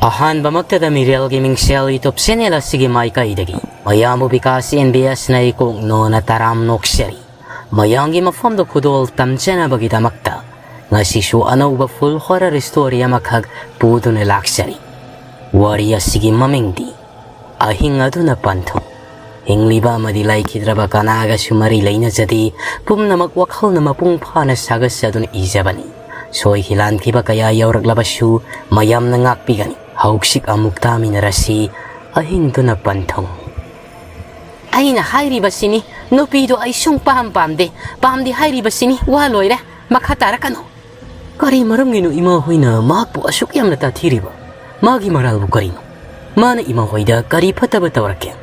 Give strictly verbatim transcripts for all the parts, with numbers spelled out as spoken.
ꯑꯍꯥꯟꯕꯃꯛꯇꯗ ꯃꯤꯔꯦꯜꯒꯤ ꯃꯤꯡꯁꯦꯜ YouTube channel ꯑꯁꯤꯒꯤ ꯃꯥꯏꯀꯩꯗꯒꯤ ꯃꯌꯥꯝꯕꯨ ꯕꯤꯀꯥꯁ ꯑꯦꯟ ꯕꯤ ꯑꯦꯁꯅ ꯏꯀꯣꯛ ꯅꯣꯅ ꯇꯔꯥꯝ ꯅꯣꯛꯆꯔꯤ꯫ ꯃꯌꯥꯝꯒꯤ ꯃꯐꯝꯗ ꯈꯨꯗꯣꯜ ꯇꯝꯖꯅꯕꯒꯤꯗꯃꯛꯇ ꯉꯁꯤꯁꯨ ꯑꯅꯧꯕ full horror story ꯑꯃꯈꯛ ꯄꯨꯗꯨꯅ ꯂꯥꯛꯆꯔꯤ꯫ ꯋꯥꯔꯤ ꯑꯁꯤꯒꯤ ꯃꯃꯤꯡꯗꯤ ꯑꯍꯤꯡ ꯑꯗꯨꯅ ꯄꯟꯊꯨꯡ꯫ ꯍꯤꯡꯂꯤꯕ ꯑꯃꯗꯤ ꯂꯩꯈꯤꯗ꯭ꯔꯕ ꯀꯅꯥꯒꯁꯨ ꯃꯔꯤ ꯂꯩꯅꯖꯗꯦ꯫ ꯄꯨꯝꯅꯃꯛ ꯋꯥꯈꯜꯅ ꯃꯄꯨꯡ ꯐꯥꯅ ꯁꯥꯒꯠꯆꯗꯨꯅ ꯏꯖꯕꯅꯤ꯫ ꯁꯣꯏꯈꯤ ꯂꯥꯟꯈꯤꯕ ꯀꯌꯥ ꯌꯥꯎꯔꯛꯂꯕꯁꯨ ꯃꯌꯥꯝꯅ ꯉꯥꯛꯄꯤꯒꯅꯤ꯫ ꯍꯧꯖꯤꯛ ꯑꯃꯨꯛ ꯇꯥꯃꯤꯟꯅꯔꯁꯤ ꯑꯍꯤꯡꯗꯨꯅ ꯄꯟꯊꯨꯡ꯫ ꯑꯩꯅ ꯍꯥꯏꯔꯤꯕꯁꯤꯅꯤ, ꯅꯨꯄꯤꯗꯣ ꯑꯩ ꯁꯨꯡ ꯄꯥꯝ ꯄꯥꯝꯗꯦ꯫ ꯄꯥꯝꯗꯦ ꯍꯥꯏꯔꯤꯕꯁꯤꯅꯤ, ꯋꯥ ꯂꯣꯏꯔꯦ꯫ ꯃꯈꯥ ꯇꯥꯔꯛꯀꯅꯨ꯫ ꯀꯔꯤ ꯃꯔꯝꯒꯤꯅꯣ ꯏꯃꯥ ꯍꯣꯏꯅ ꯃꯍꯥꯛꯄꯨ ꯑꯁꯨꯛ ꯌꯥꯝꯅ ꯇꯥꯊꯤꯔꯤꯕ? ꯃꯥꯒꯤ ꯃꯔꯥꯜꯕꯨ ꯀꯔꯤꯅꯣ? ꯃꯥꯅ ꯏꯃꯥ ꯍꯣꯏꯗ ꯀꯔꯤ ꯐꯠꯇꯕ ꯇꯧꯔꯛꯀꯦ?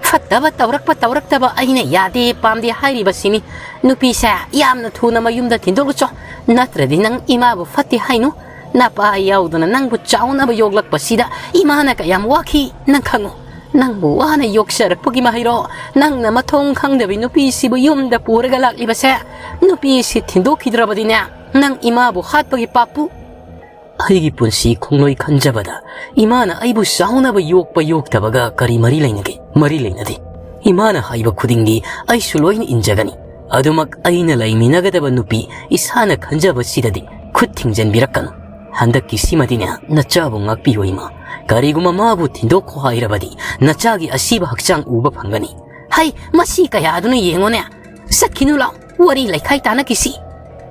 ꯐꯠꯇꯕ ꯇꯧꯔꯛꯄ ꯇꯧꯔꯛꯇꯕ ꯑꯩꯅ ꯌꯥꯗꯦ ꯄꯥꯝꯗꯦ ꯍꯥꯏꯔꯤꯕꯁꯤꯅꯤ꯫ ꯅꯨꯄꯤꯁꯦ ꯌꯥꯝꯅ ꯊꯨꯅ ꯃꯌꯨꯝꯗ ꯊꯤꯟꯗꯣꯛꯂꯨꯆꯣ, ꯅꯠꯇ꯭ꯔꯗꯤ ꯅꯪ ꯏꯃꯥꯕꯨ ꯐꯠꯇꯦ ꯍꯥꯏꯅꯨ꯫ ꯅꯄꯥ ꯌꯥꯎꯗꯅ ꯅꯪꯕꯨ ꯆꯥꯎꯅꯕ ꯌꯣꯛꯂꯛꯄꯁꯤꯗ ꯏꯃꯥꯅ ꯀꯌꯥꯝ ꯋꯥꯈꯤ ꯅꯪ ꯈꯪꯉꯨ꯫ ꯅꯪꯕꯨ ꯋꯥꯅ ꯌꯣꯛꯆꯔꯛꯄꯒꯤ ꯃꯍꯩꯔꯣ? ꯅꯪꯅ ꯃꯊꯣꯡ ꯈꯪꯗꯕꯤ ꯅꯨꯄꯤꯁꯤꯕꯨ ꯌꯨꯝꯗ ꯄꯨꯔꯒ ꯂꯥꯛꯂꯤꯕꯁꯦ? ꯅꯨꯄꯤꯁꯤ ꯊꯤꯟꯗꯣꯛꯈꯤꯗ꯭ꯔꯕꯗꯤꯅꯦ, ꯅꯪ ꯏꯃꯥꯕꯨ ꯍꯥꯠꯄꯒꯤ ꯄꯥꯞꯄꯨ꯫ ꯑꯩꯒꯤ ꯄꯨꯟꯁꯤ ꯈꯣꯡꯂꯣꯏ ꯈꯟꯖꯕꯗ ꯏꯃꯥꯅ ꯑꯩꯕꯨ ꯆꯥꯎꯅꯕ ꯌꯣꯛꯄ ꯌꯣꯛꯇꯕꯒ ꯀꯔꯤ ꯃꯔꯤ ꯂꯩꯅꯒꯦ? ꯃꯔꯤ ꯂꯩꯅꯗꯦ꯫ ꯏꯃꯥꯅ ꯍꯥꯏꯕ ꯈꯨꯗꯤꯡꯗꯤ ꯑꯩꯁꯨ ꯂꯣꯏꯅ ꯏꯟꯖꯒꯅꯤ꯫ ꯑꯗꯨꯃꯛ ꯑꯩꯅ ꯂꯩꯃꯤꯟꯅꯒꯗꯕ ꯅꯨꯄꯤ ꯏꯁꯥꯅ ꯈꯟꯖꯕꯁꯤꯗꯗꯤ ꯈꯨꯠ ꯊꯤꯡꯖꯤꯟꯕꯤꯔꯛꯀꯅꯨ꯫ ꯍꯟꯗꯛꯀꯤꯁꯤꯃꯗꯤꯅꯦ ꯅꯆꯥꯕꯨ ꯉꯥꯛꯄꯤꯌꯨ ꯏꯃꯥ꯫ ꯀꯔꯤꯒꯨꯝꯕ ꯃꯥꯕꯨ ꯊꯤꯟꯗꯣꯛꯈꯣ ꯍꯥꯏꯔꯕꯗꯤ ꯅꯆꯥꯒꯤ ꯑꯁꯤꯕ ꯍꯛꯆꯥꯡ ꯎꯕ ꯐꯪꯒꯅꯤ꯫ ꯍꯩ, ꯃꯁꯤ ꯀꯌꯥꯗꯨꯅ ꯌꯦꯡꯉꯨꯅꯦ꯫ ꯆꯠꯈꯤꯅꯨ ꯂꯥꯎ, ꯋꯥꯔꯤ ꯂꯩꯈꯥꯏ ꯇꯥꯅꯈꯤꯁꯤ꯫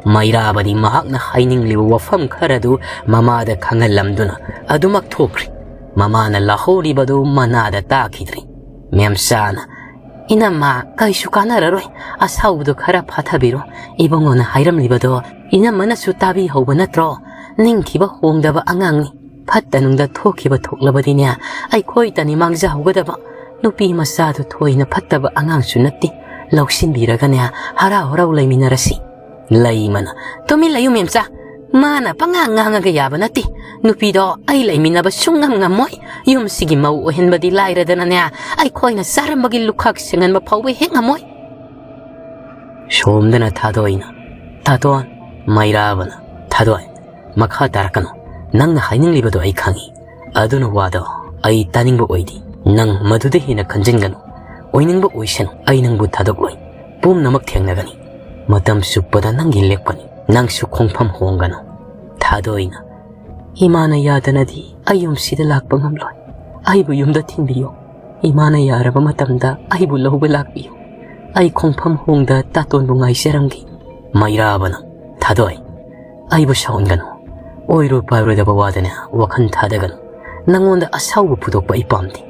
ꯃꯩꯔꯥꯕꯗꯤ ꯃꯍꯥꯛꯅ ꯍꯥꯏꯅꯤꯡꯂꯤꯕ ꯋꯥꯐꯝ ꯈꯔꯗꯨ ꯃꯃꯥꯗ ꯈꯪꯍꯜꯂꯝꯗꯨꯅ ꯑꯗꯨꯃꯛ ꯊꯣꯛꯈ꯭ꯔꯦ꯫ ꯃꯃꯥꯅ ꯂꯥꯍꯧꯔꯤꯕꯗꯨ ꯃꯅꯥꯗ ꯇꯥꯈꯤꯗ꯭ꯔꯦ꯫ ꯃꯦꯝꯆꯥꯅ, "ꯏꯅꯝꯃ, ꯀꯩꯁꯨ ꯀꯥꯟꯅꯔꯔꯣꯏ꯫ ꯑꯁꯥꯎꯕꯗꯨ ꯈꯔ ꯐꯥꯊꯕꯤꯔꯣ꯫ ꯏꯕꯨꯡꯉꯣꯅ ꯍꯥꯏꯔꯝꯂꯤꯕꯗꯣ ꯏꯅꯝꯃꯅꯁꯨ ꯇꯥꯕꯤꯍꯧꯕ ꯅꯠꯇ꯭ꯔꯣ? ꯅꯤꯡꯊꯤꯕ ꯍꯣꯡꯗꯕ ꯑꯉꯥꯡꯅꯤ꯫ ꯐꯠꯇ ꯅꯨꯡꯗ ꯊꯣꯛꯈꯤꯕ ꯊꯣꯛꯂꯕꯗꯤꯅꯦ, ꯑꯩꯈꯣꯏꯇꯅꯤ ꯃꯥꯡꯖꯍꯧꯒꯗꯕ꯫ ꯅꯨꯄꯤ ꯃꯆꯥꯗꯨ ꯊꯣꯏꯅ ꯐꯠꯇꯕ ꯑꯉꯥꯡꯁꯨ ꯅꯠꯇꯦ꯫ ꯂꯧꯁꯤꯟꯕꯤꯔꯒꯅꯦ, ꯍꯔꯥꯎ ꯍꯔꯥꯎ ꯂꯩꯃꯤꯟꯅꯔꯁꯤ꯫" ꯂꯩꯃꯅ, "ꯇꯨꯃꯤꯟ ꯂꯩꯌꯨ ꯃꯦꯝꯆꯥ꯫ ꯃꯥꯅ ꯄꯉꯥꯡ ꯉꯥꯡꯉꯒ ꯌꯥꯕ ꯅꯠꯇꯦ꯫ ꯅꯨꯄꯤꯗꯣ ꯑꯩ ꯂꯩꯃꯤꯟꯅꯕ ꯁꯨꯡꯉꯝ ꯉꯝꯃꯣꯏ꯫ ꯌꯨꯝꯁꯤꯒꯤ ꯃꯧ ꯑꯣꯏꯍꯟꯕꯗꯤ ꯂꯥꯏꯔꯗꯅꯅꯦ, ꯑꯩꯈꯣꯏꯅ ꯆꯥꯔꯝꯕꯒꯤ ꯂꯨꯈꯥꯛ ꯁꯦꯡꯍꯟꯕ ꯐꯥꯎꯕ ꯍꯦꯛ ꯉꯝꯃꯣꯏ꯫" ꯁꯣꯝꯗꯅ ꯊꯥꯗꯣꯏꯅ, "ꯊꯥꯗꯣꯏ꯫" ꯃꯩꯔꯥꯕꯅ, "ꯊꯥꯗꯣꯏ, ꯃꯈꯥ ꯇꯥꯔꯛꯀꯅꯨ꯫ ꯅꯪꯅ ꯍꯥꯏꯅꯤꯡꯂꯤꯕꯗꯣ ꯑꯩ ꯈꯪꯏ꯫ ꯑꯗꯨꯅ ꯋꯥꯗꯣ ꯑꯩ ꯇꯥꯅꯤꯡꯕ ꯑꯣꯏꯗꯦ꯫ ꯅꯪ ꯃꯗꯨꯗ ꯍꯦꯟꯅ ꯈꯟꯖꯤꯟꯒꯅꯨ꯫ ꯑꯣꯏꯅꯤꯡꯕ ꯑꯣꯏꯁꯅꯨ, ꯑꯩ ꯅꯪꯕꯨ ꯊꯥꯗꯣꯛꯂꯣꯏ꯫ ꯄꯨꯝꯅꯃꯛ ꯊꯦꯡꯅꯒꯅꯤ꯫ ꯃꯇꯝ ꯆꯨꯞꯄꯗ ꯅꯪꯒꯤ ꯂꯦꯞꯀꯅꯤ꯫ ꯅꯪꯁꯨ ꯈꯣꯡꯐꯝ ꯍꯣꯡꯒꯅꯨ꯫ ꯊꯥꯗꯣꯏꯅ, "ꯏꯃꯥꯅ ꯌꯥꯗꯅꯗꯤ ꯑꯩ ꯌꯨꯝꯁꯤꯗ ꯂꯥꯛꯄ ꯉꯝꯂꯣꯏ꯫ ꯑꯩꯕꯨ ꯌꯨꯝꯗ ꯊꯤꯟꯕꯤꯌꯨ꯫ ꯏꯃꯥꯅ ꯌꯥꯔꯕ ꯃꯇꯝꯗ ꯑꯩꯕꯨ ꯂꯧꯕ ꯂꯥꯛꯄꯤꯌꯨ꯫ ꯑꯩ ꯈꯣꯡꯐꯝ ꯍꯣꯡꯗ ꯇꯥꯇꯣꯟꯕꯨ ꯉꯥꯏꯖꯔꯝꯒꯦ꯫" ꯃꯩꯔꯥꯕꯅ, "ꯊꯥꯗꯣꯏ, ꯑꯩꯕꯨ ꯁꯥꯎꯍꯟꯒꯅꯨ꯫ ꯑꯣꯏꯔꯣꯏ ꯄꯥꯏꯔꯣꯏꯗꯕ ꯋꯥꯗꯅꯦ ꯋꯥꯈꯜ ꯊꯥꯗꯒꯅꯨ꯫ ꯅꯪꯉꯣꯟꯗ ꯑꯁꯥꯎꯕ ꯐꯨꯗꯣꯛꯄ ꯑꯩ ꯄꯥꯝꯗꯦ꯫"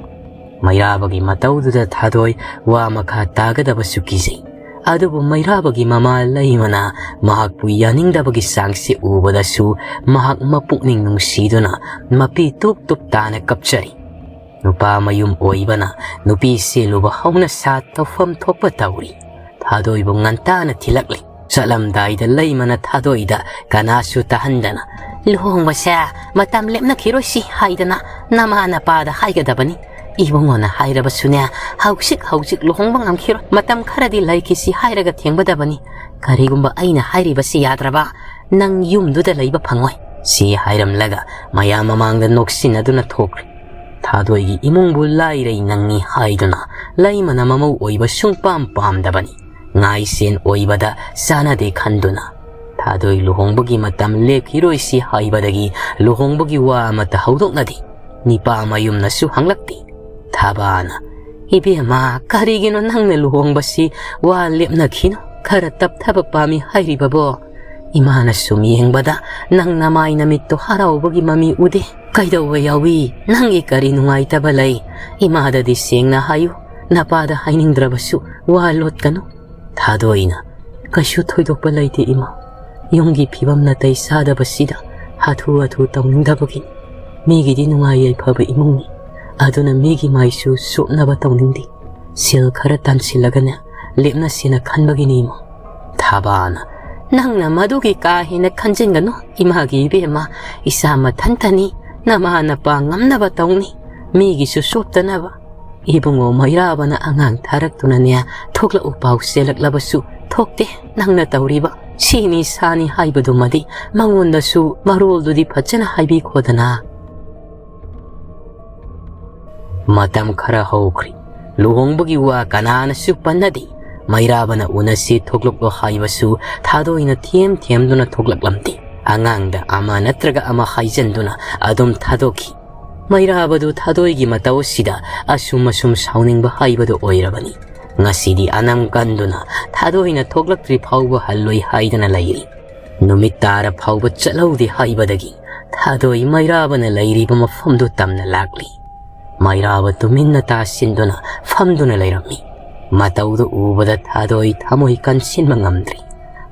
ꯃꯩꯔꯥꯕꯒꯤ ꯃꯇꯧꯗꯨꯗ ꯊꯥꯗꯣꯏ ꯋꯥ ꯃꯈꯥ ꯇꯥꯒꯗꯕꯁꯨ ꯀꯤꯖꯩ꯫ ꯑꯗꯨꯕꯨ ꯃꯩꯔꯥꯕꯒꯤ ꯃꯃꯥ ꯂꯩꯃꯅ ꯃꯍꯥꯛꯄꯨ ꯌꯥꯅꯤꯡꯗꯕꯒꯤ ꯆꯥꯡꯁꯤ ꯎꯕꯗꯁꯨ ꯃꯍꯥꯛ ꯃꯄꯨꯛꯅꯤꯡ ꯅꯨꯡꯁꯤꯗꯨꯅ ꯃꯄꯤ ꯇꯨꯞ ꯇꯨꯞ ꯇꯥꯅ ꯀꯞꯆꯔꯤ꯫ ꯅꯨꯄꯥ ꯃꯌꯨꯝ ꯑꯣꯏꯕꯅ ꯅꯨꯄꯤ ꯆꯦꯜꯂꯨꯕ ꯍꯧꯅ ꯁꯥ ꯇꯧꯐꯝ ꯊꯣꯛꯄ ꯇꯧꯔꯤ꯫ ꯊꯥꯗꯣꯏꯕꯨ ꯉꯟꯇꯥꯅ ꯊꯤꯜꯂꯛꯂꯤ꯫ ꯆꯠꯂꯝꯗꯥꯏꯗ ꯂꯩꯃꯅ ꯊꯥꯗꯣꯏꯗ ꯀꯅꯥꯁꯨ ꯇꯥꯍꯟꯗꯅ, "ꯂꯨꯍꯣꯡꯕꯁꯦ ꯃꯇꯝ ꯂꯦꯞꯅꯈꯤꯔꯣꯏꯁꯤ ꯍꯥꯏꯗꯅ ꯅꯃꯥ ꯅꯄꯥꯗ ꯍꯥꯏꯒꯗꯕꯅꯤ꯫ ꯏꯕꯨꯡꯉꯣꯅ ꯍꯥꯏꯔꯕꯁꯨꯅꯦ, ꯍꯧꯖꯤꯛ ꯍꯧꯖꯤꯛ ꯂꯨꯍꯣꯡꯕ ꯉꯝꯈꯤꯔꯣꯏ꯫ ꯃꯇꯝ ꯈꯔꯗꯤ ꯂꯩꯈꯤꯁꯤ ꯍꯥꯏꯔꯒ ꯊꯦꯡꯕꯗꯕꯅꯤ꯫ ꯀꯔꯤꯒꯨꯝꯕ ꯑꯩꯅ ꯍꯥꯏꯔꯤꯕꯁꯤ ꯌꯥꯗ꯭ꯔꯕ, ꯅꯪ ꯌꯨꯝꯗꯨꯗ ꯂꯩꯕ ꯐꯪꯉꯣꯏ꯫" ꯁꯤ ꯍꯥꯏꯔꯝꯂꯒ ꯃꯌꯥꯝ ꯃꯃꯥꯡꯗ ꯅꯣꯛꯁꯤꯟꯅꯗꯨꯅ ꯊꯣꯛꯈ꯭ꯔꯦ꯫ ꯊꯥꯗꯣꯏꯒꯤ ꯏꯃꯨꯡꯕꯨ ꯂꯥꯏꯔꯩ ꯅꯪꯉꯤ ꯍꯥꯏꯗꯨꯅ ꯂꯩꯃꯅ ꯃꯃꯧ ꯑꯣꯏꯕ ꯁꯨꯡꯄꯥꯝ ꯄꯥꯝꯗꯕꯅꯤ꯫ ꯉꯥꯏꯁꯦꯟ ꯑꯣꯏꯕꯗ ꯆꯥꯅꯗꯦ ꯈꯟꯗꯨꯅ ꯊꯥꯗꯣꯏ ꯂꯨꯍꯣꯡꯕꯒꯤ ꯃꯇꯝ ꯂꯦꯞꯈꯤꯔꯣꯏꯁꯤ ꯍꯥꯏꯕꯗꯒꯤ ꯂꯨꯍꯣꯡꯕꯒꯤ ꯋꯥ ꯑꯃꯠꯇ ꯍꯧꯗꯣꯛꯅꯗꯦ꯫ ꯅꯤꯄꯥ ꯃꯌꯨꯝꯅꯁꯨ ꯍꯪꯂꯛꯇꯦ꯫ ꯊꯥꯕꯥꯅ, "ꯏꯕꯦꯝꯃ, ꯀꯔꯤꯒꯤꯅꯣ ꯅꯪꯅ ꯂꯨꯍꯣꯡꯕꯁꯤ ꯋꯥ ꯂꯦꯞꯅꯈꯤꯅꯣ? ꯈꯔ ꯇꯞꯊꯕ ꯄꯥꯝꯃꯤ ꯍꯥꯏꯔꯤꯕꯕꯣ? ꯏꯃꯥꯅ ꯁꯨꯝ ꯌꯦꯡꯕꯗ ꯅꯪ ꯅꯃꯥꯏ ꯅꯃꯤꯠꯇꯣ ꯍꯔꯥꯎꯕꯒꯤ ꯃꯃꯤ ꯎꯗꯦ꯫ ꯀꯩꯗꯧꯕ ꯌꯥꯎꯏ? ꯅꯪꯒꯤ ꯀꯔꯤ ꯅꯨꯡꯉꯥꯏꯇꯕ ꯂꯩ? ꯏꯃꯥꯗꯗꯤ ꯁꯦꯡꯅ ꯍꯥꯏꯌꯨ, ꯅꯄꯥꯗ ꯍꯥꯏꯅꯤꯡꯗ꯭ꯔꯕꯁꯨ ꯋꯥ ꯂꯣꯠꯀꯅꯨ꯫" ꯊꯥꯗꯣꯏꯅ, "ꯀꯩꯁꯨ ꯊꯣꯏꯗꯣꯛꯄ ꯂꯩꯇꯦ ꯏꯃꯥ꯫ ꯌꯨꯝꯒꯤ ꯐꯤꯕꯝ ꯅꯥꯇꯩ ꯆꯥꯗꯕꯁꯤꯗ ꯍꯥꯊꯨ ꯍꯥꯊꯨ ꯇꯧꯅꯤꯡꯗꯕꯒꯤꯅꯤ꯫ ꯃꯤꯒꯤꯗꯤ ꯅꯨꯡꯉꯥꯏ ꯌꯥꯏꯐꯕ ꯏꯃꯨꯡꯅꯤ꯫ ꯑꯗꯨꯅ ꯃꯤꯒꯤ ꯃꯥꯏꯁꯨ ꯁꯣꯛꯅꯕ ꯇꯧꯅꯤꯡꯗꯦ꯫ ꯁꯦꯜ ꯈꯔ ꯇꯥꯟꯁꯤꯜꯂꯒꯅꯦ ꯂꯦꯞꯅꯁꯦꯅ ꯈꯟꯕꯒꯤꯅꯤ ꯏꯃꯥ꯫" ꯊꯥꯕꯥꯅ, "ꯅꯪꯅ ꯃꯗꯨꯒꯤ ꯀꯥ ꯍꯦꯟꯅ ꯈꯟꯖꯤꯟꯒꯅꯨ ꯏꯃꯥꯒꯤ ꯏꯕꯦꯝꯃ꯫ ꯏꯆꯥ ꯃꯊꯟꯇꯅꯤ, ꯅꯃꯥ ꯅꯄꯥ ꯉꯝꯅꯕ ꯇꯧꯅꯤ꯫ ꯃꯤꯒꯤꯁꯨ ꯆꯣꯞꯇꯅꯕ꯫" ꯏꯕꯨꯡꯉꯣ ꯃꯩꯔꯥꯕꯅ ꯑꯉꯥꯡ ꯊꯥꯔꯛꯇꯨꯅꯅꯦ ꯊꯣꯛꯂꯛꯎ ꯄꯥꯎ ꯆꯦꯜꯂꯛꯂꯕꯁꯨ ꯊꯣꯛꯇꯦ꯫ ꯅꯪꯅ ꯇꯧꯔꯤꯕ ꯁꯤꯅꯤ ꯁꯥꯅꯤ ꯍꯥꯏꯕꯗꯨꯃꯗꯤ ꯃꯉꯣꯟꯗꯁꯨ ꯃꯔꯣꯜꯗꯨꯗꯤ ꯐꯖꯅ ꯍꯥꯏꯕꯤꯈꯣꯗꯅ꯫ ꯃꯇꯝ ꯈꯔ ꯍꯧꯈ꯭ꯔꯤ꯫ ꯂꯨꯍꯣꯡꯕꯒꯤ ꯋꯥ ꯀꯅꯥꯅꯁꯨ ꯄꯟꯅꯗꯦ꯫ ꯃꯩꯔꯥꯕꯅ ꯎꯅꯁꯤ ꯊꯣꯛꯂꯛꯂꯣ ꯍꯥꯏꯕꯁꯨ ꯊꯥꯗꯣꯏꯅ ꯊꯦꯝ ꯊꯦꯝꯗꯨꯅ ꯊꯣꯛꯂꯛꯂꯝꯗꯦ꯫ ꯑꯉꯥꯡꯗ ꯑꯃ ꯅꯠꯇ꯭ꯔꯒ ꯑꯃ ꯍꯥꯏꯖꯟꯗꯨꯅ ꯑꯗꯨꯝ ꯊꯥꯗꯣꯛꯈꯤ꯫ ꯃꯩꯔꯥꯕꯗꯨ ꯊꯥꯗꯣꯏꯒꯤ ꯃꯇꯧ ꯑꯁꯤꯗ ꯑꯁꯨꯝ ꯑꯁꯨꯝ ꯁꯥꯎꯅꯤꯡꯕ ꯍꯥꯏꯕꯗꯨ ꯑꯣꯏꯔꯕꯅꯤ꯫ ꯉꯁꯤꯗꯤ ꯑꯅꯝ ꯀꯟꯗꯨꯅ ꯊꯥꯗꯣꯏꯅ ꯊꯣꯛꯂꯛꯇ꯭ꯔꯤ ꯐꯥꯎꯕ ꯍꯜꯂꯣꯏ ꯍꯥꯏꯗꯅ ꯂꯩꯔꯤ꯫ ꯅꯨꯃꯤꯠ ꯇꯥꯔ ꯐꯥꯎꯕ ꯆꯠꯍꯧꯗꯦ ꯍꯥꯏꯕꯗꯒꯤ ꯊꯥꯗꯣꯏ ꯃꯩꯔꯥꯕꯅ ꯂꯩꯔꯤꯕ ꯃꯐꯝꯗꯨ ꯇꯝꯅ ꯂꯥꯛꯂꯤ꯫ ꯃꯩꯔꯥꯕ ꯇꯨꯃꯤꯟꯅ ꯇꯥꯁꯤꯟꯗꯨꯅ ꯐꯝꯗꯨꯅ ꯂꯩꯔꯝꯃꯤ꯫ ꯃꯇꯧꯗꯨ ꯎꯕꯗ ꯊꯥꯗꯣꯏ ꯊꯃꯣꯏ ꯀꯟꯁꯤꯟꯕ ꯉꯝꯗ꯭ꯔꯤ꯫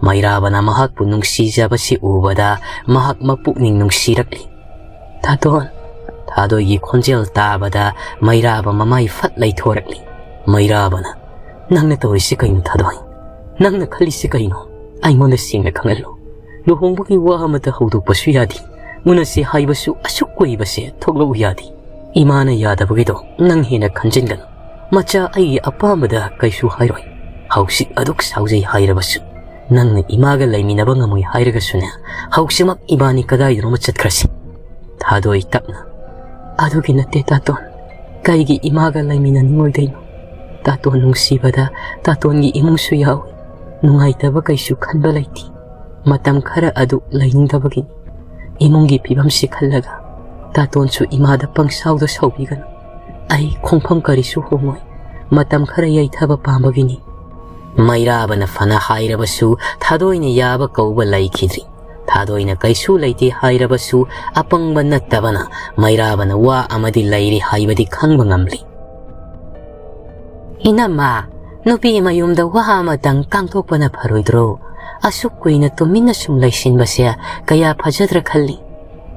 ꯃꯩꯔꯥꯕꯅ ꯃꯍꯥꯛꯄꯨ ꯅꯨꯡꯁꯤꯖꯕꯁꯤ ꯎꯕꯗ ꯃꯍꯥꯛ ꯃꯄꯨꯛꯅꯤꯡ ꯅꯨꯡꯁꯤꯔꯛꯂꯤ꯫ "ꯊꯥꯗꯣꯟ!" ꯊꯥꯗꯣꯏꯒꯤ ꯈꯣꯟꯖꯦꯜ ꯇꯥꯕꯗ ꯃꯩꯔꯥꯕ ꯃꯃꯥꯏ ꯐꯠ ꯂꯩꯊꯣꯔꯛꯂꯤ꯫ ꯃꯩꯔꯥꯕꯅ, "ꯅꯪꯅ ꯇꯧꯔꯤꯁꯤ ꯀꯩꯅꯣ ꯊꯥꯗꯣꯏ? ꯅꯪꯅ ꯈꯜꯂꯤꯁꯤ ꯀꯩꯅꯣ? ꯑꯩꯉꯣꯟꯗ ꯁꯦꯡꯅ ꯈꯪꯍꯜꯂꯨ꯫ ꯂꯨꯍꯣꯡꯕꯒꯤ ꯋꯥ ꯑꯃꯇ ꯍꯧꯗꯣꯛꯄꯁꯨ ꯌꯥꯗꯦ꯫ ꯎꯅꯁꯤ ꯍꯥꯏꯕꯁꯨ ꯑꯁꯨꯛ ꯀꯨꯏꯕꯁꯦ ꯊꯣꯛꯂꯛꯎ ꯌꯥꯗꯦ꯫ ꯏꯃꯥꯅ ꯌꯥꯗꯕꯒꯤꯗꯣ ꯅꯪ ꯍꯦꯟꯅ ꯈꯟꯖꯤꯟꯒꯅꯨ꯫ ꯃꯆꯥ ꯑꯩꯒꯤ ꯑꯄꯥꯝꯕꯗ ꯀꯩꯁꯨ ꯍꯥꯏꯔꯣꯏ꯫ ꯍꯧꯖꯤꯛ ꯑꯗꯨꯛ ꯁꯥꯎꯖꯩ ꯍꯥꯏꯔꯕꯁꯨ, ꯅꯪꯅ ꯏꯃꯥꯒ ꯂꯩꯃꯤꯟꯅꯕ ꯉꯝꯃꯣꯏ ꯍꯥꯏꯔꯒꯁꯨꯅꯦ, ꯍꯧꯖꯤꯛꯃꯛ ꯏꯕꯥꯅꯤ ꯀꯗꯥꯏꯗꯅꯣꯃ ꯆꯠꯈ꯭ꯔꯁꯤ꯫" ꯊꯥꯗꯣꯏ ꯇꯞꯅ, "ꯑꯗꯨꯒꯤ ꯅꯠꯇꯦ ꯇꯥꯇꯣꯟ꯫ ꯀꯩꯒꯤ ꯏꯃꯥꯒ ꯂꯩꯃꯤꯟꯅꯅꯤꯡꯉꯣꯏꯗꯣꯏꯅꯣ? ꯇꯥꯇꯣꯟ ꯅꯨꯡꯁꯤꯕꯗ ꯇꯥꯇꯣꯟꯒꯤ ꯏꯃꯨꯡꯁꯨ ꯌꯥꯎꯏ꯫ ꯅꯨꯡꯉꯥꯏꯇꯕ ꯀꯩꯁꯨ ꯈꯟꯕ ꯂꯩꯇꯦ꯫ ꯃꯇꯝ ꯈꯔ ꯑꯗꯨ ꯂꯩꯅꯤꯡꯗꯕꯒꯤꯅꯤ꯫ ꯏꯃꯨꯡꯒꯤ ꯐꯤꯕꯝꯁꯤ ꯈꯜꯂꯒ ꯇꯥꯇꯣꯟꯁꯨ ꯏꯃꯥꯗ ꯄꯪꯁꯥꯎꯗ ꯁꯥꯎꯕꯤꯒꯅꯨ꯫ ꯑꯩ ꯈꯣꯡꯐꯝ ꯀꯔꯤꯁꯨ ꯍꯣꯡꯉꯣꯏ꯫ ꯃꯇꯝ ꯈꯔ ꯌꯩꯊꯕ ꯄꯥꯝꯕꯒꯤꯅꯤ꯫" ꯃꯩꯔꯥꯕꯅ ꯐꯅ ꯍꯥꯏꯔꯕꯁꯨ ꯊꯥꯗꯣꯏꯅ ꯌꯥꯕ ꯀꯧꯕ ꯂꯩꯈꯤꯗ꯭ꯔꯤ꯫ ꯊꯥꯗꯣꯏꯅ ꯀꯩꯁꯨ ꯂꯩꯇꯦ ꯍꯥꯏꯔꯕꯁꯨ ꯑꯄꯪꯕ ꯅꯠꯇꯕꯅ ꯃꯩꯔꯥꯕꯅ ꯋꯥ ꯑꯃꯗꯤ ꯂꯩꯔꯤ ꯍꯥꯏꯕꯗꯤ ꯈꯪꯕ ꯉꯝꯂꯤ꯫ "ꯏꯅꯝꯃ, ꯅꯨꯄꯤ ꯃꯌꯨꯝꯗ ꯋꯥ ꯑꯃꯇꯪ ꯀꯥꯡꯊꯣꯛꯄꯅ ꯐꯔꯣꯏꯗ꯭ꯔꯣ? ꯑꯁꯨꯛ ꯀꯨꯏꯅ ꯇꯨꯃꯤꯟꯅ ꯁꯨꯝ ꯂꯩꯁꯤꯟꯕꯁꯦ ꯀꯌꯥ ꯐꯖꯗ꯭ꯔ ꯈꯜꯂꯤ꯫"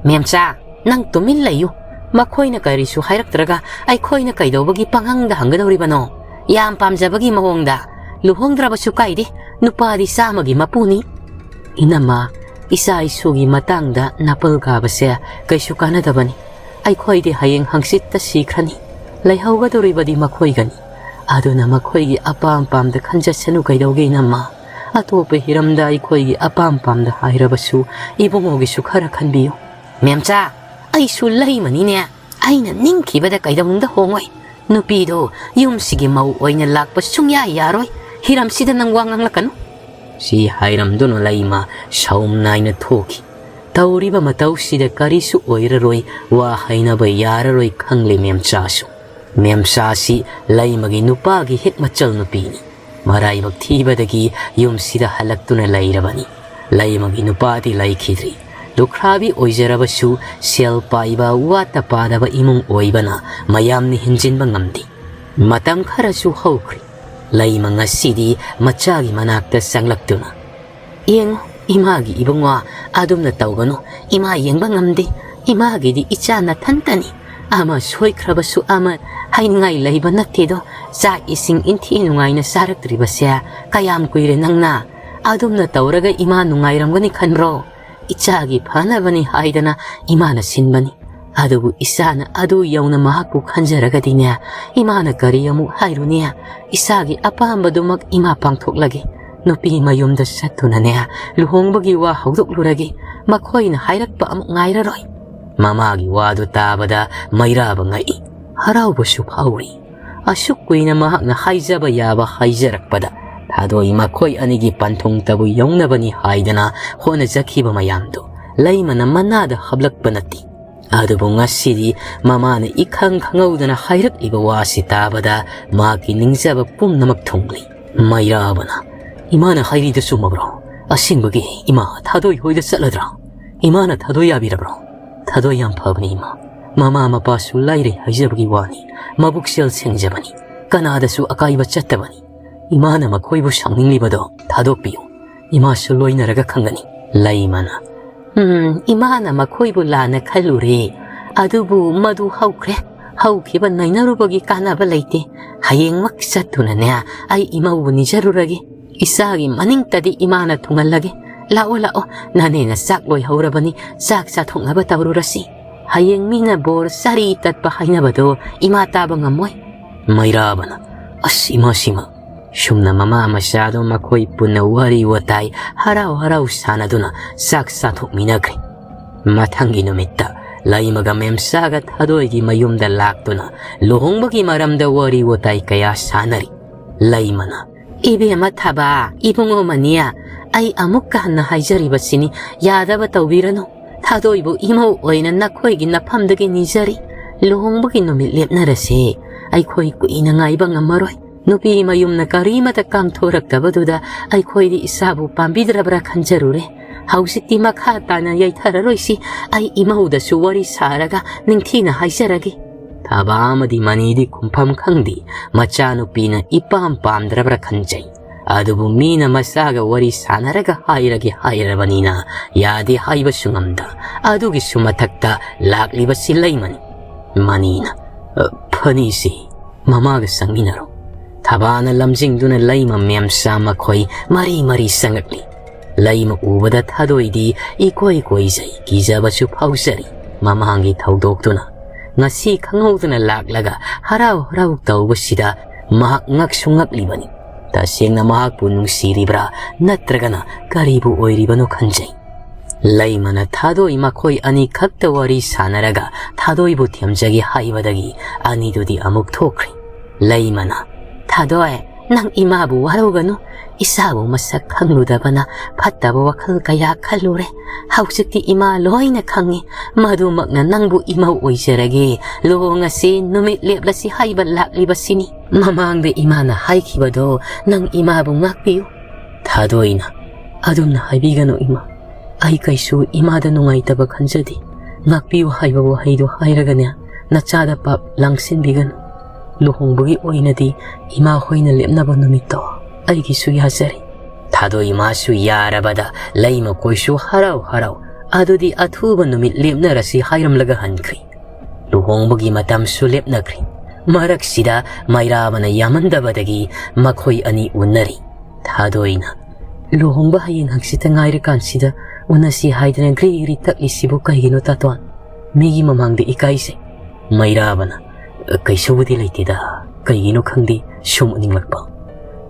"ꯃꯦꯝꯆꯥ, ꯅꯪ ꯇꯨꯃꯤꯟ ꯂꯩꯌꯨ꯫ ꯃꯈꯣꯏꯅ ꯀꯔꯤꯁꯨ ꯍꯥꯏꯔꯛꯇ꯭ꯔꯒ ꯑꯩꯈꯣꯏꯅ ꯀꯩꯗꯧꯕꯒꯤ ꯄꯪꯍꯪꯗ ꯍꯪꯒꯗꯧꯔꯤꯕꯅꯣ? ꯌꯥꯝ ꯄꯥꯝꯖꯕꯒꯤ ꯃꯑꯣꯡꯗ꯫ ꯂꯨꯍꯣꯡꯗ꯭ꯔꯕꯁꯨ ꯀꯥꯏꯗꯦ, ꯅꯨꯄꯥꯗꯤ ꯆꯥꯝꯃꯒꯤ ꯃꯄꯨꯅꯤ꯫" "ꯏꯅꯝꯃ, ꯏꯆꯥ ꯏꯁꯨꯒꯤ ꯃꯇꯥꯡꯗ ꯅꯥꯄꯜ ꯀꯥꯕꯁꯦ ꯀꯩꯁꯨ ꯀꯥꯟꯅꯗꯕꯅꯤ꯫ ꯑꯩꯈꯣꯏꯗꯤ ꯍꯌꯦꯡ ꯍꯪꯆꯤꯠꯇ ꯁꯤꯈ꯭ꯔꯅꯤ꯫ ꯂꯩꯍꯧꯒꯗꯧꯔꯤꯕꯗꯤ ꯃꯈꯣꯏꯒꯅꯤ꯫ ꯑꯗꯨꯅ ꯃꯈꯣꯏꯒꯤ ꯑꯄꯥꯝ ꯑꯄꯥꯝꯗ ꯈꯟꯖꯁꯅꯨ ꯀꯩꯗꯧꯒꯦ ꯏꯅꯝꯃ꯫ ꯑꯇꯣꯞꯄ ꯍꯤꯔꯝꯗ ꯑꯩꯈꯣꯏꯒꯤ ꯑꯄꯥꯝ ꯑꯄꯥꯝꯗ ꯍꯥꯏꯔꯕꯁꯨ ꯏꯕꯨꯡꯉꯣꯒꯤꯁꯨ ꯈꯔ ꯈꯟꯕꯤꯌꯨ꯫" "ꯃꯦꯝꯆꯥ, ꯑꯩꯁꯨ ꯂꯩꯃꯅꯤꯅꯦ꯫ "ꯑꯩꯅ ꯅꯤꯡꯈꯤꯕꯗ ꯀꯩꯗꯧꯅꯨꯡꯗ ꯍꯣꯡꯉꯣꯏ꯫ ꯅꯨꯄꯤꯗꯣ ꯌꯨꯝꯁꯤꯒꯤ ꯃꯧ ꯑꯣꯏꯅ ꯂꯥꯛꯄ ꯁꯨꯡꯌꯥ ꯌꯥꯔꯣꯏ꯫ ꯍꯤꯔꯝꯁꯤꯗ ꯅꯪ ꯋꯥ ꯉꯥꯡꯂꯛꯀꯅꯨ꯫" ꯁꯤ ꯍꯥꯏꯔꯝꯗꯨꯅ ꯂꯩꯃ ꯁꯥꯎꯝ ꯅꯥꯏꯅ ꯊꯣꯛꯈꯤ꯫ ꯇꯧꯔꯤꯕ ꯃꯇꯧꯁꯤꯗ ꯀꯔꯤꯁꯨ ꯑꯣꯏꯔꯔꯣꯏ, ꯋꯥ ꯍꯥꯏꯅꯕ ꯌꯥꯔꯔꯣꯏ ꯈꯪꯂꯦ ꯃꯦꯝꯆꯥꯁꯨ꯫ ꯃꯦꯝꯆꯥꯁꯤ ꯂꯩꯃꯒꯤ ꯅꯨꯄꯥꯒꯤ ꯍꯦꯛ ꯃꯆꯜ ꯅꯨꯄꯤꯅꯤ꯫ ꯃꯔꯥꯏꯕꯛ ꯊꯤꯕꯗꯒꯤ ꯌꯨꯝꯁꯤꯗ ꯍꯜꯂꯛꯇꯨꯅ ꯂꯩꯔꯕꯅꯤ꯫ ꯂꯩꯃꯒꯤ ꯅꯨꯄꯥꯗꯤ ꯂꯩꯈꯤꯗ꯭ꯔꯤ꯫ ꯂꯨꯈ꯭ꯔꯥꯕꯤ ꯑꯣꯏꯖꯔꯕꯁꯨ ꯁꯦꯜ ꯄꯥꯏꯕ, ꯋꯥꯠꯇ ꯄꯥꯗꯕ ꯏꯃꯨꯡ ꯑꯣꯏꯕꯅ ꯃꯌꯥꯝꯅ ꯍꯦꯟꯖꯤꯟꯕ ꯉꯝꯗꯦ꯫ ꯃꯇꯝ ꯈꯔꯁꯨ ꯍꯧꯈ꯭ꯔꯦ꯫ ꯂꯩꯃ ꯉꯁꯤꯗꯤ ꯃꯆꯥꯒꯤ ꯃꯅꯥꯛꯇ ꯆꯪꯂꯛꯇꯨꯅ, "ꯌꯦꯡꯉꯨ, ꯏꯃꯥꯒꯤ ꯏꯕꯨꯡꯉꯣ, ꯑꯗꯨꯝꯅ ꯇꯧꯒꯅꯨ꯫ ꯏꯃꯥ ꯌꯦꯡꯕ ꯉꯝꯗꯦ꯫ ꯏꯃꯥꯒꯤꯗꯤ ꯏꯆꯥ ꯅꯊꯟꯇꯅꯤ꯫ ꯑꯃ ꯁꯣꯏꯈ꯭ꯔꯕꯁꯨ ꯑꯃ ꯍꯥꯏꯅꯤꯡꯉꯥꯏ ꯂꯩꯕ ꯅꯠꯇꯦꯗꯣ꯫ ꯆꯥꯛ ꯏꯁꯤꯡ ꯏꯟꯊꯤ ꯅꯨꯡꯉꯥꯏꯅ ꯆꯥꯔꯛꯇ꯭ꯔꯤꯕꯁꯦ ꯀꯌꯥꯝ ꯀꯨꯏꯔꯦ ꯅꯪꯅ? ꯑꯗꯨꯝꯅ ꯇꯧꯔꯒ ꯏꯃꯥ ꯅꯨꯡꯉꯥꯏꯔꯝꯒꯅꯤ ꯈꯟꯕ꯭ꯔꯣ? ꯏꯆꯥꯒꯤ ꯐꯅꯕꯅꯤ ꯍꯥꯏꯗꯅ ꯏꯃꯥꯅ ꯁꯤꯟꯕꯅꯤ꯫ ꯑꯗꯨꯕꯨ ꯏꯆꯥꯅ ꯑꯗꯨ ꯌꯧꯅ ꯃꯍꯥꯛꯄꯨ ꯈꯟꯖꯔꯒꯗꯤꯅꯦ, ꯏꯃꯥꯅ ꯀꯔꯤ ꯑꯃꯨꯛ ꯍꯥꯏꯔꯨꯅꯤ? ꯏꯆꯥꯒꯤ ꯑꯄꯥꯝꯕꯗꯨꯃꯛ ꯏꯃꯥ ꯄꯥꯡꯊꯣꯛꯂꯒꯦ꯫" ꯅꯨꯄꯤ ꯃꯌꯨꯝꯗ ꯆꯠꯇꯨꯅꯅꯦ, ꯂꯨꯍꯣꯡꯕꯒꯤ ꯋꯥ ꯍꯧꯗꯣꯛꯂꯨꯔꯒꯦ꯫ ꯃꯈꯣꯏꯅ ꯍꯥꯏꯔꯛꯄ ꯑꯃꯨꯛ ꯉꯥꯏꯔꯔꯣꯏ꯫ ꯃꯃꯥꯒꯤ ꯋꯥꯗꯨ ꯇꯥꯕꯗ ꯃꯩꯔꯥꯕ ꯉꯛꯏ, ꯍꯔꯥꯎꯕꯁꯨ ꯐꯥꯎꯔꯤ꯫ ꯑꯁꯨꯛ ꯀꯨꯏꯅ ꯃꯍꯥꯛꯅ ꯍꯥꯏꯖꯕ ꯌꯥꯕ ꯍꯥꯏꯖꯔꯛꯄꯗ, ꯊꯥꯗꯣꯏ ꯃꯈꯣꯏ ꯑꯅꯤꯒꯤ ꯄꯟꯊꯨꯡꯇꯕꯨ ꯌꯧꯅꯕꯅꯤ ꯍꯥꯏꯗꯅ ꯍꯣꯠꯅꯖꯈꯤꯕ ꯃꯌꯥꯝꯗꯨ ꯂꯩꯃꯅ ꯃꯅꯥꯗ ꯍꯥꯞꯂꯛꯄ ꯅꯠꯇꯦ꯫ ꯑꯗꯨꯕꯨ ꯉꯁꯤꯗꯤ ꯃꯃꯥꯅ ꯏꯈꯪ ꯈꯪꯍꯧꯗꯅ ꯍꯥꯏꯔꯛꯂꯤꯕ ꯋꯥꯁꯤ ꯇꯥꯕꯗ ꯃꯍꯥꯛꯀꯤ ꯅꯤꯡꯖꯕ ꯄꯨꯝꯅꯃꯛ ꯊꯨꯡꯂꯤ꯫ ꯃꯩꯔꯥꯕꯅ, "ꯏꯃꯥꯅ ꯍꯥꯏꯔꯤꯗꯨ ꯆꯨꯝꯃꯕ꯭ꯔꯣ? ꯑꯁꯦꯡꯕꯒꯤ ꯏꯃꯥ ꯊꯥꯗꯣꯏ ꯍꯣꯏꯗ ꯆꯠꯂꯗ꯭ꯔꯥ? ꯏꯃꯥꯅ ꯊꯥꯗꯣꯏ ꯌꯥꯕꯤꯔꯕ꯭ꯔꯣ?" "ꯊꯥꯗꯣꯏ ꯌꯥꯝ ꯐꯕꯅꯤ ꯏꯃꯥ꯫ ꯃꯃꯥ ꯃꯄꯥꯁꯨ ꯂꯥꯏꯔꯩ ꯍꯥꯏꯖꯕꯒꯤ ꯋꯥꯅꯤ꯫ ꯃꯕꯨꯛꯆꯦꯜ ꯁꯦꯡꯖꯕꯅꯤ꯫ ꯀꯅꯥꯗꯁꯨ ꯑꯀꯥꯏꯕ ꯆꯠꯇꯕꯅꯤ꯫ ꯏꯃꯥꯅ ꯃꯈꯣꯏꯕꯨ ꯁꯥꯎꯅꯤꯡꯂꯤꯕꯗꯣ ꯊꯥꯗꯣꯛꯄꯤꯌꯨ꯫ ꯏꯃꯥꯁꯨ ꯂꯣꯏꯅꯔꯒ ꯈꯪꯒꯅꯤ꯫" ꯂꯩꯃꯅ, "ꯎꯝ, ꯏꯃꯥꯅ ꯃꯈꯣꯏꯕꯨ ꯂꯥꯟꯅ ꯈꯜꯂꯨꯔꯦ꯫ ꯑꯗꯨꯕꯨ ꯃꯗꯨ ꯍꯧꯈ꯭ꯔꯦ꯫ ꯍꯧꯈꯤꯕ ꯅꯩꯅꯔꯨꯕꯒꯤ ꯀꯥꯟꯅꯕ ꯂꯩꯇꯦ꯫ ꯍꯌꯦꯡꯃꯛ ꯆꯠꯇꯨꯅꯅꯦ, ꯑꯩ ꯏꯃꯧꯕꯨ ꯅꯤꯖꯔꯨꯔꯒꯦ꯫ ꯏꯆꯥꯒꯤ ꯃꯅꯤꯡꯇꯗꯤ ꯏꯃꯥꯅ ꯊꯨꯡꯍꯜꯂꯒꯦ꯫ ꯂꯥꯛꯑꯣ, ꯂꯥꯛꯑꯣ, ꯅꯅꯦꯅ ꯆꯥꯛ ꯂꯣꯏꯍꯧꯔꯕꯅꯤ꯫ ꯆꯥꯛ ꯆꯥꯊꯣꯛꯅꯕ ꯇꯧꯔꯨꯔꯁꯤ꯫ ꯍꯌꯦꯡ ꯃꯤꯅ ꯕꯣꯔ ꯆꯥꯔꯤ ꯇꯠꯄ ꯍꯥꯏꯅꯕꯗꯣ ꯏꯃꯥ ꯇꯥꯕ ꯉꯝꯃꯣꯏ꯫" ꯃꯩꯔꯥꯕꯅ, "ꯑꯁ, ꯏꯃꯥ ꯁꯤꯃ!" ꯁꯨꯝꯅ ꯃꯃꯥ ꯃꯆꯥꯗꯣ ꯃꯈꯣꯏ ꯄꯨꯟꯅ ꯋꯥꯔꯤ ꯋꯥꯇꯥꯏ ꯍꯔꯥꯎ ꯍꯔꯥꯎ ꯁꯥꯟꯅꯗꯨꯅ ꯆꯥꯛ ꯆꯥꯊꯣꯛꯃꯤꯟꯅꯈ꯭ꯔꯦ꯫ ꯃꯊꯪꯒꯤ ꯅꯨꯃꯤꯠꯇ ꯂꯩꯃꯒ ꯃꯦꯝꯆꯥꯒ ꯊꯥꯗꯣꯏꯒꯤ ꯃꯌꯨꯝꯗ ꯂꯥꯛꯇꯨꯅ ꯂꯨꯍꯣꯡꯕꯒꯤ ꯃꯔꯝꯗ ꯋꯥꯔꯤ ꯋꯥꯇꯥꯏ ꯀꯌꯥ ꯁꯥꯟꯅꯔꯤ꯫ ꯂꯩꯃꯅ, "ꯏꯕꯦꯝꯃ ꯊꯥꯕ, ꯏꯕꯨꯡꯉꯣ ꯃꯅꯤ, ꯑꯩ ꯑꯃꯨꯛꯀ ꯍꯟꯅ ꯍꯥꯏꯖꯔꯤꯕꯁꯤꯅꯤ, ꯌꯥꯗꯕ ꯇꯧꯕꯤꯔꯅꯨ꯫ ꯊꯥꯗꯣꯏꯕꯨ ꯏꯃꯧ ꯑꯣꯏꯅ ꯅꯈꯣꯏꯒꯤ ꯅꯐꯝꯗꯒꯤ ꯅꯤꯖꯔꯤ꯫ ꯂꯨꯍꯣꯡꯕꯒꯤ ꯅꯨꯃꯤꯠ ꯂꯦꯞꯅꯔꯁꯦ꯫ ꯑꯩꯈꯣꯏ ꯀꯨꯏꯅ ꯉꯥꯏꯕ ꯉꯝꯃꯔꯣꯏ꯫ ꯅꯨꯄꯤ ꯃꯌꯨꯝꯅ ꯀꯔꯤꯃꯇ ꯀꯥꯡꯊꯣꯔꯛꯇꯕꯗꯨꯗ ꯑꯩꯈꯣꯏꯗꯤ ꯏꯆꯥꯕꯨ ꯄꯥꯝꯕꯤꯗ꯭ꯔꯕ꯭ꯔꯥ ꯈꯟꯖꯔꯨꯔꯦ꯫ ꯍꯧꯖꯤꯛꯇꯤ ꯃꯈꯥ ꯇꯥꯅ ꯌꯩꯊꯔꯔꯣꯏꯁꯤ꯫ ꯑꯩ ꯏꯃꯧꯗꯁꯨ ꯋꯥꯔꯤ ꯁꯥꯔꯒ ꯅꯤꯡꯊꯤꯅ ꯍꯥꯏꯖꯔꯒꯦ"꯫ ꯊꯥꯕ ꯑꯃꯗꯤ ꯃꯅꯤꯗꯤ ꯈꯨꯝꯐꯝ ꯈꯪꯗꯦ꯫ ꯃꯆꯥꯅꯨꯄꯤꯅ ꯏꯄꯥꯝ ꯄꯥꯝꯗ꯭ꯔꯕ꯭ꯔꯥ ꯈꯟꯖꯩ꯫ ꯑꯗꯨꯕꯨ ꯃꯤꯅ ꯃꯆꯥꯒ ꯋꯥꯔꯤ ꯁꯥꯟꯅꯔꯒ ꯍꯥꯏꯔꯒꯦ ꯍꯥꯏꯔꯕꯅꯤꯅ ꯌꯥꯗꯦ ꯍꯥꯏꯕꯁꯨ ꯉꯝꯗ꯫ ꯑꯗꯨꯒꯤꯁꯨ ꯃꯊꯛꯇ ꯂꯥꯛꯂꯤꯕꯁꯤ ꯂꯩꯃꯅꯤ꯫ ꯃꯅꯤꯅ, "ꯑ, ꯐꯅꯤꯁꯤ, ꯃꯃꯥꯒ ꯆꯪꯃꯤꯟꯅꯔꯣ"꯫ ꯊꯥꯕꯅ ꯂꯝꯖꯤꯡꯗꯨꯅ ꯂꯩꯃ ꯃꯦꯝꯆꯥ ꯃꯈꯣꯏ ꯃꯔꯤ ꯃꯔꯤ ꯆꯪꯉꯛꯂꯤ꯫ ꯂꯩꯃ ꯎꯕꯗ ꯊꯥꯗꯣꯏꯗꯤ ꯏꯀꯣꯏ ꯀꯣꯏꯖꯩ, ꯀꯤꯖꯕꯁꯨ ꯐꯥꯎꯖꯔꯤ꯫ ꯃꯃꯥꯡꯒꯤ ꯊꯧꯗꯣꯛꯇꯨꯅ ꯉꯁꯤ ꯈꯪꯍꯧꯗꯅ ꯂꯥꯛꯂꯒ ꯍꯔꯥꯎ ꯍꯔꯥꯎ ꯇꯧꯕꯁꯤꯗ ꯃꯍꯥꯛ ꯉꯛꯁꯨ ꯉꯛꯂꯤꯕꯅꯤ꯫ ꯇꯁꯦꯡꯅ ꯃꯍꯥꯛꯄꯨ ꯅꯨꯡꯁꯤꯔꯤꯕ꯭ꯔꯥ ꯅꯠꯇ꯭ꯔꯒꯅ ꯀꯔꯤꯕꯨ ꯑꯣꯏꯔꯤꯕꯅꯣ ꯈꯟꯖꯩ꯫ ꯂꯩꯃꯅ ꯊꯥꯗꯣꯏ ꯃꯈꯣꯏ ꯑꯅꯤꯈꯛꯇ ꯋꯥꯔꯤ ꯁꯥꯟꯅꯔꯒ ꯊꯥꯗꯣꯏꯕꯨ ꯊꯦꯝꯖꯒꯦ ꯍꯥꯏꯕꯗꯒꯤ ꯑꯅꯤꯗꯨꯗꯤ ꯑꯃꯨꯛ ꯊꯣꯛꯈ꯭ꯔꯦ꯫ ꯂꯩꯃꯅ, "ꯊꯥꯗꯣꯏ, ꯅꯪ ꯏꯃꯥꯕꯨ ꯋꯥꯔꯧꯒꯅꯨ꯫ ꯏꯆꯥꯕꯨ ꯃꯁꯛ ꯈꯪꯂꯨꯗꯕꯅ ꯐꯠꯇꯕ ꯋꯥꯈꯜ ꯀꯌꯥ ꯈꯜꯂꯨꯔꯦ꯫ ꯍꯧꯖꯤꯛꯇꯤ ꯏꯃꯥ ꯂꯣꯏꯅ ꯈꯪꯉꯤ꯫ ꯃꯗꯨꯃꯛꯅ ꯅꯪꯕꯨ ꯏꯃꯧ ꯑꯣꯏꯖꯔꯒꯦ꯫ ꯂꯨꯍꯣꯡꯉꯁꯤ, ꯅꯨꯃꯤꯠ ꯂꯦꯞꯂꯁꯤ ꯍꯥꯏꯕ ꯂꯥꯛꯂꯤꯕꯁꯤꯅꯤ꯫ ꯃꯃꯥꯡꯗ ꯏꯃꯥꯅ ꯍꯥꯏꯈꯤꯕꯗꯣ ꯅꯪ ꯏꯃꯥꯕꯨ ꯉꯥꯛꯄꯤꯌꯨ"꯫ ꯊꯥꯗꯣꯏꯅ, "ꯑꯗꯨꯝꯅ ꯍꯥꯏꯕꯤꯒꯅꯨ ꯏꯃꯥ꯫ ꯑꯩ ꯀꯩꯁꯨ ꯏꯃꯥꯗ ꯅꯨꯡꯉꯥꯏꯇꯕ ꯈꯟꯖꯗꯦ꯫ ꯉꯥꯛꯄꯤꯌꯨ ꯍꯥꯏꯕ ꯋꯥꯍꯩꯗꯣ ꯍꯥꯏꯔꯒꯅꯦ, ꯅꯆꯥꯗ ꯄꯥꯞ ꯂꯥꯡꯁꯤꯟꯕꯤꯒꯅꯨ꯫ ꯂꯨꯍꯣꯡꯕꯒꯤ ꯑꯣꯏꯅꯗꯤ ꯏꯃꯥ ꯍꯣꯏꯅ ꯂꯦꯞꯅꯕ ꯅꯨꯃꯤꯠꯇꯣ ꯑꯩꯒꯤꯁꯨ ꯌꯥꯖꯔꯦ"꯫ ꯊꯥꯗꯣꯏ ꯃꯥꯁꯨ ꯌꯥꯔꯕꯗ ꯂꯩꯃ ꯈꯣꯏꯁꯨ ꯍꯔꯥꯎ ꯍꯔꯥꯎ, "ꯑꯗꯨꯗꯤ ꯑꯊꯨꯕ ꯅꯨꯃꯤꯠ ꯂꯦꯞꯅꯔꯁꯤ" ꯍꯥꯏꯔꯝꯂꯒ ꯍꯟꯈ꯭ꯔꯦ꯫ ꯂꯨꯍꯣꯡꯕꯒꯤ ꯃꯇꯝꯁꯨ ꯂꯦꯞꯅꯈ꯭ꯔꯦ꯫ ꯃꯔꯛꯁꯤꯗ ꯃꯩꯔꯥꯕꯅ ꯌꯥꯝꯃꯟꯗꯕꯗꯒꯤ ꯃꯈꯣꯏ ꯑꯅꯤ ꯎꯅꯔꯤ꯫ ꯊꯥꯗꯣꯏꯅ, "ꯂꯨꯍꯣꯡꯕ ꯍꯌꯦꯡ ꯍꯪꯆꯤꯠꯇ ꯉꯥꯏꯔꯀꯥꯟꯁꯤꯗ ꯎꯅꯁꯤ ꯍꯥꯏꯗꯅ ꯒ꯭ꯔꯤ ꯒ꯭ꯔꯤ ꯇꯛꯂꯤꯁꯤꯕꯨ ꯀꯩꯒꯤꯅꯣ ꯇꯥꯇꯣꯟ? ꯃꯤꯒꯤ ꯃꯃꯥꯡꯗ ꯏꯀꯥꯏꯖꯩ"꯫ ꯃꯩꯔꯥꯕꯅ, "ꯀꯩꯁꯨꯕꯨꯗꯤ ꯂꯩꯇꯦꯗ, ꯀꯩꯒꯤꯅꯣ ꯈꯪꯗꯦ, ꯁꯨꯝ ꯎꯅꯤꯡꯂꯛꯄ꯫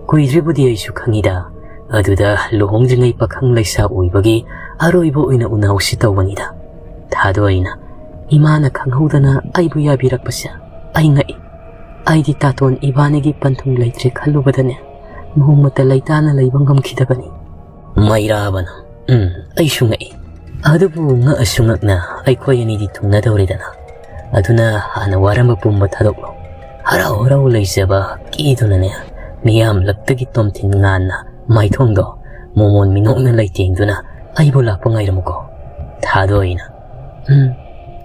ꯀꯨꯏꯗ꯭ꯔꯤꯕꯨꯗꯤ ꯑꯩꯁꯨ ꯈꯪꯉꯤꯗ, ꯑꯗꯨꯗ ꯂꯨꯍꯣꯡꯗ꯭ꯔꯤꯉꯩ ꯄꯥꯈꯪ ꯂꯩꯁꯥ ꯑꯣꯏꯕꯒꯤ ꯑꯔꯣꯏꯕ ꯑꯣꯏꯅ ꯎꯅꯍꯧꯁꯤ ꯇꯧꯕꯅꯤꯗ"꯫ ꯊꯥꯗꯣꯏꯅ, ꯏꯃꯥꯅ ꯈꯪꯍꯧꯗꯅ ꯑꯩꯕꯨ ꯌꯥꯕꯤꯔꯛꯄꯁꯦ ꯑꯩ ꯉꯛꯏ꯫ ꯑꯩꯗꯤ ꯇꯥꯇꯣꯟ ꯏꯕꯥꯅꯤꯒꯤ ꯄꯟꯊꯨꯡ ꯂꯩꯇ꯭ꯔꯦ ꯈꯜꯂꯨꯕꯗꯅꯦ, ꯅꯣꯡꯃꯇ ꯂꯩꯇꯥꯅ ꯂꯩꯕ ꯉꯝꯈꯤꯗꯕꯅꯤ꯫ ꯃꯩꯔꯥꯕꯅ, "ꯎꯝ, ꯑꯩꯁꯨ ꯉꯛꯏ꯫ ꯑꯗꯨꯕꯨ ꯉꯛꯑꯁꯨ ꯉꯛꯅ ꯑꯩꯈꯣꯏ ꯑꯅꯤꯗꯤ ꯊꯨꯡꯅꯗꯧꯔꯦꯗꯅ꯫ ꯑꯗꯨꯅ ꯍꯥꯟꯅ ꯋꯥꯔꯝꯕ ꯄꯨꯝꯕ ꯊꯥꯗꯣꯛꯂꯣ꯫ ꯍꯔꯥꯎ ꯍꯔꯥꯎ ꯂꯩꯖꯕ ꯀꯦꯗꯨꯅꯅꯦ, ꯃꯤꯌꯥꯝꯂꯛꯇꯒꯤ ꯇꯣꯝꯊꯤꯟ ꯉꯥꯟꯅ ꯃꯥꯏꯊꯣꯡꯗꯣ ꯃꯣꯃꯣꯟ ꯃꯤꯅꯣꯛꯅ ꯂꯩꯇꯦꯡꯗꯨꯅ ꯑꯩꯕꯨ ꯂꯥꯛꯄ ꯉꯥꯏꯔꯝꯃꯨꯀꯣ꯫" ꯊꯥꯗꯣꯏꯅ, "ꯎꯝ,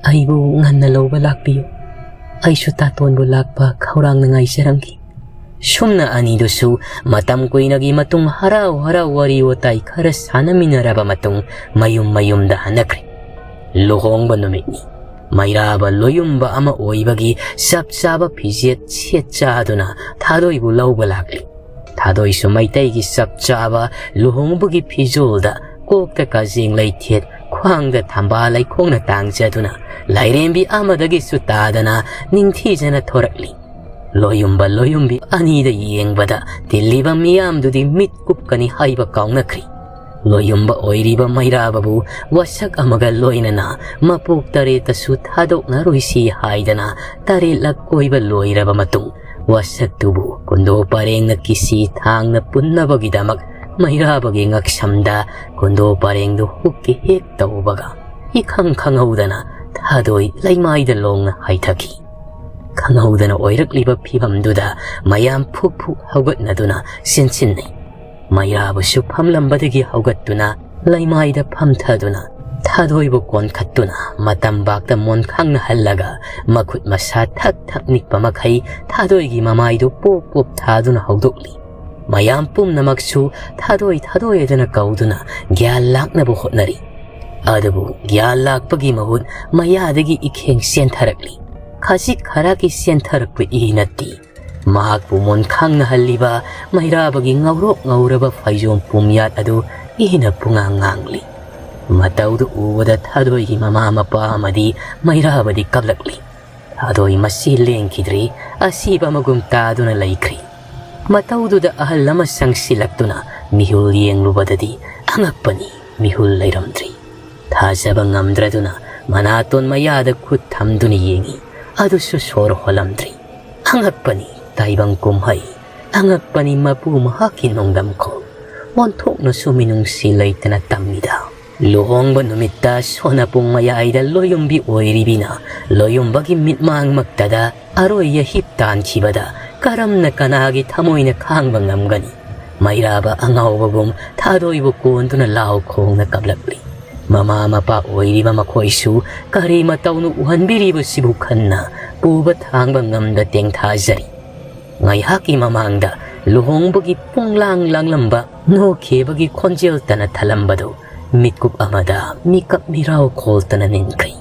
ꯑꯩꯕꯨ ꯉꯟꯅ ꯂꯧꯕ ꯂꯥꯛꯄꯤꯌꯨ꯫ ꯑꯩꯁꯨ ꯇꯥꯇꯣꯟꯕꯨ ꯂꯥꯛꯄ ꯈꯧꯔꯥꯡꯅ ꯉꯥꯏꯖꯔꯝꯒꯦ꯫" ꯁꯨꯝꯅ ꯑꯅꯤꯗꯨꯁꯨ ꯃꯇꯝ ꯀꯨꯏꯅꯒꯤ ꯃꯇꯨꯡ ꯍꯔꯥꯎ ꯍꯔꯥꯎ ꯋꯥꯔꯤ ꯋꯥꯇꯥꯏ ꯈꯔ ꯁꯥꯟꯅꯃꯤꯟꯅꯔꯕ ꯃꯇꯨꯡ ꯃꯌꯨꯝ ꯃꯌꯨꯝꯗ ꯍꯟꯅꯈ꯭ꯔꯦ꯫ ꯂꯨꯍꯣꯡꯕ ꯅꯨꯃꯤꯠꯅꯤ꯫ ꯃꯩꯔꯥꯕ ꯂꯣꯌꯨꯝꯕ ꯑꯃ ꯑꯣꯏꯕꯒꯤ ꯆꯞ ꯆꯥꯕ ꯐꯤꯖꯦꯠ ꯁꯦꯠ ꯆꯥꯗꯨꯅ ꯊꯥꯗꯣꯏꯕꯨ ꯂꯧꯕ ꯂꯥꯛꯂꯤ꯫ ꯊꯥꯗꯣꯏꯁꯨ ꯃꯩꯇꯩꯒꯤ ꯆꯞ ꯆꯥꯕ ꯂꯨꯍꯣꯡꯕꯒꯤ ꯐꯤꯖꯣꯜꯗ, ꯀꯣꯛꯇ ꯀꯖꯦꯡ ꯂꯩꯊꯦꯠ, ꯈ꯭ꯋꯥꯡꯗ ꯊꯝꯕꯥꯜ ꯂꯩꯈꯣꯡꯅ ꯇꯥꯡꯖꯗꯨꯅ, ꯂꯥꯏꯔꯦꯝꯕꯤ ꯑꯃꯗꯒꯤꯁꯨ ꯇꯥꯗꯅ ꯅꯤꯡꯊꯤꯖꯅ ꯊꯣꯔꯛꯂꯤ꯫ ꯂꯣꯌꯨꯝꯕ ꯂꯣꯌꯨꯝꯕꯤ ꯑꯅꯤꯗ ꯌꯦꯡꯕꯗ ꯇꯤꯜꯂꯤꯕ ꯃꯤꯌꯥꯝꯗꯨꯗꯤ ꯃꯤꯠ ꯀꯨꯞꯀꯅꯤ ꯍꯥꯏꯕ ꯀꯥꯎꯅꯈ꯭ꯔꯤ꯫ ꯂꯣꯌꯨꯝꯕ ꯑꯣꯏꯔꯤꯕ ꯃꯩꯔꯥꯕꯕꯨ ꯋꯥꯁꯛ ꯑꯃꯒ ꯂꯣꯏꯅꯅ ꯃꯄꯣꯛ ꯇꯔꯦꯠꯇꯁꯨ ꯊꯥꯗꯣꯛꯅꯔꯣꯏꯁꯤ ꯍꯥꯏꯗꯅ ꯇꯔꯦꯠꯂꯛ ꯀꯣꯏꯕ ꯂꯣꯏꯔꯕ ꯃꯇꯨꯡ, ꯋꯥꯁꯛꯇꯨꯕꯨ ꯀꯨꯟꯗꯣ ꯄꯔꯦꯡꯅ ꯀꯤꯁꯤ ꯊꯥꯡꯅ ꯄꯨꯟꯅꯕꯒꯤꯗꯃꯛ ꯃꯩꯔꯥꯕꯒꯤ ꯉꯛꯁꯝꯗ ꯀꯨꯟꯗꯣ ꯄꯔꯦꯡꯗꯨ ꯍꯨꯛꯀꯤ ꯍꯦꯛ ꯇꯧꯕꯒ, ꯏꯈꯪ ꯈꯪꯍꯧꯗꯅ ꯊꯥꯗꯣꯏ ꯂꯩꯃꯥꯏꯗ ꯂꯣꯡꯅ ꯍꯥꯏꯊꯈꯤ꯫ ꯈꯪꯍꯧꯗꯅ ꯑꯣꯏꯔꯛꯂꯤꯕ ꯐꯤꯚꯝꯗꯨꯗ ꯃꯌꯥꯝ ꯐꯨꯛ ꯐꯨꯛ ꯍꯧꯒꯠꯅꯗꯨꯅ ꯆꯦꯟꯁꯤꯟꯅꯩ꯫ ꯃꯩꯔꯥꯕꯁꯨ ꯐꯝꯂꯝꯕꯗꯒꯤ ꯍꯧꯒꯠꯇꯨꯅ ꯂꯩꯃꯥꯏꯗ ꯐꯝꯊꯗꯨꯅ ꯊꯥꯗꯣꯏꯕꯨ ꯀꯣꯟꯈꯠꯇꯨꯅ ꯃꯇꯝꯕꯥꯛꯇ ꯃꯣꯟꯈꯥꯡꯅꯍꯜꯂꯒ ꯃꯈꯨꯠ ꯃꯁꯥ ꯊꯛ ꯊꯛ ꯅꯤꯛꯄ ꯃꯈꯩ ꯊꯥꯗꯣꯏꯒꯤ ꯃꯃꯥꯏꯗꯨ ꯄꯣꯞ ꯄꯣꯞ ꯊꯥꯗꯨꯅ ꯍꯧꯗꯣꯛꯂꯤ꯫ ꯃꯌꯥꯝ ꯄꯨꯝꯅꯃꯛꯁꯨ ꯊꯥꯗꯣꯏ ꯊꯥꯗꯣꯏ ꯑꯗꯨꯅ ꯀꯧꯗꯨꯅ ꯒ꯭ꯌꯥꯟ ꯂꯥꯛꯅꯕ ꯍꯣꯠꯅꯔꯤ꯫ ꯑꯗꯨꯕꯨ ꯒ꯭ꯌꯥꯟ ꯂꯥꯛꯄꯒꯤ ꯃꯍꯨꯠ ꯃꯌꯥꯗꯒꯤ ꯏꯈꯦꯡ ꯆꯦꯟꯊꯔꯛꯂꯤ꯫ ꯈꯖꯤꯛ ꯈꯔꯥꯛꯀꯤ ꯆꯦꯟꯊꯔꯛꯄ ꯏ ꯅꯠꯇꯦ꯫ ꯃꯍꯥꯛꯄꯨ ꯃꯣꯟꯈꯥꯡꯅꯍꯜꯂꯤꯕ ꯃꯩꯔꯥꯕꯒꯤ ꯉꯧꯔꯣꯛ ꯉꯧꯔꯕ ꯐꯩꯖꯣꯝ ꯄꯨꯝꯌꯥꯠ ꯑꯗꯨ ꯏꯅ ꯄꯨꯡꯉꯥꯡ ꯉꯥꯡꯂꯤ꯫ ꯃꯇꯧꯗꯨ ꯎꯕꯗ ꯊꯥꯗꯣꯏꯒꯤ ꯃꯃꯥ ꯃꯄꯥ ꯑꯃꯗꯤ ꯃꯩꯔꯥꯕꯗꯤ ꯀꯞꯂꯛꯂꯤ꯫ ꯊꯥꯗꯣꯏ ꯃꯁꯤ ꯂꯦꯡꯈꯤꯗ꯭ꯔꯤ, ꯑꯁꯤꯕ ꯑꯃꯒꯨꯝ ꯇꯥꯗꯨꯅ ꯂꯩꯈ꯭ꯔꯤ꯫ ꯃꯇꯧꯗꯨꯗ ꯑꯍꯜ ꯑꯃ ꯆꯪꯁꯤꯜꯂꯛꯇꯨꯅ ꯃꯤꯍꯨꯜ ꯌꯦꯡꯂꯨꯕꯗꯗꯤ ꯑꯉꯛꯄꯅꯤ, ꯃꯤꯍꯨꯜ ꯂꯩꯔꯝꯗ꯭ꯔꯤ꯫ ꯊꯥꯖꯕ ꯉꯝꯗ꯭ꯔꯗꯨꯅ ꯃꯅꯥꯇꯣꯟ ꯃꯌꯥꯗ ꯈꯨꯠ ꯊꯝꯗꯨꯅ ꯌꯦꯡꯏ꯫ ꯑꯗꯨꯁꯨ ꯁꯣꯔ ꯍꯣꯜꯂꯝꯗ꯭ꯔꯤ꯫ ꯑꯉꯛꯄꯅꯤ ꯇꯥꯏꯕꯪ ꯀꯨꯝꯍꯩ, ꯑꯉꯛꯄꯅꯤ ꯃꯄꯨ ꯃꯍꯥꯛꯀꯤ ꯅꯣꯡꯗꯝꯈꯣꯜ꯫ ꯑꯣꯟꯊꯣꯛꯅꯁꯨ ꯃꯤꯅꯨꯡꯁꯤ ꯂꯩꯇꯅ ꯇꯝꯃꯤꯗ꯫ ꯂꯨꯍꯣꯡꯕ ꯅꯨꯃꯤꯠꯇ ꯁꯣꯅ ꯄꯨꯡ ꯃꯌꯥꯏꯗ ꯂꯣꯌꯨꯝꯕꯤ ꯑꯣꯏꯔꯤꯕꯤꯅ ꯂꯣꯌꯨꯝꯕꯒꯤ ꯃꯤꯠꯃꯥꯡꯃꯛꯇꯗ ꯑꯔꯣꯏ ꯑꯍꯤꯞ ꯇꯥꯟꯈꯤꯕꯗ ꯀꯔꯝꯅ ꯀꯅꯥꯒꯤ ꯊꯃꯣꯏꯅ ꯈꯥꯡꯕ ꯉꯝꯒꯅꯤ? ꯃꯩꯔꯥꯕ ꯑꯉꯥꯎꯕꯒꯨꯝ ꯊꯥꯗꯣꯏꯕꯨ ꯀꯣꯟꯗꯨꯅ ꯂꯥꯎ ꯈꯣꯡꯅ ꯀꯞꯂꯛꯂꯤ꯫ ꯃꯃꯥ ꯃꯄꯥ ꯑꯣꯏꯔꯤꯕ ꯃꯈꯣꯏꯁꯨ ꯀꯔꯤ ꯃꯇꯧꯅ ꯎꯍꯟꯕꯤꯔꯤꯕꯁꯤꯕꯨ ꯈꯟꯅ ꯄꯨꯕ ꯊꯥꯡꯕ ꯉꯝꯗ ꯇꯦꯡꯊꯥꯖꯔꯤ꯫ ꯉꯥꯏꯍꯥꯛꯀꯤ ꯃꯃꯥꯡꯗ ꯂꯨꯍꯣꯡꯕꯒꯤ ꯄꯨꯡꯂꯥꯡ ꯂꯥꯡꯂꯝꯕ ꯅꯣꯛꯈꯤꯕꯒꯤ ꯈꯣꯟꯖꯦꯜ ꯇꯅ ꯊꯜꯂꯝꯕꯗꯨ ꯃꯤꯠꯀꯨꯞ ꯑꯃꯗ ꯃꯤꯀꯞ ꯃꯤꯔꯥꯎ ꯈꯣꯜꯇꯅ ꯅꯤꯟꯈ꯭ꯔꯤ꯫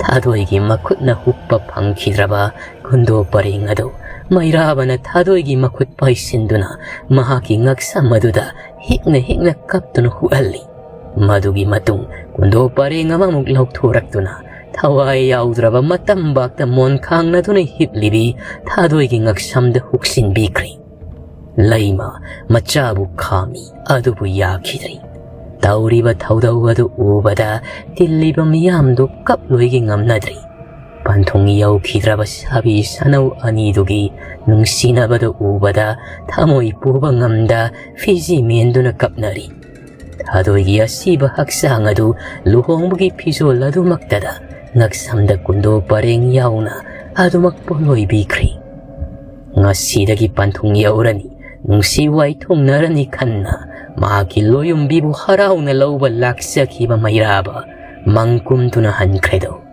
ꯊꯥꯗꯣꯏꯒꯤ ꯃꯈꯨꯠꯅ ꯍꯨꯛꯄ ꯐꯪꯈꯤꯗ꯭ꯔꯕ ꯀꯨꯟꯗꯣ ꯄꯔꯦꯡ ꯑꯗꯨ ꯃꯩꯔꯥꯕꯅ ꯊꯥꯗꯣꯏꯒꯤ ꯃꯈꯨꯠ ꯄꯥꯏꯁꯤꯟꯗꯨꯅ ꯃꯍꯥꯛꯀꯤ ꯉꯛꯁꯝ ꯑꯗꯨꯗ ꯍꯤꯛꯅ ꯍꯤꯛꯅ ꯀꯞꯇꯨꯅ ꯍꯨꯛꯍꯜꯂꯤ꯫ ꯃꯗꯨꯒꯤ ꯃꯇꯨꯡ ꯀꯨꯟꯗꯣ ꯄꯔꯦꯡ ꯑꯃꯃꯨꯛ ꯂꯧꯊꯣꯔꯛꯇꯨꯅ ꯊꯋꯥꯏ ꯌꯥꯎꯗ꯭ꯔꯕ ꯃꯇꯝꯕꯥꯛꯇ ꯃꯣꯟ ꯈꯥꯡꯅꯗꯨꯅ ꯍꯤꯞꯂꯤꯕꯤ ꯊꯥꯗꯣꯏꯒꯤ ꯉꯛꯁꯝꯗ ꯍꯨꯛꯆꯤꯟꯕꯤꯈ꯭ꯔꯤ꯫ ꯂꯩꯃ ꯃꯆꯥꯕꯨ ꯈꯥꯝꯃꯤ, ꯑꯗꯨꯕꯨ ꯌꯥꯈꯤꯗ꯭ꯔꯤ꯫ ꯇꯧꯔꯤꯕ ꯊꯧꯗꯧ ꯑꯗꯨ ꯎꯕꯗ ꯇꯤꯜꯂꯤꯕ ꯃꯤꯌꯥꯝꯗꯨ ꯀꯞꯂꯣꯏꯒꯤ ꯉꯝꯅꯗ꯭ꯔꯤ꯫ ꯄꯟꯊꯨꯡ ꯌꯧꯈꯤꯗ꯭ꯔꯕ ꯁꯥꯕꯤ ꯁꯥꯅꯧ ꯑꯅꯤꯗꯨꯒꯤ ꯅꯨꯡꯁꯤꯅꯕꯗꯨ ꯎꯕꯗ ꯊꯃꯣꯏ ꯄꯨꯕ ꯉꯝꯗ ꯐꯤꯖꯤ ꯃꯦꯟꯗꯨꯅ ꯀꯞꯅꯔꯤ꯫ ꯊꯥꯗꯣꯏꯒꯤ ꯑꯁꯤꯕ ꯍꯛꯆꯥꯡ ꯑꯗꯨ ꯂꯨꯍꯣꯡꯕꯒꯤ ꯐꯤꯖꯣꯜ ꯑꯗꯨꯃꯛꯇꯗ ꯉꯛꯁꯝꯗ ꯀꯨꯟꯗꯣ ꯄꯔꯦꯡ ꯌꯥꯎꯅ ꯑꯗꯨꯃꯛ ꯄꯣꯠꯂꯣꯏꯕꯤꯈ꯭ꯔꯤ꯫ ꯉꯁꯤꯗꯒꯤ ꯄꯟꯊꯨꯡ ꯌꯧꯔꯅꯤ, ꯅꯨꯡꯁꯤ ꯋꯥꯏꯊꯨꯡꯅꯔꯅꯤ ꯈꯟꯅ ꯃꯍꯥꯛꯀꯤ ꯂꯣꯌꯨꯝꯕꯤꯕꯨ ꯍꯔꯥꯎꯅ ꯂꯧꯕ ꯂꯥꯛꯆꯈꯤꯕ ꯃꯩꯔꯥꯕ ꯃꯪ ꯀꯨꯝꯗꯨꯅ ꯍꯟꯈ꯭ꯔꯦꯗꯣ꯫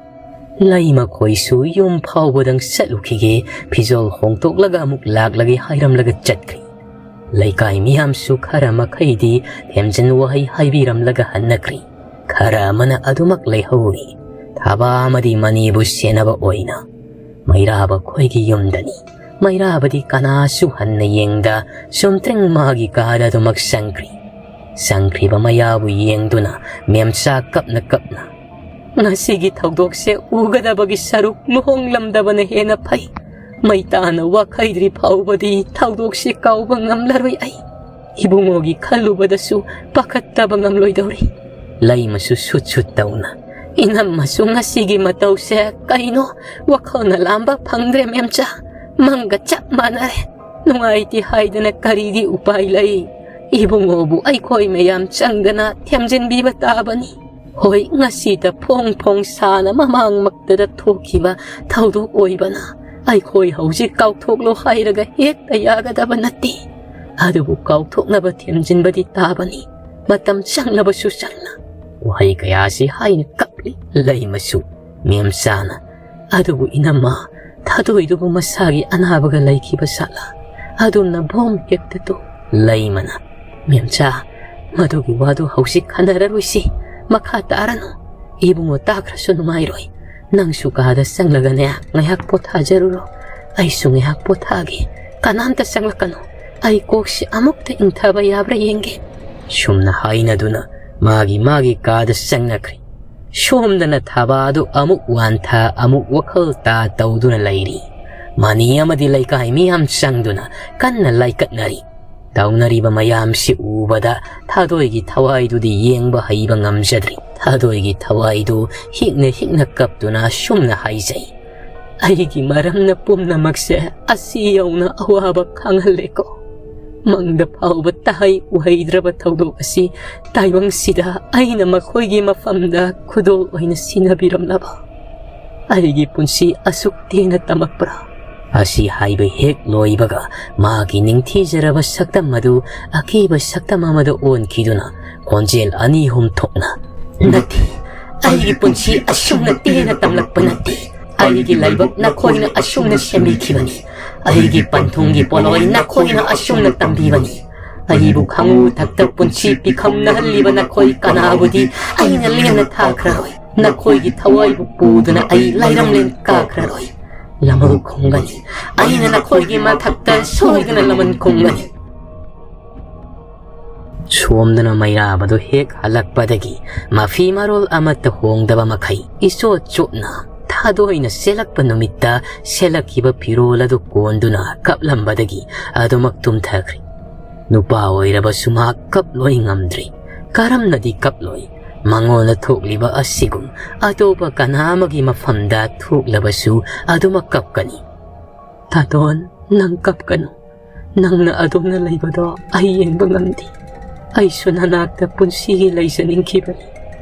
ꯂꯩꯃꯈꯣꯏꯁꯨ ꯌꯨꯝ ꯐꯥꯎꯕꯗꯪ ꯆꯠꯂꯨꯈꯤꯒꯦ, ꯐꯤꯖꯣꯜ ꯍꯣꯡꯗꯣꯛꯂꯒ ꯑꯃꯨꯛ ꯂꯥꯛꯂꯒꯦ ꯍꯥꯏꯔꯝꯂꯒ ꯆꯠꯈ꯭ꯔꯤ꯫ ꯂꯩꯀꯥꯏ ꯃꯤꯌꯥꯝꯁꯨ ꯈꯔ ꯃꯈꯩꯗꯤ ꯊꯦꯝꯖꯤꯟ ꯋꯥꯍꯩ ꯍꯥꯏꯕꯤꯔꯝꯂꯒ ꯍꯟꯅꯈ꯭ꯔꯤ꯫ ꯈꯔ ꯑꯃꯅ ꯑꯗꯨꯃꯛ ꯂꯩꯍꯧꯔꯤ꯫ ꯊꯕꯥ ꯑꯃꯗꯤ ꯃꯅꯤꯕꯨ ꯁꯦꯟꯅꯕ ꯑꯣꯏꯅ ꯃꯩꯔꯥꯕ ꯈꯣꯏꯒꯤ ꯌꯨꯝꯗꯅꯤ꯫ ꯃꯩꯔꯥꯕꯗꯤ ꯀꯅꯥꯁꯨ ꯍꯟꯅ ꯌꯦꯡꯗ ꯆꯨꯝꯇ꯭ꯔꯤꯡ ꯃꯥꯒꯤ ꯀꯥꯗ ꯑꯗꯨꯃꯛ ꯆꯪꯈ꯭ꯔꯤ꯫ ꯆꯪꯈ꯭ꯔꯤꯕ ꯃꯌꯥꯕꯨ ꯌꯦꯡꯗꯨꯅ ꯃꯦꯝꯆꯥ ꯀꯞꯅ ꯀꯞꯅ, "ꯉꯁꯤꯒꯤ ꯊꯧꯗꯣꯛꯁꯦ ꯎꯒꯗꯕꯒꯤ ꯁꯔꯨꯛ ꯂꯨꯍꯣꯡꯂꯝꯗꯕꯅ ꯍꯦꯟꯅ ꯐꯩ꯫ ꯃꯩ ꯇꯥꯅ ꯋꯥꯈꯩꯗ꯭ꯔꯤ ꯐꯥꯎꯕꯗꯤ ꯊꯧꯗꯣꯛꯁꯦ ꯀꯥꯎꯕ ꯉꯝꯂꯔꯣꯏ ꯑꯩ꯫ ꯏꯕꯨꯡꯉꯣꯒꯤ ꯈꯜꯂꯨꯕꯗꯁꯨ ꯄꯥꯈꯠꯇꯕ ꯉꯝꯂꯣꯏꯗꯧꯔꯤ꯫" ꯂꯩꯃꯁꯨ ꯁꯨꯠ ꯁꯨꯠ ꯇꯧꯅ ꯏꯅꯝꯃꯁꯨ ꯉꯁꯤꯒꯤ ꯃꯇꯧꯁꯦ ꯀꯩꯅꯣ ꯋꯥꯈꯜꯅ ꯂꯥꯝꯕ ꯐꯪꯗ꯭ꯔꯦ ꯃꯦꯝꯆꯥ꯫ ꯃꯪꯒ ꯆꯞ ꯃꯥꯟꯅꯔꯦ꯫ ꯅꯨꯡꯉꯥꯏꯇꯦ ꯍꯥꯏꯗꯅ ꯀꯔꯤꯗꯤ ꯎꯄꯥꯏ ꯂꯩ? ꯏꯕꯨꯡꯉꯣꯕꯨ ꯑꯩꯈꯣꯏ ꯃꯌꯥꯝ ꯆꯪꯗꯅ ꯊꯦꯝꯖꯤꯟꯕꯤꯕ ꯇꯥꯕꯅꯤ꯫ ꯍꯣꯏ, ꯉꯁꯤꯗ ꯐꯣꯡ ꯐꯣꯡ ꯁꯥꯅ ꯃꯃꯥꯡꯃꯛꯇꯗ ꯊꯣꯛꯈꯤꯕ ꯊꯧꯗꯣꯛ ꯑꯣꯏꯕꯅ ꯑꯩꯈꯣꯏ ꯍꯧꯖꯤꯛ ꯀꯥꯎꯊꯣꯛꯂꯣ ꯍꯥꯏꯔꯒ ꯍꯦꯛꯇ ꯌꯥꯒꯗꯕ ꯅꯠꯇꯦ꯫ ꯑꯗꯨꯕꯨ ꯀꯥꯎꯊꯣꯛꯅꯕ ꯊꯦꯝꯖꯤꯟꯕꯗꯤ ꯇꯥꯕꯅꯤ, ꯃꯇꯝ ꯆꯪꯂꯕꯁꯨ ꯆꯪꯅ꯫ ꯋꯥꯍꯩ ꯀꯌꯥꯁꯤ ꯍꯥꯏꯅ ꯀꯞꯂꯤ ꯂꯩꯃꯁꯨ꯫ ꯃꯦꯝꯆꯥꯅ, "ꯑꯗꯨꯕꯨ ꯏꯅꯝꯃ, ꯊꯥꯗꯣꯏꯗꯨꯕꯨ ꯃꯁꯥꯒꯤ ꯑꯅꯥꯕꯒ ꯂꯩꯈꯤꯕ ꯁꯥꯠꯂ? ꯑꯗꯨꯝꯅ ꯚꯣꯝ ꯍꯦꯛꯇ ꯇꯨ"꯫ ꯂꯩꯃꯅ, "ꯃꯦꯝꯆꯥ, ꯃꯗꯨꯒꯤ ꯋꯥꯗꯨ ꯍꯧꯖꯤꯛ ꯈꯟꯅꯔꯔꯣꯏꯁꯤ꯫ ꯃꯈꯥ ꯇꯥꯔꯅꯨ꯫ ꯏꯕꯨꯡꯉꯣ ꯇꯥꯈ꯭ꯔꯁꯨ ꯅꯨꯡꯉꯥꯏꯔꯣꯏ꯫ ꯅꯪꯁꯨ ꯀꯥꯗ ꯆꯪꯂꯒꯅꯦ ꯉꯥꯏꯍꯥꯛ ꯄꯣꯊꯥꯖꯔꯨꯔꯣ꯫ ꯑꯩꯁꯨ ꯉꯥꯏꯍꯥꯛ ꯄꯣꯊꯥꯒꯦ꯫ ꯀꯅꯥꯝꯇ ꯆꯪꯂꯛꯀꯅꯨ꯫ ꯑꯩ ꯀꯣꯛꯁꯤ ꯑꯃꯨꯛꯇ ꯏꯪꯊꯕ ꯌꯥꯕ꯭ꯔꯥ ꯌꯦꯡꯒꯦ"꯫ ꯁꯨꯝꯅ ꯍꯥꯏꯅꯗꯨꯅ ꯃꯥꯒꯤ ꯃꯥꯒꯤ ꯀꯥꯗ ꯆꯪꯅꯈ꯭ꯔꯦ꯫ ꯁꯣꯝꯗꯅ ꯊꯕꯥꯗꯨ ꯑꯃꯨꯛ ꯋꯥꯟꯊ ꯑꯃꯨꯛ ꯋꯥꯈꯜ ꯇꯥ ꯇꯧꯗꯨꯅ ꯂꯩꯔꯤ꯫ ꯃꯅꯤ ꯑꯃꯗꯤ ꯂꯩꯀꯥꯏ ꯃꯤꯌꯥꯝ ꯆꯪꯗꯨꯅ ꯀꯟꯅ ꯂꯥꯏꯀꯠꯅꯔꯤ꯫ ꯇꯧꯅꯔꯤꯕ ꯃꯌꯥꯝꯁꯤ ꯎꯕꯗ ꯊꯥꯗꯣꯏꯒꯤ ꯊꯋꯥꯏꯗꯨꯗꯤ ꯌꯦꯡꯕ ꯍꯩꯕ ꯉꯝꯖꯗ꯭ꯔꯤ꯫ ꯊꯥꯗꯣꯏꯒꯤ ꯊꯋꯥꯏꯗꯨ ꯍꯤꯛꯅ ꯍꯤꯛꯅ ꯀꯞꯇꯨꯅ ꯑꯁꯨꯝꯅ ꯍꯥꯏꯖꯩ, "ꯑꯩꯒꯤ ꯃꯔꯝꯅ ꯄꯨꯝꯅꯃꯛꯁꯦ ꯑꯁꯤ ꯌꯧꯅ ꯑꯋꯥꯕ ꯈꯥꯡꯍꯜꯂꯦꯀꯣ꯫ ꯃꯪꯗ ꯐꯥꯎꯕ ꯇꯥꯍꯩ ꯎꯍꯩꯗ꯭ꯔꯕ ꯊꯧꯗꯣꯛ ꯑꯁꯤ ꯇꯥꯏꯕꯪꯁꯤꯗ ꯑꯩꯅ ꯃꯈꯣꯏꯒꯤ ꯃꯐꯝꯗ ꯈꯨꯗꯣꯜ ꯑꯣꯏꯅ ꯁꯤꯟꯅꯕꯤꯔꯝꯂꯕ꯫ ꯑꯩꯒꯤ ꯄꯨꯟꯁꯤ ꯑꯁꯨꯛ ꯇꯦꯟꯅ ꯇꯝꯂꯛꯄ꯭ꯔꯥ?" ꯑꯁꯤ ꯍꯥꯏꯕ ꯍꯦꯛ ꯂꯣꯏꯕꯒ ꯃꯥꯒꯤ ꯅꯤꯡꯊꯤꯖꯔꯕ ꯁꯛꯇꯝ ꯑꯗꯨ ꯑꯀꯤꯕ ꯁꯛꯇꯝ ꯑꯃꯗ ꯑꯣꯟꯈꯤꯗꯨꯅ ꯈꯣꯟꯖꯦꯜ ꯑꯅꯤ ꯑꯍꯨꯝ ꯊꯣꯛꯅ, "ꯅꯠꯇꯦ, ꯑꯩꯒꯤ ꯄꯨꯟꯁꯤ ꯑꯁꯨꯝꯅ ꯇꯦꯟꯅ ꯇꯝꯂꯛꯄ ꯅꯠꯇꯦ꯫ ꯑꯩꯒꯤ ꯂꯥꯏꯕꯛ ꯅꯈꯣꯏꯅ ꯑꯁꯨꯝꯅ ꯁꯦꯝꯕꯤꯈꯤꯕꯅꯤ꯫ ꯑꯩꯒꯤ ꯄꯟꯊꯨꯡꯒꯤ ꯄꯣꯠꯂꯣꯏ ꯅꯈꯣꯏꯅ ꯑꯁꯨꯝꯅ ꯇꯝꯕꯤꯕꯅꯤ꯫ ꯑꯩꯕꯨ ꯈꯪꯉꯨ ꯊꯛꯇ ꯄꯨꯟꯁꯤ ꯄꯤꯈꯝꯅꯍꯜꯂꯤꯕ ꯅꯈꯣꯏ ꯀꯅꯥꯕꯨꯗꯤ ꯑꯩꯅ ꯂꯦꯝꯅ ꯊꯥꯈ꯭ꯔꯔꯣꯏ꯫ ꯅꯈꯣꯏꯒꯤ ꯊꯋꯥꯏꯕꯨ ꯄꯨꯗꯨꯅ ꯑꯩ ꯂꯥꯏꯔꯝꯂꯦꯟ ꯀꯥꯈ꯭ꯔꯔꯣꯏ꯫ ꯂꯃꯟ ꯈꯨꯝꯒꯅꯤ꯫ ꯑꯩꯅ ꯅꯈꯣꯏꯒꯤ ꯃꯊꯛꯇ ꯁꯣꯏꯗꯅ ꯂꯃꯟ ꯈꯨꯝꯒꯅꯤ"꯫ ꯁꯣꯝꯗꯅ ꯃꯩꯔꯥꯕꯗꯨ ꯍꯦꯛ ꯍꯜꯂꯛꯄꯗꯒꯤ ꯃꯐꯤ ꯃꯔꯣꯜ ꯑꯃꯠꯇ ꯍꯣꯡꯗꯕ ꯃꯈꯩ ꯏꯆꯣꯠ ꯆꯣꯠꯅ ꯊꯥꯗꯣꯏꯅ ꯆꯦꯜꯂꯛꯄ ꯅꯨꯃꯤꯠꯇ ꯁꯦꯠꯂꯛꯈꯤꯕ ꯐꯤꯔꯣꯜ ꯑꯗꯨ ꯀꯣꯟꯗꯨꯅ ꯀꯞꯂꯝꯕꯗꯒꯤ ꯑꯗꯨꯃꯛ ꯇꯨꯝꯊꯈ꯭ꯔꯦ꯫ ꯅꯨꯄꯥ ꯑꯣꯏꯔꯕꯁꯨ ꯃꯍꯥꯛ ꯀꯞꯂꯣꯏ ꯉꯝꯗ꯭ꯔꯦ꯫ ꯀꯔꯝꯅꯗꯤ ꯀꯞꯂꯣꯏ? ꯃꯉꯣꯟꯗ ꯊꯣꯛꯂꯤꯕ ꯑꯁꯤꯒꯨꯝ ꯑꯇꯣꯞꯄ ꯀꯅꯥ ꯑꯃꯒꯤ ꯃꯐꯝꯗ ꯊꯣꯛꯂꯕꯁꯨ ꯑꯗꯨꯃꯛ ꯀꯞꯀꯅꯤ꯫ "ꯊꯥꯗꯣꯟ, ꯅꯪ ꯀꯞꯀꯅꯨ꯫ ꯅꯪꯅ ꯑꯗꯨꯝꯅ ꯂꯩꯕꯗꯣ ꯑꯩ ꯌꯦꯡꯕ ꯉꯝꯗꯦ꯫ ꯑꯩꯁꯨ ꯅꯅꯥꯛꯇ ꯄꯨꯟꯁꯤꯒꯤ ꯂꯩꯖꯅꯤꯡꯈꯤꯕꯅꯤ,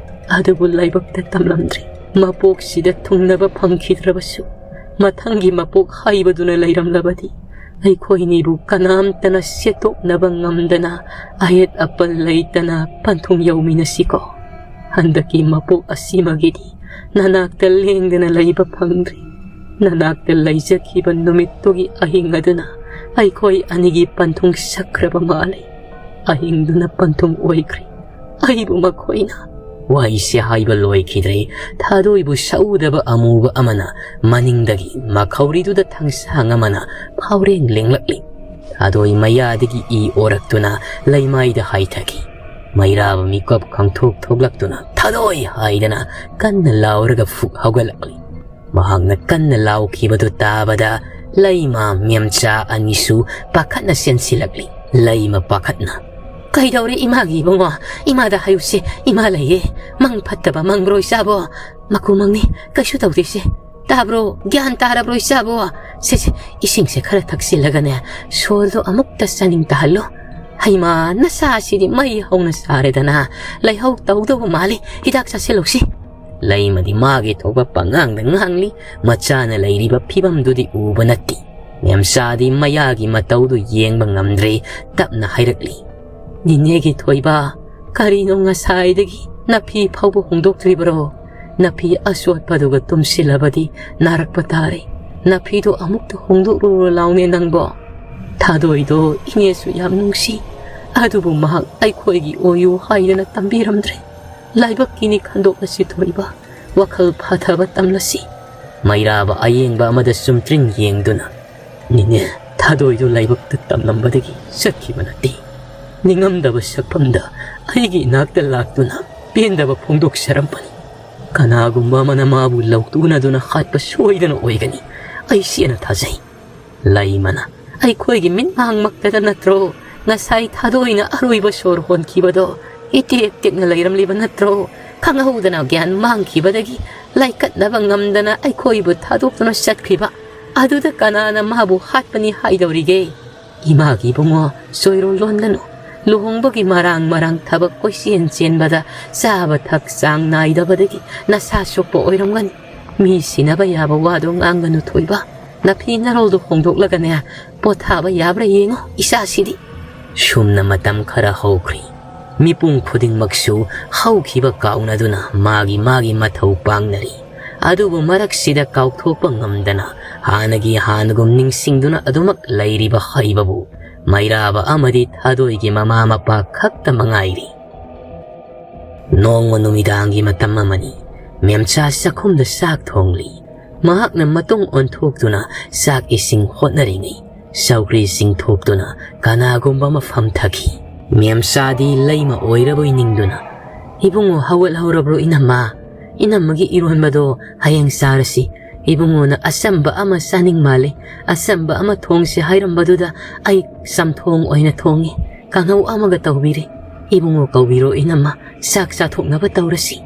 ꯑꯗꯨꯕꯨ ꯂꯥꯏꯕꯛꯇ ꯇꯝꯂꯝꯗ꯭ꯔꯦ꯫ ꯃꯄꯣꯛꯁꯤꯗ ꯊꯨꯡꯅꯕ ꯐꯪꯈꯤꯗ꯭ꯔꯕꯁꯨ, ꯃꯊꯪꯒꯤ ꯃꯄꯣꯛ ꯍꯥꯏꯕꯗꯨꯅ ꯂꯩꯔꯝꯂꯕꯗꯤ, ꯑꯩꯈꯣꯏꯅꯤꯕꯨ ꯀꯅꯥꯝꯇꯅ ꯁꯦꯠꯇꯣꯛꯅꯕ ꯉꯝꯗꯅ, ꯑꯍꯦꯠ ꯑꯄꯟ ꯂꯩꯇꯅ ꯄꯟꯊꯨꯡ ꯌꯧꯃꯤꯟꯅꯁꯤꯀꯣ꯫ ꯍꯟꯗꯛꯀꯤ ꯃꯄꯣꯛ ꯑꯁꯤꯃꯒꯤꯗꯤ ꯅꯅꯥꯛꯇ ꯂꯦꯡꯗꯅ ꯂꯩꯕ ꯐꯪꯗ꯭ꯔꯤ꯫ ꯅꯅꯥꯛꯇ ꯂꯩꯖꯈꯤꯕ ꯅꯨꯃꯤꯠꯇꯨꯒꯤ ꯑꯍꯤꯡ ꯑꯗꯨꯅ ꯑꯩꯈꯣꯏ ꯑꯅꯤꯒꯤ ꯄꯟꯊꯨꯡ ꯁꯛꯈ꯭ꯔꯕ ꯃꯥꯜꯂꯤ꯫ ꯑꯍꯤꯡꯗꯨꯅ ꯄꯟꯊꯨꯡ ꯑꯣꯏꯈ꯭ꯔꯦ꯫ ꯑꯩꯕꯨ ꯃꯈꯣꯏꯅ" ꯋꯥꯍꯩꯁꯦ ꯍꯥꯏꯕ ꯂꯣꯏꯈꯤꯗ꯭ꯔꯤ, ꯊꯥꯗꯣꯏꯕꯨ ꯁꯛꯎꯗꯕ ꯑꯃꯨꯕ ꯑꯃꯅ ꯃꯅꯤꯡꯗꯒꯤ ꯃꯈꯧꯔꯤꯗꯨꯗ ꯊꯥꯡꯁꯥꯡ ꯑꯃꯅ ꯐꯥꯎꯔꯦꯡ ꯂꯦꯡꯂꯛꯂꯤ꯫ ꯊꯥꯗꯣꯏ ꯃꯌꯥꯗꯒꯤ ꯏ ꯑꯣꯔꯛꯇꯨꯅ ꯂꯩꯃꯥꯏꯗ ꯍꯥꯏꯊꯈꯤ꯫ ꯃꯩꯔꯥꯕ ꯃꯤꯀꯞ ꯈꯪꯊꯣꯛ ꯊꯣꯛꯂꯛꯇꯨꯅ "ꯊꯥꯗꯣꯏ!" ꯍꯥꯏꯗꯅ ꯀꯟꯅ ꯂꯥꯎꯔꯒ ꯐꯨꯛ ꯍꯧꯒꯠꯂꯛꯂꯤ꯫ ꯃꯍꯥꯛꯅ ꯀꯟꯅ ꯂꯥꯎꯈꯤꯕꯗꯨ ꯇꯥꯕꯗ ꯂꯩꯃ ꯃꯦꯝꯆꯥ ꯑꯅꯤꯁꯨ ꯄꯥꯈꯠꯅ ꯆꯦꯟꯁꯤꯜꯂꯛꯂꯤ꯫ ꯂꯩꯃ ꯄꯥꯈꯠꯅ "ꯀꯩꯗꯧꯔꯦ ꯏꯃꯥꯒꯤ ꯏꯕꯨꯡꯉꯣ? ꯏꯃꯥꯗ ꯍꯥꯏꯌꯨꯁꯦ, ꯏꯃꯥ ꯂꯩꯌꯦ꯫ ꯃꯪ ꯐꯠꯇꯕ ꯃꯪꯕ꯭ꯔꯣ ꯏꯆꯥꯕꯣ? ꯃꯀꯨ ꯃꯪꯅꯤ, ꯀꯩꯁꯨ ꯇꯧꯗꯦꯁꯦ꯫ ꯇꯥꯕ꯭ꯔꯣ? ꯒ꯭ꯌꯥꯟ ꯇꯥꯔꯕ꯭ꯔꯣ ꯏꯆꯥꯕꯣ? ꯁꯦ, ꯁꯦ, ꯏꯁꯤꯡꯁꯦ ꯈꯔ ꯊꯛꯆꯤꯜꯂꯒꯅꯦ, ꯁꯣꯔꯗꯣ ꯑꯃꯨꯛꯇ ꯆꯥꯅꯤꯡ ꯇꯥꯍꯜꯂꯣ꯫ ꯍꯩꯃꯥ, ꯅꯁꯥꯁꯤꯗꯤ ꯃꯩ ꯍꯧꯅ ꯁꯥꯔꯦꯗꯅ꯫ ꯂꯩꯍꯧ ꯇꯧꯗꯧꯕ ꯃꯥꯜꯂꯤ, ꯍꯤꯗꯥꯛ ꯆꯥꯁꯤꯜꯂꯧꯁꯤ꯫" ꯂꯩꯃꯗꯤ ꯃꯥꯒꯤ ꯊꯣꯛꯄ ꯄꯉꯥꯡꯗ ꯉꯥꯡꯂꯤ꯫ ꯃꯆꯥꯅ ꯂꯩꯔꯤꯕ ꯐꯤꯕꯝꯗꯨꯗꯤ ꯎꯕ ꯅꯠꯇꯦ꯫ ꯃꯦꯝꯆꯥꯗꯤ ꯃꯌꯥꯒꯤ ꯃꯇꯧꯗꯨ ꯌꯦꯡꯕ ꯉꯝꯗ꯭ꯔꯦ, ꯇꯞꯅ ꯍꯥꯏꯔꯛꯂꯤ: "ꯅꯤꯅꯦꯒꯤ ꯊꯣꯏꯕ, ꯀꯔꯤꯅꯣ ꯉꯁꯥꯏꯗꯒꯤ ꯅꯐꯤ ꯐꯥꯎꯕ ꯍꯣꯡꯗꯣꯛꯇ꯭ꯔꯤꯕꯔꯣ? ꯅꯐꯤ ꯑꯆꯣꯠꯄꯗꯨꯒ ꯇꯨꯝꯁꯤꯜꯂꯕꯗꯤ ꯅꯥꯔꯛꯄ ꯇꯥꯔꯦ꯫ ꯅꯐꯤꯗꯣ ꯑꯃꯨꯛꯇ ꯍꯣꯡꯗꯣꯛꯂꯨꯔꯣ ꯂꯥꯎꯅꯦ ꯅꯪꯕꯣ꯫" ꯊꯥꯗꯣꯏꯗꯣ ꯏꯅꯦꯁꯨ ꯌꯥꯝ ꯅꯨꯡꯁꯤ, ꯑꯗꯨꯕꯨ ꯃꯍꯥꯛ ꯑꯩꯈꯣꯏꯒꯤ ꯑꯣꯏꯌꯨ ꯍꯥꯏꯗꯅ ꯇꯝꯕꯤꯔꯝꯗ꯭ꯔꯦ꯫ ꯂꯥꯏꯕꯛꯀꯤꯅꯤ ꯈꯟꯗꯣꯛꯂꯁꯤ ꯊꯣꯏꯕ, ꯋꯥꯈꯜ ꯐꯊꯕ ꯇꯝꯂꯁꯤ꯫ ꯃꯩꯔꯥꯕ ꯑꯌꯦꯡꯕ ꯑꯃꯗ ꯆꯨꯝꯇ꯭ꯔꯤꯡ ꯌꯦꯡꯗꯨꯅ, "ꯅꯤꯅꯦ, ꯊꯥꯗꯣꯏꯗꯨ ꯂꯥꯏꯕꯛꯇ ꯇꯝꯂꯝꯕꯗꯒꯤ ꯆꯠꯈꯤꯕ ꯅꯠꯇꯦ꯫ ꯅꯤꯡꯉꯝꯗꯕ ꯁꯛꯐꯝꯗ ꯑꯩꯒꯤ ꯏꯅꯥꯛꯇ ꯂꯥꯛꯇꯨꯅ ꯄꯦꯟꯗꯕ ꯐꯣꯡꯗꯣꯛꯆꯔꯝꯕꯅꯤ꯫ ꯀꯅꯥꯒꯨꯝꯕ ꯑꯃꯅ ꯃꯥꯕꯨ ꯂꯧꯇꯨꯅꯗꯨꯅ ꯍꯥꯠꯄ ꯁꯣꯏꯗꯅ ꯑꯣꯏꯒꯅꯤ꯫ ꯑꯩ ꯆꯦꯠꯅ ꯊꯥꯖꯩ꯫" ꯂꯩꯃꯅ, "ꯑꯩꯈꯣꯏꯒꯤ ꯃꯤꯠꯃꯥꯡꯃꯛꯇꯗ ꯅꯠꯇ꯭ꯔꯣ ꯉꯁꯥꯏ ꯊꯥꯗꯣꯏꯅ ꯑꯔꯣꯏꯕ ꯁꯣꯔ ꯍꯣꯟꯈꯤꯕꯗꯣ? ꯏꯇꯦꯛ ꯇꯦꯛꯅ ꯂꯩꯔꯝꯂꯤꯕ ꯅꯠꯇ꯭ꯔꯣ? ꯈꯪꯍꯧꯗꯅ ꯒ꯭ꯌꯥꯟ ꯃꯥꯡꯈꯤꯕꯗꯒꯤ ꯂꯥꯏꯀꯠꯅꯕ ꯉꯝꯗꯅ ꯑꯩꯈꯣꯏꯕꯨ ꯊꯥꯗꯣꯛꯇꯨꯅ ꯆꯠꯈ꯭ꯔꯤꯕ꯫ ꯑꯗꯨꯗ ꯀꯅꯥꯅ ꯃꯥꯕꯨ ꯍꯥꯠꯄꯅꯤ ꯍꯥꯏꯗꯧꯔꯤꯒꯦ? ꯏꯃꯥꯒꯤ ꯏꯕꯨꯡꯉꯣ, ꯆꯣꯏꯔꯣꯜ ꯂꯣꯟꯒꯅꯨ꯫ ꯂꯨꯍꯣꯡꯕꯒꯤ ꯃꯔꯥꯡ ꯃꯔꯥꯡ ꯊꯕꯛ ꯀꯣꯏꯆꯦꯟ ꯆꯦꯟꯕꯗ ꯆꯥꯕ ꯊꯛ ꯆꯥꯡ ꯅꯥꯏꯗꯕꯗꯒꯤ ꯅꯁꯥ ꯁꯣꯛꯄ ꯑꯣꯏꯔꯝꯒꯅꯤ꯫ ꯃꯤ ꯁꯤꯅꯕ ꯌꯥꯕ ꯋꯥꯗꯣ ꯉꯥꯡꯒꯅꯨ ꯊꯣꯏꯕ꯫ ꯅꯐꯤ ꯅꯔꯣꯜꯗꯣ ꯍꯣꯡꯗꯣꯛꯂꯒꯅꯦ, ꯄꯣꯊꯥꯕ ꯌꯥꯕ꯭ꯔꯥ ꯌꯦꯡꯉꯣ ꯏꯆꯥꯁꯤꯗꯤ꯫ ꯁꯨꯝꯅ ꯃꯇꯝ ꯈꯔ ꯍꯧꯈ꯭ꯔꯤ꯫ ꯃꯤꯄꯨꯝ ꯈꯨꯗꯤꯡꯃꯛꯁꯨ ꯍꯧꯈꯤꯕ ꯀꯥꯎꯅꯗꯨꯅ ꯃꯥꯒꯤ ꯃꯥꯒꯤ ꯃꯊꯧ ꯄꯥꯡꯅꯔꯤ꯫ ꯑꯗꯨꯕꯨ ꯃꯔꯛꯁꯤꯗ ꯀꯥꯎꯊꯣꯛꯄ ꯉꯝꯗꯅ ꯍꯥꯟꯅꯒꯤ ꯍꯥꯟꯅꯒꯨꯝ ꯅꯤꯡꯁꯤꯡꯗꯨꯅ ꯑꯗꯨꯃꯛ ꯂꯩꯔꯤꯕ ꯍꯥꯏꯕꯕꯨ ꯃꯩꯔꯥꯕ ꯑꯃꯗꯤ ꯊꯥꯗꯣꯏꯒꯤ ꯃꯃꯥ ꯃꯄꯥ ꯈꯛꯇ ꯃꯉꯥꯏꯔꯤ꯫ ꯅꯣꯡꯃ ꯅꯨꯃꯤꯗꯥꯡꯒꯤ ꯃꯇꯝ ꯑꯃꯅꯤ꯫ ꯃꯦꯝꯆꯥ ꯆꯥꯛꯈꯨꯝꯗ ꯆꯥꯛ ꯊꯣꯡꯂꯤ꯫ ꯃꯍꯥꯛꯅ ꯃꯇꯨꯡ ꯑꯣꯟꯊꯣꯛꯇꯨꯅ ꯆꯥꯛ ꯏꯁꯤꯡ ꯍꯣꯠꯅꯔꯤꯉꯩ ꯆꯧꯀ꯭ꯔꯤ ꯆꯤꯡꯊꯣꯛꯇꯨꯅ ꯀꯅꯥꯒꯨꯝꯕ ꯑꯃ ꯐꯝꯊꯈꯤ꯫ ꯃꯦꯝꯆꯥꯗꯤ ꯂꯩꯃ ꯑꯣꯏꯔꯕꯣꯏ ꯅꯤꯡꯗꯨꯅ, "ꯏꯕꯨꯡꯉꯣ, ꯍꯧꯒꯠꯍꯧꯔꯕ꯭ꯔꯣ ꯏꯅꯝꯃ? ꯏꯅꯝꯃꯒꯤ ꯏꯔꯣꯟꯕꯗꯣ ꯍꯌꯦꯡ ꯆꯥꯔꯁꯤ꯫ ꯏꯕꯨꯡꯉꯣꯅ ꯑꯆꯝꯕ ꯑꯃ ꯆꯥꯅꯤꯡ ꯃꯥꯜꯂꯦ꯫ ꯑꯆꯝꯕ ꯑꯃ ꯊꯣꯡꯁꯦ ꯍꯥꯏꯔꯝꯕꯗꯨꯗ ꯑꯩ ꯆꯝꯊꯣꯡ ꯑꯣꯏꯅ ꯊꯣꯡꯉꯤ꯫ ꯀꯥꯡꯍꯧ ꯑꯃꯒ ꯇꯧꯕꯤꯔꯦ꯫ ꯏꯕꯨꯡꯉꯣ ꯀꯧꯕꯤꯔꯣ ꯏꯅꯝꯃ, ꯆꯥꯛ ꯆꯥꯊꯣꯛꯅꯕ ꯇꯧꯔꯁꯤ꯫"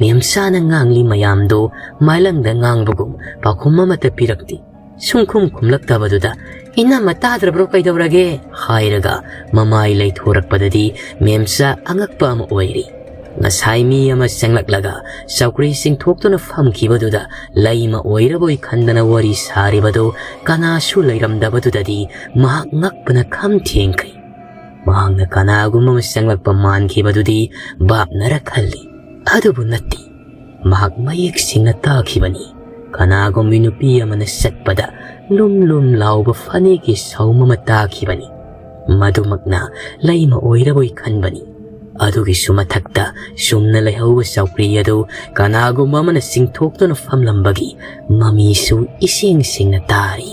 ꯃꯦꯝꯆꯥꯅ ꯉꯥꯡꯂꯤ ꯃꯌꯥꯝꯗꯣ ꯃꯥꯂꯪꯗ ꯉꯥꯡꯕꯒꯨꯝ ꯄꯥꯎꯈꯨꯝ ꯑꯃꯠꯇ ꯄꯤꯔꯛꯇꯦ꯫ ꯁꯨꯡꯈꯨꯝ ꯈꯨꯝꯂꯛꯇꯕꯗꯨꯗ, "ꯏꯅꯝꯃ ꯇꯥꯗ꯭ꯔꯕ꯭ꯔꯣ, ꯀꯩꯗꯧꯔꯒꯦ?" ꯍꯥꯏꯔꯒ ꯃꯃꯥꯏ ꯂꯩꯊꯣꯔꯛꯄꯗꯗꯤ ꯃꯦꯝꯆꯥ ꯑꯉꯛꯄ ꯑꯃ ꯑꯣꯏꯔꯤ꯫ ꯉꯁꯥꯏ ꯃꯤ ꯑꯃ ꯆꯪꯂꯛꯂꯒ ꯆꯧꯀ꯭ꯔꯤ ꯆꯤꯡꯊꯣꯛꯇꯨꯅ ꯐꯝꯈꯤꯕꯗꯨꯗ ꯂꯩꯃ ꯑꯣꯏꯔꯕꯣꯏ ꯈꯟꯗꯅ ꯋꯥꯔꯤ ꯁꯥꯔꯤꯕꯗꯨ ꯀꯅꯥꯁꯨ ꯂꯩꯔꯝꯗꯕꯗꯨꯗꯗꯤ ꯃꯍꯥꯛ ꯉꯛꯄꯅ ꯈꯝ ꯊꯦꯡꯈ꯭ꯔꯦ꯫ ꯃꯍꯥꯛꯅ ꯀꯅꯥꯒꯨꯝꯕ ꯑꯃ ꯆꯪꯂꯛꯄ ꯃꯥꯟꯈꯤꯕꯗꯨꯗꯤ ꯚꯥꯞꯅꯔ ꯈꯜꯂꯤ꯫ ꯑꯗꯨꯕꯨ ꯅꯠꯇꯦ꯫ ꯃꯍꯥꯛ ꯃꯌꯦꯛ ꯁꯦꯡꯅ ꯇꯥꯈꯤꯕꯅꯤ꯫ ꯀꯅꯥꯒꯨꯝꯕꯤ ꯅꯨꯄꯤ ꯑꯃꯅ ꯆꯠꯄꯗ ꯂꯨꯝ ꯂꯨꯝ ꯂꯥꯎꯕ ꯐꯅꯦꯛꯀꯤ ꯁꯧꯝ ꯑꯃ ꯇꯥꯈꯤꯕꯅꯤ꯫ ꯃꯗꯨꯃꯛꯅ ꯂꯩꯃ ꯑꯣꯏꯔꯕꯣꯏ ꯈꯟꯕꯅꯤ꯫ ꯑꯗꯨꯒꯤꯁꯨ ꯃꯊꯛꯇ ꯆꯨꯝꯅ ꯂꯩꯍꯧꯕ ꯆꯧꯀ꯭ꯔꯤ ꯑꯗꯨ ꯀꯅꯥꯒꯨꯝꯕ ꯑꯃꯅ ꯆꯤꯡꯊꯣꯛꯇꯨꯅ ꯐꯝꯂꯝꯕꯒꯤ ꯃꯃꯤꯁꯨ ꯏꯁꯦꯡ ꯁꯦꯡꯅ ꯇꯥꯔꯤ꯫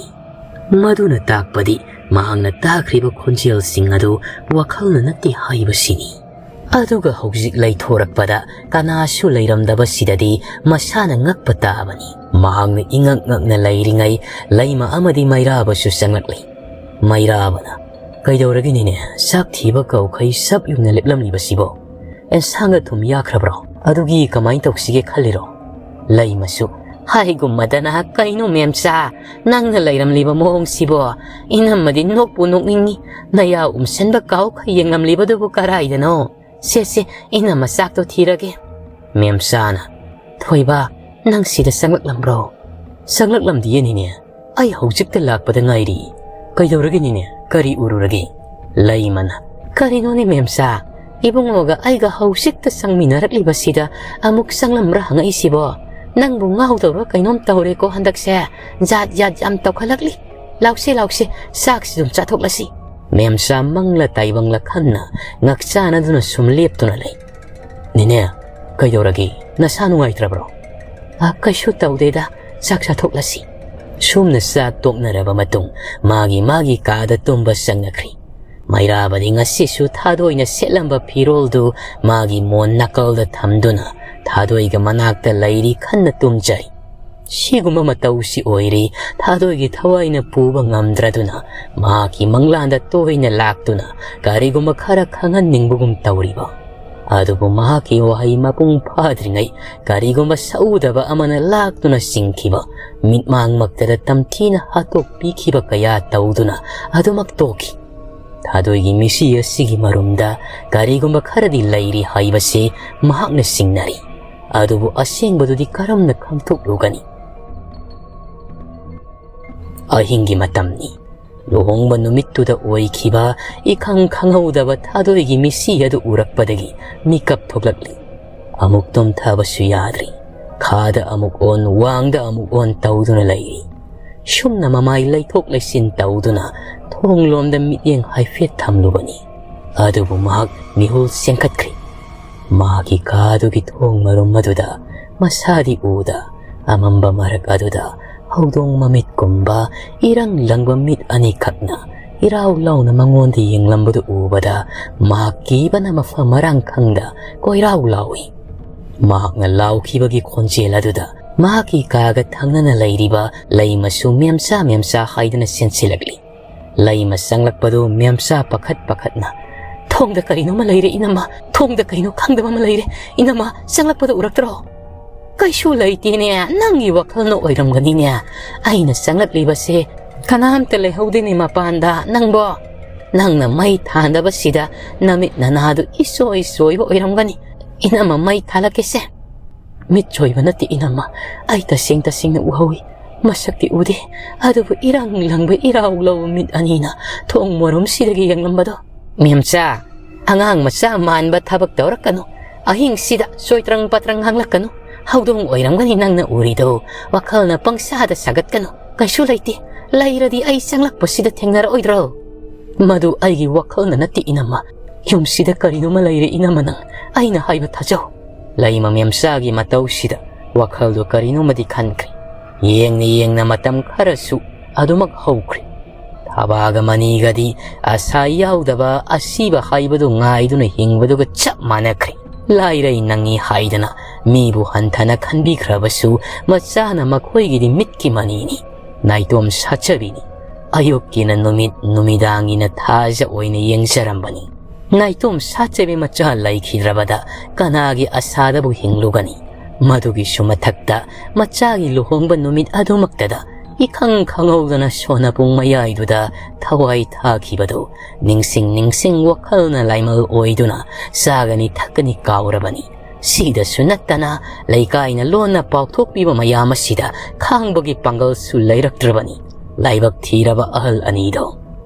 ꯃꯗꯨꯅ ꯇꯥꯛꯄꯗꯤ ꯃꯍꯥꯛꯅ ꯇꯥꯈ꯭ꯔꯤꯕ ꯈꯣꯟꯖꯦꯜꯁꯤꯡ ꯑꯗꯨ ꯋꯥꯈꯜꯅ ꯅꯠꯇꯦ ꯍꯥꯏꯕꯁꯤꯅꯤ꯫ ꯑꯗꯨꯒ ꯍꯧꯖꯤꯛ ꯂꯩꯊꯣꯔꯛꯄꯗ ꯀꯅꯥꯁꯨ ꯂꯩꯔꯝꯗꯕꯁꯤꯗꯗꯤ ꯃꯁꯥꯅ ꯉꯛꯄ ꯇꯥꯕꯅꯤ꯫ ꯃꯍꯥꯛꯅ ꯏꯉꯛ ꯉꯛꯅ ꯂꯩꯔꯤꯉꯩ ꯂꯩꯃ ꯑꯃꯗꯤ ꯃꯩꯔꯥꯕꯁꯨ ꯆꯪꯂꯛꯂꯤ꯫ ꯃꯩꯔꯥꯕꯅ, "ꯀꯩꯗꯧꯔꯒꯦ ꯅꯦꯅꯦ? ꯆꯥꯛ ꯊꯤꯕ ꯀꯧꯈꯩ ꯁꯞ ꯌꯨꯡꯅ ꯂꯦꯞꯂꯝꯂꯤꯕꯁꯤꯕꯣ? ꯑꯦꯟꯁꯥꯡꯒ ꯊꯨꯝ ꯌꯥꯛꯈ꯭ꯔꯕ꯭ꯔꯣ? ꯑꯗꯨꯒꯤ ꯀꯃꯥꯏꯅ ꯇꯧꯁꯤꯒꯦ ꯈꯜꯂꯤꯔꯣ?" ꯂꯩꯃꯁꯨ, "ꯍꯥꯏꯒꯨꯝꯃꯗꯅ, ꯀꯩꯅꯣ ꯃꯦꯝꯆꯥ, ꯅꯪꯅ ꯂꯩꯔꯝꯂꯤꯕ ꯃꯑꯣꯡꯁꯤꯕꯣ? ꯏꯅꯝꯃꯗꯤ ꯅꯣꯛꯄꯨ ꯅꯣꯛꯅꯤꯡꯉꯤ꯫ ꯅꯌꯥ ꯎꯝꯁꯟꯕ ꯀꯥꯎꯈꯩ ꯌꯦꯡꯂꯝꯂꯤꯕꯗꯨꯕꯨ ꯀꯔꯥꯏꯗꯅꯣ? ꯁꯦ, ꯁꯦ, ꯏꯅꯝꯃ ꯆꯥꯛꯇꯣ ꯊꯤꯔꯒꯦ꯫" ꯃꯦꯝꯆꯥꯅ, "ꯊꯣꯏꯕ, ꯅꯪ ꯁꯤꯗ ꯆꯪꯂꯛꯂꯝꯕ꯭ꯔꯣ?" "ꯆꯪꯂꯛꯂꯝꯗꯤꯌꯦ ꯅꯦꯅꯦ, ꯑꯩ ꯍꯧꯖꯤꯛꯇ ꯂꯥꯛꯄꯗ ꯉꯥꯏꯔꯤ꯫" "ꯀꯩꯗꯧꯔꯒꯦ ꯅꯦꯅꯦ? ꯀꯔꯤ ꯎꯔꯨꯔꯒꯦ?" ꯂꯩꯃꯅ, "ꯀꯔꯤꯅꯣꯅꯦ ꯃꯦꯝꯆꯥ, ꯏꯕꯨꯡꯉꯣꯒ ꯑꯩꯒ ꯍꯧꯖꯤꯛꯇ ꯆꯪꯃꯤꯟꯅꯔꯛꯂꯤꯕꯁꯤꯗ ꯑꯃꯨꯛ ꯆꯪꯂꯝꯕ꯭ꯔꯥ ꯍꯪꯉꯛꯏꯁꯤꯕꯣ? ꯅꯪꯕꯨ ꯉꯥꯎꯗꯧꯔ ꯀꯩꯅꯣꯝ ꯇꯧꯔꯦꯀꯣ ꯍꯟꯗꯛꯁꯦ꯫ ꯖꯥꯠ ꯖꯥꯠ ꯌꯥꯝ ꯇꯧꯈꯠꯂꯛꯂꯤ꯫ ꯂꯥꯎꯁꯦ, ꯂꯥꯎꯁꯦ, ꯆꯥꯛꯁꯤ ꯑꯗꯨꯝ ꯆꯥꯊꯣꯛꯂꯁꯤ꯫" ꯃꯦꯝꯆꯥ ꯃꯪꯂ ꯇꯥꯏꯕꯪꯂ ꯈꯟꯅ ꯉꯛꯆꯥꯅꯗꯨꯅ ꯁꯨꯝ ꯂꯦꯞꯇꯨꯅ ꯂꯩ꯫ "ꯅꯦꯅꯦ, ꯀꯩꯗꯧꯔꯒꯦ? ꯅꯁꯥ ꯅꯨꯡꯉꯥꯏꯇ꯭ꯔꯕ꯭ꯔꯣ?" "ꯑ, ꯀꯩꯁꯨ ꯇꯧꯗꯦꯗ, ꯆꯥꯛ ꯆꯥꯊꯣꯛꯂꯁꯤ꯫" ꯁꯨꯝꯅ ꯆꯥꯛ ꯇꯣꯛꯅꯔꯕ ꯃꯇꯨꯡ ꯃꯥꯒꯤ ꯃꯥꯒꯤ ꯀꯥꯗ ꯇꯨꯝꯕ ꯆꯪꯅꯈ꯭ꯔꯦ꯫ ꯃꯩꯔꯥꯕꯗꯤ ꯉꯁꯤꯁꯨ ꯊꯥꯗꯣꯏꯅ ꯁꯦꯠꯂꯝꯕ ꯐꯤꯔꯣꯜꯗꯨ ꯃꯥꯒꯤ ꯃꯣꯟ ꯅꯥꯀꯜꯗ ꯊꯝꯗꯨꯅ ꯊꯥꯗꯣꯏꯒ ꯃꯅꯥꯛꯇ ꯂꯩꯔꯤ ꯈꯟꯅ ꯇꯨꯝꯖꯔꯤ꯫ ꯁꯤꯒꯨꯝꯕ ꯃꯇꯧꯁꯤ ꯑꯣꯏꯔꯤ ꯊꯥꯗꯣꯏꯒꯤ ꯊꯋꯥꯏꯅ ꯄꯨꯕ ꯉꯝꯗ꯭ꯔꯗꯨꯅ ꯃꯍꯥꯛꯀꯤ ꯃꯪꯂꯥꯟꯗ ꯇꯣꯏꯅ ꯂꯥꯛꯇꯨꯅ ꯀꯔꯤꯒꯨꯝꯕ ꯈꯔ ꯈꯪꯍꯟꯅꯤꯡꯕꯒꯨꯝ ꯇꯧꯔꯤꯕ꯫ ꯑꯗꯨꯕꯨ ꯃꯍꯥꯛꯀꯤ ꯋꯥꯍꯩ ꯃꯄꯨꯡ ꯐꯥꯗ꯭ꯔꯤꯉꯩ ꯀꯔꯤꯒꯨꯝꯕ ꯁꯎꯗꯕ ꯑꯃꯅ ꯂꯥꯛꯇꯨꯅ ꯆꯤꯡꯈꯤꯕ, ꯃꯤꯠꯃꯥꯡꯃꯛꯇꯗ ꯇꯝꯊꯤꯅ ꯍꯥꯠꯇꯣꯛꯄꯤꯈꯤꯕ ꯀꯌꯥ ꯇꯧꯗꯨꯅ ꯑꯗꯨꯃꯛ ꯇꯣꯛꯈꯤ꯫ ꯊꯥꯗꯣꯏꯒꯤ ꯃꯤꯁꯤ ꯑꯁꯤꯒꯤ ꯃꯔꯨꯝꯗ ꯀꯔꯤꯒꯨꯝꯕ ꯈꯔꯗꯤ ꯂꯩꯔꯤ ꯍꯥꯏꯕꯁꯤ ꯃꯍꯥꯛꯅ ꯆꯤꯡꯅꯔꯤ꯫ ꯑꯗꯨꯕꯨ ꯑꯁꯦꯡꯕꯗꯨꯗꯤ ꯀꯔꯝꯅ ꯈꯪꯊꯣꯛꯂꯨꯒꯅꯤ? ꯑꯍꯤꯡꯒꯤ ꯃꯇꯝꯅꯤ꯫ ꯂꯨꯍꯣꯡꯕ ꯅꯨꯃꯤꯠꯇꯨꯗ ꯑꯣꯏꯈꯤꯕ ꯏꯈꯪ ꯈꯪꯍꯧꯗꯕ ꯊꯥꯗꯣꯏꯒꯤ ꯃꯤꯁꯤ ꯑꯗꯨ ꯎꯔꯛꯄꯗꯒꯤ ꯃꯤꯀꯞ ꯊꯣꯛꯂꯛꯂꯤ꯫ ꯑꯃꯨꯛ ꯇꯨꯝꯊꯕꯁꯨ ꯌꯥꯗ꯭ꯔꯤ꯫ ꯈꯥꯗ ꯑꯃꯨꯛ ꯑꯣꯟ, ꯋꯥꯡꯗ ꯑꯃꯨꯛ ꯑꯣꯟ ꯇꯧꯗꯨꯅ ꯂꯩꯔꯤ꯫ ꯁꯨꯝꯅ ꯃꯃꯥꯏ ꯂꯩꯊꯣꯛ ꯂꯩꯁꯤꯟ ꯇꯧꯗꯨꯅ ꯊꯣꯡꯂꯣꯝꯗ ꯃꯤꯠꯌꯦꯡ ꯍꯥꯏꯐꯦꯠ ꯊꯝꯂꯨꯕꯅꯤ꯫ ꯑꯗꯨꯕꯨ ꯃꯍꯥꯛ ꯃꯤꯍꯨꯜ ꯆꯦꯟꯈꯠꯈ꯭ꯔꯦ꯫ ꯃꯍꯥꯛꯀꯤ ꯀꯥꯗꯨꯒꯤ ꯊꯣꯡ ꯃꯔꯨꯝ ꯑꯗꯨꯗ ꯃꯁꯥꯗꯤ ꯎꯗ, ꯑꯃꯝꯕ ꯃꯔꯛ ꯑꯗꯨꯗ ꯍꯧꯗꯣꯡ ꯃꯃꯤꯠꯀꯨꯝꯕ ꯏꯔꯪ ꯂꯪꯕ ꯃꯤꯠ ꯑꯅꯤꯈꯛꯅ ꯏꯔꯥꯎ ꯂꯥꯎꯅ ꯃꯉꯣꯟꯗ ꯌꯦꯡꯂꯝꯕꯗꯨ ꯎꯕꯗ ꯃꯍꯥꯛ ꯀꯤꯕꯅ ꯃꯐꯝ ꯃꯔꯥꯡ ꯈꯪꯗ ꯀꯣꯏꯔꯥꯎ ꯂꯥꯎꯏ꯫ ꯃꯍꯥꯛꯅ ꯂꯥꯎꯈꯤꯕꯒꯤ ꯈꯣꯟꯖꯦꯜ ꯑꯗꯨꯗ ꯃꯍꯥꯛꯀꯤ ꯀꯥꯒ ꯊꯪꯅꯅ ꯂꯩꯔꯤꯕ ꯂꯩꯃꯁꯨ ꯃꯦꯝꯆꯥ ꯃꯦꯝꯆꯥ ꯍꯥꯏꯗꯅ ꯆꯦꯟꯁꯤꯜꯂꯛꯂꯤ꯫ ꯂꯩꯃ ꯆꯪꯂꯛꯄꯗꯨ ꯃꯦꯝꯆꯥ ꯄꯥꯈꯠ ꯄꯥꯈꯠꯅ, "ꯊꯣꯡꯗ ꯀꯔꯤꯅꯣꯃ ꯂꯩꯔꯦ ꯏꯅꯝꯃ, ꯊꯣꯡꯗ ꯀꯩꯅꯣ ꯈꯪꯗꯕ ꯑꯃ ꯂꯩꯔꯦ ꯏꯅꯝꯃ, ꯆꯪꯂꯛꯄꯗ ꯎꯔꯛꯇ꯭ꯔꯣ?" "ꯀꯩꯁꯨ ꯂꯩꯇꯦꯅꯦ, ꯅꯪꯒꯤ ꯋꯥꯈꯜꯅ ꯑꯣꯏꯔꯝꯒꯅꯤꯅꯦ꯫ ꯑꯩꯅ ꯆꯪꯂꯛꯂꯤꯕꯁꯦ ꯀꯅꯥꯝꯇ ꯂꯩꯍꯧꯗꯦꯅꯦ ꯃꯄꯥꯟꯗ꯫ ꯅꯪꯕꯣ, ꯅꯪꯅ ꯃꯩ ꯊꯥꯟꯗꯕꯁꯤꯗ ꯅꯃꯤꯠ ꯅꯅꯥꯗꯨ ꯏꯁꯣꯏ ꯁꯣꯏꯕ ꯑꯣꯏꯔꯝꯒꯅꯤ꯫ ꯏꯅꯝꯃ, ꯃꯩ ꯊꯥꯜꯂꯛꯀꯦꯁꯦ꯫" "ꯃꯤꯠ ꯁꯣꯏꯕ ꯅꯠꯇꯦ ꯏꯅꯝꯃ, ꯑꯩ ꯇꯁꯦꯡ ꯇꯁꯦꯡꯅ ꯎꯍꯧꯏ꯫ ꯃꯁꯛꯇꯤ ꯎꯗꯦ, ꯑꯗꯨꯕꯨ ꯏꯔꯪ ꯂꯪꯕ ꯏꯔꯥꯎ ꯂꯧꯕ ꯃꯤꯠ ꯑꯅꯤꯅ ꯊꯣꯡ ꯃꯣꯔꯨꯝꯁꯤꯗꯒꯤ ꯌꯦꯡꯂꯝꯕꯗꯣ꯫" "ꯃꯦꯝꯆꯥ, ꯑꯉꯥꯡ ꯃꯆꯥ ꯃꯥꯟꯕ ꯊꯕꯛ ꯇꯧꯔꯛꯀꯅꯨ꯫ ꯑꯍꯤꯡꯁꯤꯗ ꯆꯣꯏꯇ꯭ꯔꯪ ꯄꯥꯇ꯭ꯔꯪ ꯉꯥꯡꯂꯛꯀꯅꯨ꯫ ꯍꯧꯗꯣꯡ ꯑꯣꯏꯔꯝꯒꯅꯤ ꯅꯪꯅ ꯎꯔꯤꯗꯣ꯫ ꯋꯥꯈꯜꯅ ꯄꯪꯁꯥꯗ ꯁꯥꯒꯠꯀꯅꯨ꯫ ꯀꯩꯁꯨ ꯂꯩꯇꯦ꯫ ꯂꯩꯔꯗꯤ ꯑꯩ ꯆꯪꯂꯛꯄꯁꯤꯗ ꯊꯦꯡꯅꯔꯛꯑꯣꯏꯗ꯭ꯔꯣ?" "ꯃꯗꯨ ꯑꯩꯒꯤ ꯋꯥꯈꯜꯅ ꯅꯠꯇꯦ ꯏꯅꯝꯃ꯫ ꯌꯨꯝꯁꯤꯗ ꯀꯔꯤꯅꯣꯃ ꯂꯩꯔꯦ ꯏꯅꯝꯃ ꯅꯪ꯫ ꯑꯩꯅ ꯍꯥꯏꯕ ꯊꯥꯖꯧ꯫" ꯂꯩꯃ ꯃꯦꯝꯆꯥꯒꯤ ꯃꯇꯧꯁꯤꯗ ꯋꯥꯈꯜꯗꯨ ꯀꯔꯤꯅꯣꯃꯗꯤ ꯈꯟꯈ꯭ꯔꯦ꯫ ꯌꯦꯡꯅ ꯌꯦꯡꯅ ꯃꯇꯝ ꯈꯔꯁꯨ ꯑꯗꯨꯃꯛ ꯍꯧꯈ꯭ꯔꯦ꯫ ꯊꯕꯥꯒ ꯃꯅꯤꯒꯗꯤ ꯑꯁꯥ ꯌꯥꯎꯗꯕ ꯑꯁꯤꯕ ꯍꯥꯏꯕꯗꯨ ꯉꯥꯏꯗꯨꯅ ꯍꯤꯡꯕꯗꯨꯒ ꯆꯞ ꯃꯥꯟꯅꯈ꯭ꯔꯦ꯫ ꯂꯥꯏꯔꯩ ꯅꯪꯉꯤ ꯍꯥꯏꯗꯅ ꯃꯤꯕꯨ ꯍꯟꯊꯅ ꯈꯟꯕꯤꯈ꯭ꯔꯕꯁꯨ ꯃꯆꯥꯅ ꯃꯈꯣꯏꯒꯤꯗꯤ ꯃꯤꯠꯀꯤ ꯃꯅꯤꯅꯤ꯫ ꯅꯥꯏꯇꯣꯝ ꯁꯥꯠꯆꯕꯤꯅꯤ꯫ ꯑꯌꯨꯛꯀꯤꯅ ꯅꯨꯃꯤꯠ, ꯅꯨꯃꯤꯗꯥꯡꯒꯤꯅ ꯊꯥꯖ ꯑꯣꯏꯅ ꯌꯦꯡꯖꯔꯝꯕꯅꯤ꯫ ꯅꯥꯏꯇꯣꯝ ꯁꯥꯠꯆꯕꯤ ꯃꯆꯥ ꯂꯩꯈꯤꯗ꯭ꯔꯕꯗ ꯀꯅꯥꯒꯤ ꯑꯁꯥꯗꯕꯨ ꯍꯤꯡꯂꯨꯒꯅꯤ? ꯃꯗꯨꯒꯤꯁꯨ ꯃꯊꯛꯇ ꯃꯆꯥꯒꯤ ꯂꯨꯍꯣꯡꯕ ꯅꯨꯃꯤꯠ ꯑꯗꯨꯃꯛꯇꯗ ꯏꯈꯪ ꯈꯪꯍꯧꯗꯅ ꯁꯣꯟꯅꯄꯨꯡ ꯃꯌꯥꯏꯗꯨꯗ ꯊꯋꯥꯏ ꯊꯥꯈꯤꯕꯗꯨ ꯅꯤꯡꯁꯤꯡ ꯅꯤꯡꯁꯤꯡ ꯋꯥꯈꯜꯅ ꯂꯥꯏꯃꯜ ꯑꯣꯏꯗꯨꯅ ꯆꯥꯒꯅꯤ ꯊꯛꯀꯅꯤ ꯀꯥꯎꯔꯕꯅꯤ꯫ ꯁꯤꯗꯁꯨ ꯅꯠꯇꯅ ꯂꯩꯀꯥꯏꯅ ꯂꯣꯟꯅ ꯄꯥꯎꯊꯣꯛꯄꯤꯕ ꯃꯌꯥꯝ ꯑꯁꯤꯗ ꯈꯥꯡꯕꯒꯤ ꯄꯥꯡꯒꯜꯁꯨ ꯂꯩꯔꯛꯇ꯭ꯔꯕꯅꯤ꯫ ꯂꯥꯏꯕꯛ ꯊꯤꯔꯕ ꯑꯍꯜ ꯑꯅꯤꯗꯣ꯫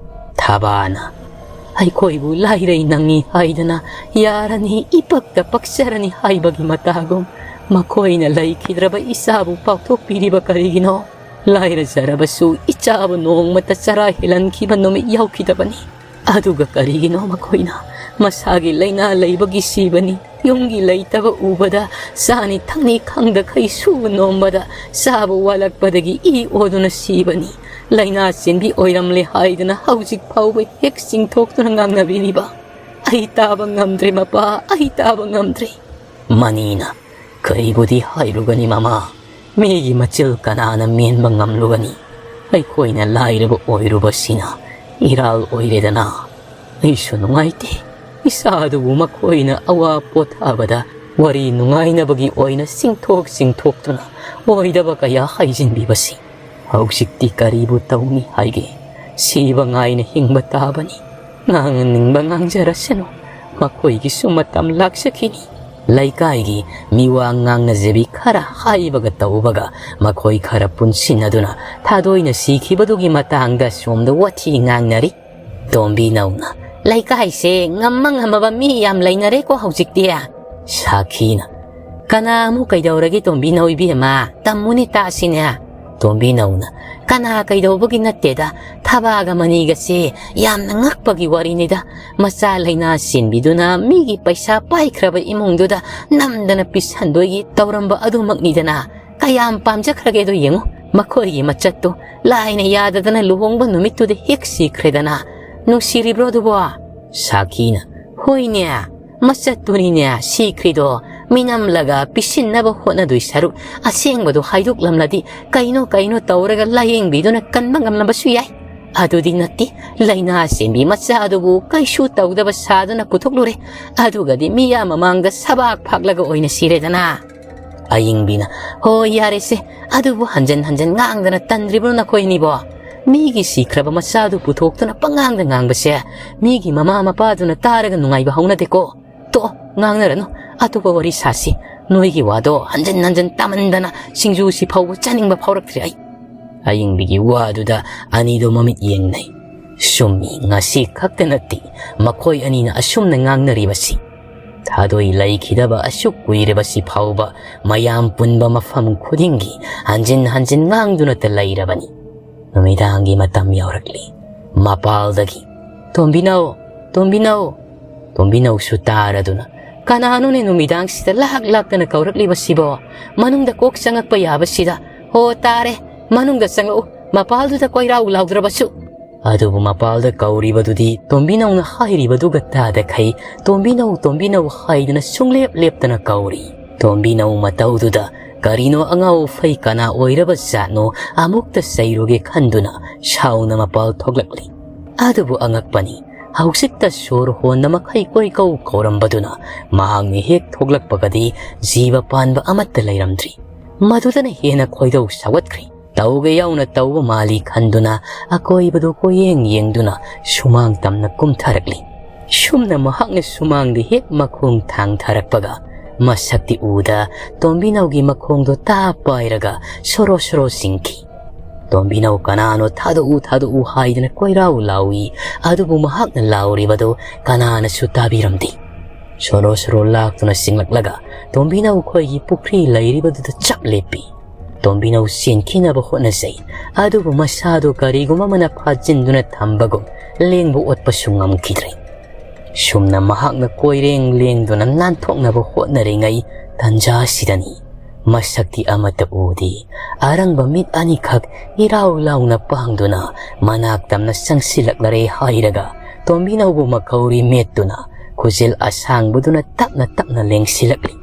ꯊꯕꯥꯅ, "ꯑꯩꯈꯣꯏꯕꯨ ꯂꯥꯏꯔꯩ ꯅꯪꯉꯤ ꯍꯥꯏꯗꯅ ꯌꯥꯔꯅꯤ, ꯏꯄꯛꯇ ꯄꯛꯆꯔꯅꯤ ꯍꯥꯏꯕꯒꯤ ꯃꯇꯥꯒꯨꯝ ꯃꯈꯣꯏꯅ ꯂꯩꯈꯤꯗ꯭ꯔꯕ ꯏꯆꯥꯕꯨ ꯄꯥꯎꯊꯣꯛꯄꯤꯔꯤꯕ ꯀꯔꯤꯒꯤꯅꯣ? ꯂꯥꯏꯔꯖꯔꯕꯁꯨ ꯏꯆꯥꯕꯨ ꯅꯣꯡꯃꯇ ꯆꯔꯥ ꯍꯦꯜꯍꯟꯈꯤꯕ ꯅꯨꯃꯤꯠ ꯌꯥꯎꯈꯤꯗꯕꯅꯤ꯫ ꯑꯗꯨꯒ ꯀꯔꯤꯒꯤꯅꯣ ꯃꯈꯣꯏꯅ ꯃꯁꯥꯒꯤ ꯂꯥꯏꯅꯥ ꯂꯩꯕꯒꯤ ꯁꯤꯕꯅꯤ, ꯌꯨꯝꯒꯤ ꯂꯩꯇꯕ ꯎꯕꯗ ꯆꯥꯅꯤ ꯊꯛꯅꯤ ꯈꯪꯗꯈꯩ ꯁꯨꯕ ꯅꯣꯝꯕꯗ ꯆꯥꯕ ꯋꯥꯠꯂꯛꯄꯗꯒꯤ ꯏ ꯑꯣꯗꯨꯅ ꯁꯤꯕꯅꯤ꯫ ꯂꯥꯏꯅꯥ ꯆꯦꯟꯕꯤ ꯑꯣꯏꯔꯝꯂꯦ ꯍꯥꯏꯗꯨꯅ ꯍꯧꯖꯤꯛ ꯐꯥꯎꯕ ꯍꯦꯛ ꯆꯤꯡꯊꯣꯛꯇꯨꯅ ꯉꯥꯡꯅꯕꯤꯔꯤꯕ꯫ ꯑꯩ ꯇꯥꯕ ꯉꯝꯗ꯭ꯔꯦ ꯃꯄꯥ, ꯑꯩ ꯇꯥꯕ ꯉꯝꯗ꯭ꯔꯦ꯫" ꯃꯅꯤꯅ, "ꯀꯔꯤꯕꯨꯗꯤ ꯍꯥꯏꯔꯨꯒꯅꯤ ꯃꯃꯥ, ꯃꯤꯒꯤ ꯃꯆꯤꯜ ꯀꯅꯥꯅ ꯃꯦꯟꯕ ꯉꯝꯂꯨꯒꯅꯤ? ꯑꯩꯈꯣꯏꯅ ꯂꯥꯏꯔꯕ ꯑꯣꯏꯔꯨꯕꯁꯤꯅ ꯏꯔꯥꯜ ꯑꯣꯏꯔꯦꯗꯅ꯫ ꯑꯩꯁꯨ ꯅꯨꯡꯉꯥꯏꯇꯦ꯫ ꯏꯆꯥꯗꯨꯕꯨ ꯃꯈꯣꯏꯅ ꯑꯋꯥ ꯄꯣꯊꯥꯕꯗ ꯋꯥꯔꯤ ꯅꯨꯡꯉꯥꯏꯅꯕꯒꯤ ꯑꯣꯏꯅ ꯆꯤꯡꯊꯣꯛ ꯆꯤꯡꯊꯣꯛꯇꯨꯅ ꯑꯣꯏꯗꯕ ꯀꯌꯥ ꯍꯥꯏꯖꯤꯟꯕꯤꯕꯁꯤ꯫ ꯍꯧꯖꯤꯛꯇꯤ ꯀꯔꯤꯕꯨ ꯇꯧꯅꯤ ꯍꯥꯏꯒꯦ? ꯁꯤꯕ ꯉꯥꯏꯅ ꯍꯤꯡꯕ ꯇꯥꯕꯅꯤ꯫ ꯉꯥꯡꯅꯤꯡꯕ ꯉꯥꯡꯖꯔꯁꯅꯨ꯫ ꯃꯈꯣꯏꯒꯤꯁꯨ ꯃꯇꯝ ꯂꯥꯛꯆꯈꯤꯅꯤ꯫ ꯂꯩꯀꯥꯏꯒꯤ ꯃꯤꯋꯥ ꯉꯥꯡꯅꯖꯕꯤ ꯈꯔ ꯍꯥꯏꯕꯒ ꯇꯧꯕꯒ ꯃꯈꯣꯏ ꯈꯔ ꯄꯨꯟꯁꯤꯟꯅꯗꯨꯅ ꯊꯥꯗꯣꯏꯅ ꯁꯤꯈꯤꯕꯗꯨꯒꯤ ꯃꯇꯥꯡꯗ ꯁꯣꯝꯗ ꯋꯥꯊꯤ ꯉꯥꯡꯅꯔꯤ꯫ ꯇꯣꯝꯕꯤꯅꯧꯅ, "ꯂꯩꯀꯥꯏꯁꯦ ꯉꯝꯃ ꯉꯝꯃꯕ ꯃꯤ ꯌꯥꯝ ꯂꯩꯅꯔꯦꯀꯣ ꯍꯧꯖꯤꯛꯇꯤ"꯫ ꯁꯥꯈꯤꯅ, "ꯀꯅꯥ ꯑꯃꯨꯛ ꯀꯩꯗꯧꯔꯒꯦ ꯇꯣꯝꯕꯤꯅꯧ ꯏꯕꯦꯝꯃ? ꯇꯝꯃꯨꯅꯦ ꯇꯥꯁꯤꯅꯦ"꯫ ꯇꯣꯝꯕꯤꯅꯧꯅ, "ꯀꯅꯥ ꯀꯩꯗꯧꯕꯒꯤ ꯅꯠꯇꯦꯗ, ꯊꯕꯥꯒ ꯃꯅꯤꯒꯁꯦ ꯌꯥꯝꯅ ꯉꯛꯄꯒꯤ ꯋꯥꯔꯤꯅꯤꯗ꯫ ꯃꯆꯥ ꯂꯩꯅꯥ ꯆꯦꯟꯕꯤꯗꯨꯅ ꯃꯤꯒꯤ ꯄꯩꯁꯥ ꯄꯥꯏꯈ꯭ꯔꯕ ꯏꯃꯨꯡꯗꯨꯗ ꯅꯝꯗꯅ ꯄꯤꯁꯟꯗꯣꯏꯒꯤ ꯇꯧꯔꯝꯕ ꯑꯗꯨꯃꯛꯅꯤꯗꯅ꯫ ꯀꯌꯥꯝ ꯄꯥꯝꯖꯈ꯭ꯔꯒꯦꯗꯣ ꯌꯦꯡꯉꯨ, ꯃꯈꯣꯏꯒꯤ ꯃꯆꯠꯇꯣ ꯂꯥꯏꯅ ꯌꯥꯗꯗꯅ ꯂꯨꯍꯣꯡꯕ ꯅꯨꯃꯤꯠꯇꯨꯗ ꯍꯦꯛ ꯁꯤꯈ꯭ꯔꯦꯗꯅ꯫ ꯅꯨꯡꯁꯤꯔꯤꯕ꯭ꯔꯣ ꯑꯗꯨꯕꯣ?" ꯁꯥꯈꯤꯅ, "ꯍꯣꯏꯅꯦ, ꯃꯆꯠꯇꯨꯅꯤꯅꯦ ꯁꯤꯈ꯭ꯔꯤꯗꯣ꯫ ꯃꯤꯅꯝꯂꯒ ꯄꯤꯁꯤꯟꯅꯕ ꯍꯣꯠꯅꯗꯣꯏ ꯁꯔꯨꯛ ꯑꯁꯦꯡꯕꯗꯣ ꯍꯥꯏꯗꯣꯛꯂꯝꯂꯗꯤ ꯀꯩꯅꯣ ꯀꯩꯅꯣ ꯇꯧꯔꯒ ꯂꯥꯌꯦꯡꯕꯤꯗꯨꯅ ꯀꯟꯕ ꯉꯝꯂꯝꯕꯁꯨ ꯌꯥꯏ꯫ ꯑꯗꯨꯗꯤ ꯅꯠꯇꯦ, ꯂꯥꯏꯅꯥ ꯆꯦꯟꯕꯤ ꯃꯆꯥ ꯑꯗꯨꯕꯨ ꯀꯩꯁꯨ ꯇꯧꯗꯕ ꯁꯥꯗꯨꯅ ꯄꯨꯊꯣꯛꯂꯨꯔꯦ꯫ ꯑꯗꯨꯒꯗꯤ ꯃꯤꯌꯥꯝ ꯃꯃꯥꯡꯗ ꯁꯕꯥꯛ ꯐꯥꯛꯂꯒ ꯑꯣꯏꯅ ꯁꯤꯔꯦꯗꯅ"꯫ ꯑꯌꯤꯡꯕꯤꯅ, "ꯍꯣꯏ, ꯌꯥꯔꯦꯁꯦ, ꯑꯗꯨꯕꯨ ꯍꯟꯖꯟ ꯍꯟꯖꯟ ꯉꯥꯡꯗꯅ ꯇꯟꯗ꯭ꯔꯤꯕ꯭ꯔꯣ ꯅꯈꯣꯏ ꯑꯅꯤꯕꯣ? ꯃꯤꯒꯤ ꯁꯤꯈ꯭ꯔꯕ ꯃꯆꯥꯗꯨ ꯄꯨꯊꯣꯛꯇꯨꯅ ꯄꯉꯥꯡꯗ ꯉꯥꯡꯕꯁꯦ ꯃꯤꯒꯤ ꯃꯃꯥ ꯃꯄꯥꯗꯨꯅ ꯇꯥꯔꯒ ꯅꯨꯡꯉꯥꯏꯕ ꯍꯧꯅꯗꯦꯀꯣ꯫ ꯇꯣꯛꯑꯣ, ꯉꯥꯡꯅꯔꯅꯨ, ꯑꯇꯣꯞꯄ ꯋꯥꯔꯤ ꯁꯥꯁꯤ꯫ ꯅꯣꯏꯒꯤ ꯋꯥꯗꯣ ꯍꯟꯖꯟ ꯍꯟꯖꯟ ꯇꯥꯃꯟꯗꯅ ꯁꯤꯡꯖꯨꯁꯤ ꯐꯥꯎꯕ ꯆꯥꯅꯤꯡꯕ ꯐꯥꯎꯔꯛꯇ꯭ꯔꯦ ꯑꯩ"꯫ ꯑꯌꯤꯡꯕꯤꯒꯤ ꯋꯥꯗꯨꯗ ꯑꯅꯤꯗꯣ ꯃꯃꯤꯠ ꯌꯦꯡꯅꯩ꯫ ꯆꯨꯝꯃꯤ, ꯉꯁꯤ ꯈꯛꯇ ꯅꯠꯇꯦ ꯃꯈꯣꯏ ꯑꯅꯤꯅ ꯑꯁꯨꯝꯅ ꯉꯥꯡꯅꯔꯤꯕꯁꯤ꯫ ꯊꯥꯗꯣꯏ ꯂꯩꯈꯤꯗꯕ ꯑꯁꯨꯛ ꯀꯨꯏꯔꯕꯁꯤ ꯐꯥꯎꯕ ꯃꯌꯥꯝ ꯄꯨꯟꯕ ꯃꯐꯝ ꯈꯨꯗꯤꯡꯒꯤ ꯍꯟꯖꯤꯟ ꯍꯟꯖꯤꯟ ꯉꯥꯡꯗꯨꯅꯇ ꯂꯩꯔꯕꯅꯤ꯫ ꯅꯨꯃꯤꯗꯥꯡꯒꯤ ꯃꯇꯝ ꯌꯧꯔꯛꯂꯤ꯫ ꯃꯄꯥꯜꯗꯒꯤ, "ꯇꯣꯝꯕꯤꯅꯧ, ꯇꯣꯝꯕꯤꯅꯧ!" ꯇꯣꯝꯕꯤꯅꯧꯁꯨ ꯇꯥꯔꯗꯨꯅ, "ꯀꯅꯥꯅꯣꯅꯦ ꯅꯨꯃꯤꯗꯥꯡꯁꯤꯗ ꯂꯥꯛ ꯂꯥꯛꯇꯅ ꯀꯧꯔꯛꯂꯤꯕꯁꯤꯕꯣ? ꯃꯅꯨꯡꯗ ꯀꯣꯛ ꯆꯪꯉꯛꯄ ꯌꯥꯕꯁꯤꯗ꯫ ꯍꯣ ꯇꯥꯔꯦ, ꯃꯅꯨꯡꯗ ꯆꯪꯂꯛꯎ, ꯃꯄꯥꯜꯗꯨꯗ ꯀꯣꯏꯔꯥꯎ ꯂꯥꯎꯗ꯭ꯔꯕꯁꯨ"꯫ ꯑꯗꯨꯕꯨ ꯃꯄꯥꯜꯗ ꯀꯧꯔꯤꯕꯗꯨꯗꯤ ꯇꯣꯝꯕꯤꯅꯧꯅ ꯍꯥꯏꯔꯤꯕꯗꯨꯒ ꯇꯥꯗꯈꯩ ꯇꯣꯝꯕꯤꯅꯧ, ꯇꯣꯝꯕꯤꯅꯧ ꯍꯥꯏꯗꯨꯅ ꯁꯨꯡꯂꯦꯞ ꯂꯦꯞꯇꯅ ꯀꯧꯔꯤ꯫ ꯇꯣꯝꯕꯤꯅꯧ ꯃꯇꯧꯗꯨꯗ ꯀꯔꯤꯅꯣ ꯑꯉꯥꯎ ꯑꯐꯩ ꯀꯅꯥ ꯑꯣꯏꯔꯕ ꯖꯥꯠꯅꯣ ꯑꯃꯨꯛꯇ ꯆꯩꯔꯨꯒꯦ ꯈꯟꯗꯨꯅ ꯁꯥꯎꯅ ꯃꯄꯥꯜ ꯊꯣꯛꯂꯛꯂꯤ꯫ ꯑꯗꯨꯕꯨ ꯑꯉꯛꯄꯅꯤ, ꯍꯧꯖꯤꯛꯇ ꯁꯣꯔ ꯍꯣꯟꯅ ꯃꯈꯩ ꯀꯣꯏꯀꯧ ꯀꯧꯔꯝꯕꯗꯨꯅ ꯃꯍꯥꯛꯅ ꯍꯦꯛ ꯊꯣꯛꯂꯛꯄꯒꯗꯤ ꯖꯤꯕ ꯄꯥꯟꯕ ꯑꯃꯠꯇ ꯂꯩꯔꯝꯗ꯭ꯔꯤ꯫ ꯃꯗꯨꯗꯅ ꯍꯦꯟꯅ ꯈꯣꯏꯗꯧ ꯁꯥꯎꯒꯠꯈ꯭ꯔꯦ꯫ ꯇꯧꯒꯦ ꯌꯥꯎꯅ ꯇꯧꯕ ꯃꯥꯜꯂꯤ ꯈꯟꯗꯨꯅ ꯑꯀꯣꯏꯕꯗꯨ ꯀꯣꯏꯌꯦꯡ ꯌꯦꯡꯗꯨꯅ ꯁꯨꯃꯥꯡ ꯇꯝꯅ ꯀꯨꯝꯊꯔꯛꯂꯤ꯫ ꯁꯨꯝꯅ ꯃꯍꯥꯛꯅ ꯁꯨꯃꯥꯡꯗ ꯍꯦꯛ ꯃꯈꯣꯡ ꯊꯥꯡꯊꯔꯛꯄꯒ ꯃꯁꯛꯇꯤ ꯎꯗ ꯇꯣꯝꯕꯤꯅꯧꯒꯤ ꯃꯈꯣꯡꯗꯣ ꯇꯥ ꯄꯥꯏꯔꯒ ꯁꯣꯔꯣ ꯁꯣꯔꯣ ꯆꯤꯡꯈꯤ꯫ ꯇꯣꯝꯕꯤꯅꯧ ꯀꯅꯥꯅꯣ ꯊꯥꯗꯣꯛꯎ ꯊꯥꯗꯣꯛꯎ ꯍꯥꯏꯗꯅ ꯀꯣꯏꯔꯥꯎ ꯂꯥꯎꯏ, ꯑꯗꯨꯕꯨ ꯃꯍꯥꯛꯅ ꯂꯥꯎꯔꯤꯕꯗꯨ ꯀꯅꯥꯅꯁꯨ ꯇꯥꯕꯤꯔꯝꯗꯦ꯫ ꯁꯣꯔꯣ ꯁꯣꯔꯣ ꯂꯥꯛꯇꯨꯅ ꯆꯤꯡꯂꯛꯂꯒ ꯇꯣꯝꯕꯤꯅꯧ ꯈꯣꯏꯒꯤ ꯄꯨꯈ꯭ꯔꯤ ꯂꯩꯔꯤꯕꯗꯨꯗ ꯆꯞ ꯂꯦꯞꯄꯤ꯫ ꯇꯣꯝꯕꯤꯅꯧ ꯆꯦꯟꯈꯤꯅꯕ ꯍꯣꯠꯅꯖꯩ, ꯑꯗꯨꯕꯨ ꯃꯁꯥꯗꯨ ꯀꯔꯤꯒꯨꯝꯕ ꯑꯃꯅ ꯐꯥꯖꯤꯟꯗꯨꯅ ꯊꯝꯕꯒꯨꯝ ꯂꯦꯡꯕ ꯑꯣꯠꯄꯁꯨ ꯉꯝꯈꯤꯗ꯭ꯔꯦ꯫ ꯁꯨꯝꯅ ꯃꯍꯥꯛꯅ ꯀꯣꯏꯔꯦꯡ ꯂꯦꯡꯗꯨꯅ ꯅꯥꯟꯊꯣꯛꯅꯕ ꯍꯣꯠꯅꯔꯤꯉꯩ ꯇꯟꯖꯥꯁꯤꯗꯅꯤ ꯃꯁꯛꯇꯤ ꯑꯃꯠꯇ ꯎꯗꯦ꯫ ꯑꯔꯪꯕ ꯃꯤꯠ ꯑꯅꯤꯈꯛ ꯏꯔꯥꯎ ꯂꯥꯎꯅ ꯄꯥꯡꯗꯨꯅ ꯃꯅꯥꯛ ꯇꯝꯅ ꯆꯪꯁꯤꯜꯂꯛꯂꯔꯦ ꯍꯥꯏꯔꯒ ꯇꯣꯝꯕꯤꯅꯧꯕꯨ ꯃꯈꯧꯔꯤ ꯃꯦꯠꯇꯨꯅ ꯈꯨꯖꯤꯜ ꯑꯁꯥꯡꯕꯗꯨꯅ ꯇꯞꯅ ꯇꯞꯅ ꯂꯦꯡꯁꯤꯜꯂꯛꯂꯤ꯫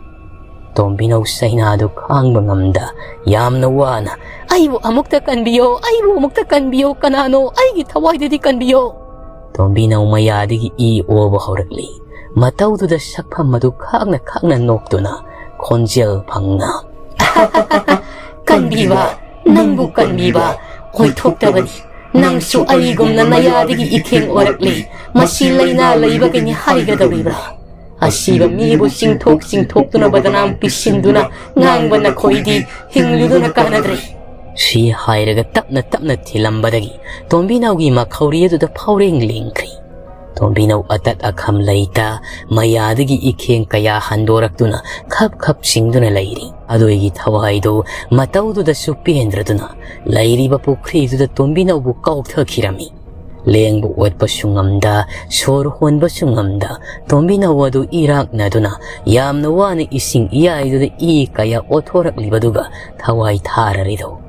ꯇꯣꯝꯕꯤꯅꯧ ꯆꯩꯅꯥꯗꯨ ꯈꯥꯡꯕ ꯉꯝꯗ ꯌꯥꯝꯅ ꯋꯥꯅ, "ꯑꯩꯕꯨ ꯑꯃꯨꯛꯇ ꯀꯟꯕꯤꯌꯣ, ꯑꯩꯕꯨ ꯑꯃꯨꯛꯇ ꯀꯟꯕꯤꯌꯣ, ꯀꯅꯥꯅꯣ? ꯑꯩꯒꯤ ꯊꯋꯥꯏꯗꯗꯤ ꯀꯟꯕꯤꯌꯣ!" ꯇꯣꯝꯕꯤꯅꯧ ꯃꯌꯥꯗꯒꯤ ꯏ ꯑꯣꯕ ꯍꯧꯔꯛꯂꯤ꯫ ꯃꯇꯧꯗꯨꯗ ꯁꯛꯐꯝ ꯑꯗꯨ ꯈꯥꯛꯅ ꯈꯥꯛꯅ ꯅꯣꯛꯇꯨꯅ ꯈꯣꯟꯖꯦꯜ ꯐꯪꯅ, "ꯀꯟꯕꯤꯕ, ꯅꯪꯕꯨ ꯀꯟꯕꯤꯕ ꯑꯣꯏꯊꯣꯛꯇꯕꯅꯤ꯫ ꯅꯪꯁꯨ ꯑꯩꯒꯨꯝꯅ ꯅꯌꯥꯗꯒꯤ ꯏꯈꯦꯡ ꯑꯣꯔꯛꯂꯤ꯫ ꯃꯁꯤ ꯂꯥꯏꯅꯥ ꯂꯩꯕꯒꯤꯅꯤ ꯍꯥꯏꯒꯗꯧꯔꯤꯕ꯭ꯔꯥ? ꯑꯁꯤꯕ ꯃꯤꯕꯨ ꯆꯤꯡꯊꯣꯛ ꯆꯤꯡꯊꯣꯛꯇꯨꯅ ꯕꯗꯅꯥꯝ ꯄꯤꯁꯤꯟꯗꯨꯅ ꯉꯥꯡꯕ ꯅꯈꯣꯏꯗꯤ ꯍꯤꯡꯂꯨꯗꯨꯅ ꯀꯥꯟꯅꯗ꯭ꯔꯦ"꯫ ꯁꯤ ꯍꯥꯏꯔꯒ ꯇꯞꯅ ꯇꯞꯅ ꯊꯤꯜꯂꯝꯕꯗꯒꯤ ꯇꯣꯝꯕꯤꯅꯧꯒꯤ ꯃꯈꯧꯔꯤ ꯑꯗꯨꯗ ꯐꯥꯎꯔꯦꯡ ꯂꯦꯡꯈ꯭ꯔꯤ꯫ ꯇꯣꯝꯕꯤꯅꯧ ꯑꯇꯠ ꯑꯈꯝ ꯂꯩꯇ ꯃꯌꯥꯗꯒꯤ ꯏꯈꯦꯡ ꯀꯌꯥ ꯍꯟꯗꯣꯔꯛꯇꯨꯅ ꯈꯞ ꯈꯞ ꯆꯤꯡꯗꯨꯅ ꯂꯩꯔꯤ꯫ ꯑꯗꯨꯒꯤ ꯊꯋꯥꯏꯗꯨ ꯃꯇꯧꯗꯨꯗꯁꯨ ꯄꯦꯟꯗ꯭ꯔꯗꯨꯅ ꯂꯩꯔꯤꯕ ꯄꯨꯈ꯭ꯔꯤꯗꯨꯗ ꯇꯣꯝꯕꯤꯅꯧꯕꯨ ꯀꯥꯎꯊꯈꯤꯔꯝꯃꯤ꯫ ꯂꯦꯡꯕ ꯑꯣꯠꯄꯁꯨ ꯉꯝꯗ, ꯁꯣꯔ ꯍꯣꯟꯕꯁꯨ ꯉꯝꯗ, ꯇꯣꯝꯕꯤꯅꯧ ꯑꯗꯨ ꯏꯔꯥꯛꯅꯗꯨꯅ ꯌꯥꯝꯅ ꯋꯥꯅ ꯏꯁꯤꯡ ꯏꯌꯥꯏꯗꯨꯗ ꯏ ꯀꯌꯥ ꯑꯣꯠꯊꯣꯔꯛꯂꯤꯕꯗꯨꯒ ꯊꯋꯥꯏ ꯊꯥꯔꯔꯤꯗꯧ꯫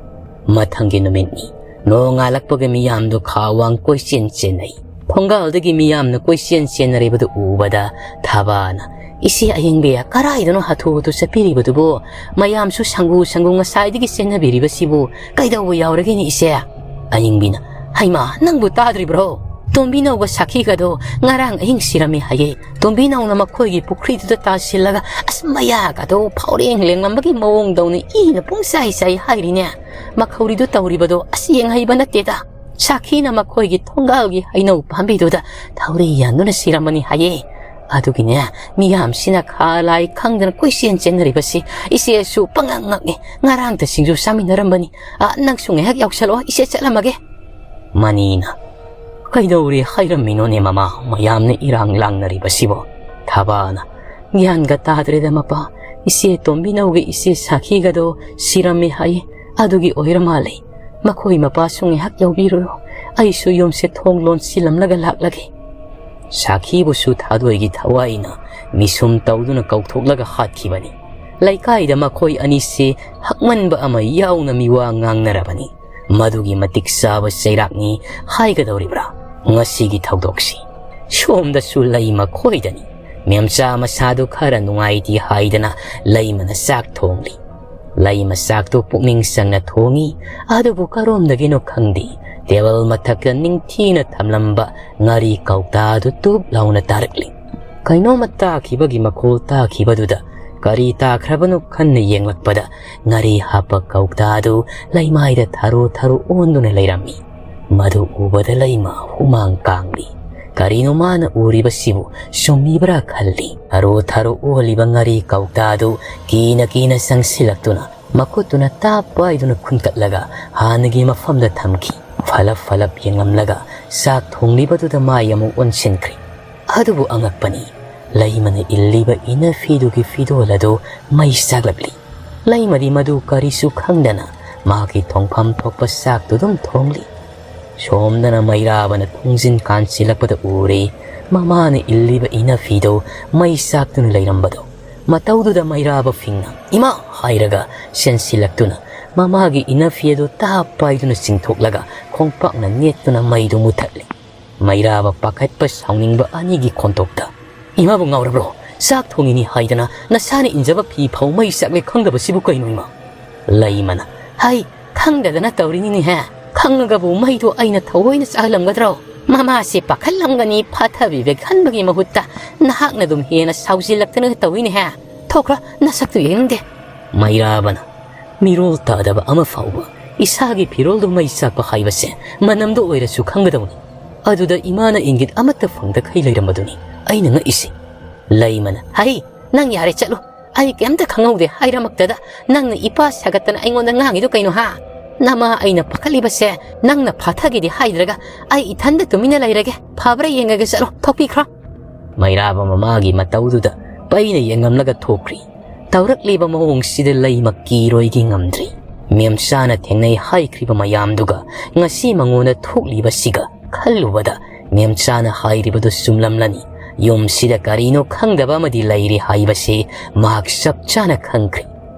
ꯃꯊꯪꯒꯤ ꯅꯨꯃꯤꯠꯅꯤ꯫ ꯅꯣꯡꯉꯥꯜꯂꯛꯄꯒ ꯃꯤꯌꯥꯝꯗꯨ ꯈꯥꯋꯥꯡ ꯀꯣꯏꯆꯦꯟ ꯆꯦꯟꯅꯩ꯫ ꯊꯣꯡꯒꯥꯜꯗꯒꯤ ꯃꯤꯌꯥꯝꯅ ꯀꯣꯏꯆꯦꯟ ꯆꯦꯟꯅꯔꯤꯕꯗꯨ ꯎꯕꯗ ꯊꯕꯥꯅ, "ꯏꯆꯦ ꯑꯌꯤꯡꯕꯤ, ꯀꯔꯥꯏꯗꯅꯣ ꯍꯥꯊꯨ ꯍꯥꯊꯨ ꯆꯠꯄꯤꯔꯤꯕꯗꯨꯕꯨ? ꯃꯌꯥꯝꯁꯨ ꯁꯪꯒꯨ ꯁꯪꯒꯨ ꯉꯁꯥꯏꯗꯒꯤ ꯆꯦꯟꯅꯕꯤꯔꯤꯕꯁꯤꯕꯨ ꯀꯩꯗꯧꯕ ꯌꯥꯎꯔꯒꯦꯅꯦ ꯏꯆꯦ?" ꯑꯌꯤꯡꯕꯤꯅ, "ꯍꯩꯃꯥ, ꯅꯪꯕꯨ ꯇꯥꯗ꯭ꯔꯤꯕ꯭ꯔꯣ? "ꯇꯣꯝꯕꯤꯅꯧꯒ ꯁꯥꯈꯤꯒꯗꯣ ꯉꯔꯥꯡ ꯑꯍꯤꯡ ꯁꯤꯔꯝꯃꯤ ꯍꯥꯏꯌꯦ꯫ ꯇꯣꯝꯕꯤꯅꯧꯅ ꯃꯈꯣꯏꯒꯤ ꯄꯨꯈ꯭ꯔꯤꯗꯨꯗ ꯇꯥꯁꯤꯜꯂꯒ ꯑꯁ ꯃꯌꯥꯒꯗꯣ ꯐꯥꯎꯔꯦꯡ ꯂꯦꯡꯂꯝꯕꯒꯤ ꯃꯑꯣꯡꯗꯧꯅ ꯏꯅ ꯄꯨꯡꯆꯥꯏ ꯆꯥꯏ ꯍꯥꯏꯔꯤꯅꯦ꯫ ꯃꯈꯧꯔꯤꯗꯨ ꯇꯧꯔꯤꯕꯗꯣ ꯑꯁ ꯌꯦꯡꯍꯩꯕ ꯅꯠꯇꯦꯗ꯫ ꯁꯥꯈꯤꯅ ꯃꯈꯣꯏꯒꯤ ꯊꯣꯡꯒꯥꯜꯒꯤ ꯍꯩꯅꯧ ꯄꯥꯝꯕꯤꯗꯨꯗ ꯊꯧꯔꯤ ꯌꯥꯟꯗꯨꯅ ꯁꯤꯔꯝꯕꯅꯤ ꯍꯥꯏꯌꯦ꯫ ꯑꯗꯨꯒꯤꯅꯦ ꯃꯤꯌꯥꯝꯁꯤꯅ ꯈꯥ ꯂꯥꯏ ꯈꯪꯗꯅ ꯀꯣꯏꯆꯦꯟ ꯆꯦꯟꯅꯔꯤꯕꯁꯤ꯫ ꯏꯆꯦꯁꯨ ꯄꯉꯛ ꯉꯛꯏ꯫ ꯉꯔꯥꯡꯇ ꯁꯤꯡꯖꯨ ꯆꯥꯃꯤꯟꯅꯔꯝꯕꯅꯤ꯫ ꯑ, ꯅꯪꯁꯨ ꯉꯥꯏꯍꯥꯛ ꯌꯥꯎꯁꯜꯂꯛꯑꯣ, ꯏꯆꯦ ꯆꯠꯂꯝꯃꯒꯦ꯫" ꯃꯅꯤꯅ, "ꯀꯩꯗꯧꯔꯦ ꯍꯥꯏꯔꯝꯃꯤꯅꯣꯅꯦ ꯃꯃꯥ, ꯃꯌꯥꯝꯅ ꯏꯔꯥꯡ ꯂꯥꯡꯅꯔꯤꯕꯁꯤꯕꯣ?" ꯊꯕꯥꯅ, "ꯒ꯭ꯌꯥꯟꯒ ꯇꯥꯗ꯭ꯔꯦꯗ ꯃꯄꯥ, ꯏꯆꯦ ꯇꯣꯝꯕꯤꯅꯧꯒꯤ ꯏꯆꯦ ꯁꯥꯈꯤꯒꯗꯣ ꯁꯤꯔꯝꯃꯦ ꯍꯥꯏꯌꯦ, ꯑꯗꯨꯒꯤ ꯑꯣꯏꯔ ꯃꯥꯜꯂꯦ꯫ ꯃꯈꯣꯏ ꯃꯄꯥꯁꯨ ꯉꯥꯏꯍꯥꯛ ꯌꯥꯎꯕꯤꯔꯨꯔꯣ, ꯑꯩꯁꯨ ꯌꯨꯝꯁꯦ ꯊꯣꯡ ꯂꯣꯟꯁꯤꯜꯂꯝꯂꯒ ꯂꯥꯛꯂꯒꯦ꯫" ꯁꯥꯈꯤꯕꯨꯁꯨ ꯊꯥꯗꯣꯏꯒꯤ ꯊꯋꯥꯏꯅ ꯃꯤꯁꯨꯝ ꯇꯧꯗꯨꯅ ꯀꯧꯊꯣꯛꯂꯒ ꯍꯥꯠꯈꯤꯕꯅꯤ꯫ ꯂꯩꯀꯥꯏꯗ ꯃꯈꯣꯏ ꯑꯅꯤꯁꯤ ꯍꯛꯃꯟꯕ ꯑꯃ ꯌꯥꯎꯅ ꯃꯤꯋꯥ ꯉꯥꯡꯅꯔꯕꯅꯤ꯫ ꯃꯗꯨꯒꯤ ꯃꯇꯤꯛ ꯆꯥꯕ ꯆꯩꯔꯥꯛꯅꯤ ꯍꯥꯏꯒꯗꯧꯔꯤꯕ꯭ꯔꯥ ꯉꯁꯤꯒꯤ ꯊꯧꯗꯣꯛꯁꯤ? ꯁꯣꯝꯗꯁꯨ ꯂꯩꯃ ꯈꯣꯏꯗꯅꯤ꯫ ꯃꯦꯝꯆꯥ ꯃꯁꯥꯗꯨ ꯈꯔ ꯅꯨꯡꯉꯥꯏꯇꯦ ꯍꯥꯏꯗꯅ ꯂꯩꯃꯅ ꯆꯥꯛ ꯊꯣꯡꯂꯤ꯫ ꯂꯩꯃ ꯆꯥꯛꯇꯨ ꯄꯨꯛꯅꯤꯡ ꯆꯪꯅ ꯊꯣꯡꯏ, ꯑꯗꯨꯕꯨ ꯀꯔꯣꯝꯗꯒꯤꯅꯣ ꯈꯪꯗꯦ, ꯇꯦꯕꯜ ꯃꯊꯛꯇ ꯅꯤꯡꯊꯤꯅ ꯊꯝꯂꯝꯕ ꯉꯥꯔꯤ ꯀꯧꯇꯥꯗꯨ ꯇꯨꯞ ꯂꯥꯎꯅ ꯇꯥꯔꯛꯂꯤ꯫ ꯀꯩꯅꯣꯝꯃ ꯇꯥꯈꯤꯕꯒꯤ ꯃꯈꯣꯜ ꯇꯥꯈꯤꯕꯗꯨꯗ ꯀꯔꯤ ꯇꯥꯈ꯭ꯔꯕꯅꯣ ꯈꯟꯅ ꯌꯦꯡꯂꯛꯄꯗ ꯉꯥꯔꯤ ꯍꯥꯞꯄ ꯀꯧꯇꯥꯗꯨ ꯂꯩꯃꯥꯏꯗ ꯊꯔꯣ ꯊꯔꯣ ꯑꯣꯟꯗꯨꯅ ꯂꯩꯔꯝꯃꯤ꯫ ꯃꯗꯨ ꯎꯕꯗ ꯂꯩꯃ ꯍꯨꯃꯥꯡ ꯀꯥꯡꯂꯤ꯫ ꯀꯔꯤꯅꯣ ꯃꯥꯅ ꯎꯔꯤꯕꯁꯤꯕꯨ? ꯆꯨꯝꯃꯤꯕ꯭ꯔꯥ ꯈꯜꯂꯤ꯫ ꯊꯔꯣ ꯊꯔꯣ ꯑꯣꯜꯂꯤꯕ ꯉꯥꯔꯤ ꯀꯧꯇꯥꯗꯨ ꯀꯤꯅ ꯀꯤꯅ ꯆꯪꯁꯤꯜꯂꯛꯇꯨꯅ ꯃꯈꯨꯠꯇꯨꯅ ꯇꯥꯞ ꯄꯥꯏꯗꯨꯅ ꯈꯨꯟꯀꯠꯂꯒ ꯍꯥꯟꯅꯒꯤ ꯃꯐꯝꯗ ꯊꯝꯈꯤ꯫ ꯐꯂꯞ ꯐꯂꯞ ꯌꯦꯡꯂꯝꯂꯒ ꯆꯥꯛ ꯊꯣꯡꯂꯤꯕꯗꯨꯗ ꯃꯥꯏ ꯑꯃꯨꯛ ꯑꯣꯟꯁꯤꯟꯈ꯭ꯔꯦ꯫ ꯑꯗꯨꯕꯨ ꯑꯉꯛꯄꯅꯤ, ꯂꯩꯃꯅ ꯏꯜꯂꯤꯕ ꯏꯅꯐꯤꯗꯨꯒꯤ ꯐꯤꯗꯣꯜ ꯑꯗꯨ ꯃꯩ ꯆꯥꯛꯂꯛꯂꯤ꯫ ꯂꯩꯃꯗꯤ ꯃꯗꯨ ꯀꯔꯤꯁꯨ ꯈꯪꯗꯅ ꯃꯥꯒꯤ ꯊꯣꯡꯐꯝ ꯊꯣꯛꯄ ꯆꯥꯛꯇꯨ ꯑꯗꯨꯝ ꯊꯣꯡꯂꯤ꯫ ꯁꯣꯝꯗꯅ ꯃꯩꯔꯥꯕꯅ ꯊꯣꯡꯖꯤꯟ ꯀꯥꯟꯁꯤꯜꯂꯛꯄꯗ ꯎꯔꯦ, ꯃꯃꯥꯅ ꯏꯜꯂꯤꯕ ꯏꯅꯐꯤꯗꯨ ꯃꯩ ꯆꯥꯛꯇꯨꯅ ꯂꯩꯔꯝꯕꯗꯣ꯫ ꯃꯇꯧꯗꯨꯗ ꯃꯩꯔꯥꯕ ꯐꯤꯡꯅ "ꯏꯃꯥ!" ꯍꯥꯏꯔꯒ ꯆꯦꯟꯁꯤꯜꯂꯛꯇꯨꯅ ꯃꯃꯥꯒꯤ ꯏꯅꯐꯤ ꯑꯗꯨ ꯇꯥꯞ ꯄꯥꯏꯗꯨꯅ ꯆꯤꯡꯊꯣꯛꯂꯒ ꯈꯣꯡꯄꯥꯛꯅ ꯅꯦꯠꯇꯨꯅ ꯃꯩꯗꯨ ꯃꯨꯊꯠꯂꯤ꯫ ꯃꯩꯔꯥꯕ ꯄꯥꯈꯠꯄ ꯁꯥꯎꯅꯤꯡꯕ ꯑꯅꯤꯒꯤ ꯈꯣꯟꯊꯣꯛꯇ, "ꯏꯃꯥꯕꯨ ꯉꯥꯎꯔꯕ꯭ꯔꯣ? ꯆꯥꯛ ꯊꯣꯡꯉꯤꯅꯤ ꯍꯥꯏꯗꯅ ꯅꯁꯥꯅ ꯏꯟꯖꯕ ꯐꯤ ꯐꯥꯎ ꯃꯩ ꯆꯥꯛꯂꯦ ꯈꯪꯗꯕꯁꯤꯕꯨ ꯀꯩꯅꯣ ꯏꯃꯥ?" ꯂꯩꯃꯅ, "ꯍꯩ, ꯈꯪꯗꯗꯅ ꯇꯧꯔꯤꯅꯤꯅꯦꯍꯦ꯫ ꯈꯪꯉꯒꯕꯨ ꯃꯩꯗꯣ ꯑꯩꯅ ꯊꯑꯣꯏꯅ ꯆꯥꯛꯍꯜꯂꯝꯒꯗ꯭ꯔꯣ? ꯃꯥ ꯃꯥꯁꯦ ꯄꯥꯈꯠꯂꯝꯒꯅꯤ, ꯐꯥꯊꯕꯤꯕ ꯈꯟꯕꯒꯤ ꯃꯍꯨꯠꯇ ꯅꯍꯥꯛꯅ ꯑꯗꯨꯝ ꯍꯦꯟꯅ ꯁꯥꯎꯖꯤꯜꯂꯛꯇꯅ ꯇꯧꯏꯅꯦꯍꯦ꯫ ꯊꯣꯛꯈ꯭ꯔꯣ, ꯅꯁꯛꯇꯨ ꯌꯦꯡꯅꯤꯡꯗꯦ꯫ ꯃꯩꯔꯥꯕꯅ ꯃꯤꯔꯣꯜ ꯇꯥꯗꯕ ꯑꯃ ꯐꯥꯎꯕ ꯏꯁꯥꯒꯤ ꯐꯤꯔꯣꯜꯗꯨ ꯃꯩ ꯆꯥꯛꯄ ꯍꯥꯏꯕꯁꯦ ꯃꯅꯝꯗ ꯑꯣꯏꯔꯁꯨ ꯈꯪꯒꯗꯧꯅꯤ꯫ ꯑꯗꯨꯗ ꯏꯃꯥꯅ ꯏꯪꯒꯤꯠ ꯑꯃꯠꯇ ꯐꯪꯗꯈꯩ ꯂꯩꯔꯝꯕꯗꯨꯅꯤ ꯑꯩꯅ ꯉꯛꯏꯁꯦ꯫ ꯂꯩꯃꯅ, "ꯍꯩ, ꯅꯪ ꯌꯥꯔꯦ ꯆꯠꯂꯣ꯫ ꯑꯩ ꯀꯩꯝꯇ ꯈꯪꯍꯧꯗꯦ ꯍꯥꯏꯔꯃꯛꯇꯗ ꯅꯪꯅ ꯏꯄꯥ ꯁꯥꯒꯠꯇꯅ ꯑꯩꯉꯣꯟꯗ ꯉꯥꯡꯉꯤꯗꯣ ꯀꯩꯅꯣ ꯍꯥ? ꯅꯃꯥ ꯑꯩꯅ ꯄꯥꯈꯠꯂꯤꯕꯁꯦ ꯅꯪꯅ ꯐꯥꯊꯒꯦꯗꯤ ꯍꯥꯏꯗ꯭ꯔꯒ ꯑꯩ ꯏꯊꯟꯗ ꯇꯨꯃꯤꯟꯅ ꯂꯩꯔꯒꯦ꯫ ꯐꯕ꯭ꯔꯥ ꯌꯦꯡꯉꯒꯦ, ꯆꯠꯂꯣ, ꯊꯣꯛꯄꯤꯈ꯭ꯔꯣ꯫" ꯃꯩꯔꯥꯕ ꯃꯃꯥꯒꯤ ꯃꯇꯧꯗꯨꯗ ꯄꯩꯅ ꯌꯦꯡꯉꯝꯂꯒ ꯊꯣꯛꯈ꯭ꯔꯤ꯫ ꯇꯧꯔꯛꯂꯤꯕ ꯃꯑꯣꯡꯁꯤꯗ ꯂꯩꯃ ꯀꯤꯔꯣꯏꯒꯤ ꯉꯝꯗ꯭ꯔꯤ꯫ ꯃꯦꯝꯆꯥꯅ ꯊꯦꯡꯅꯩ ꯍꯥꯏꯈ꯭ꯔꯤꯕ ꯃꯌꯥꯝꯗꯨꯒ ꯉꯁꯤ ꯃꯉꯣꯟꯗ ꯊꯣꯛꯂꯤꯕꯁꯤꯒ ꯈꯜꯂꯨꯕꯗ ꯃꯦꯝꯆꯥꯅ ꯍꯥꯏꯔꯤꯕꯗꯨ ꯆꯨꯝꯂꯝꯂꯅꯤ꯫ ꯌꯨꯝꯁꯤꯗ ꯀꯔꯤꯅꯣ ꯈꯪꯗꯕ ꯑꯃꯗꯤ ꯂꯩꯔꯤ ꯍꯥꯏꯕꯁꯤ ꯃꯍꯥꯛ ꯆꯞ ꯆꯥꯅ ꯈꯪꯈ꯭ꯔꯦ꯫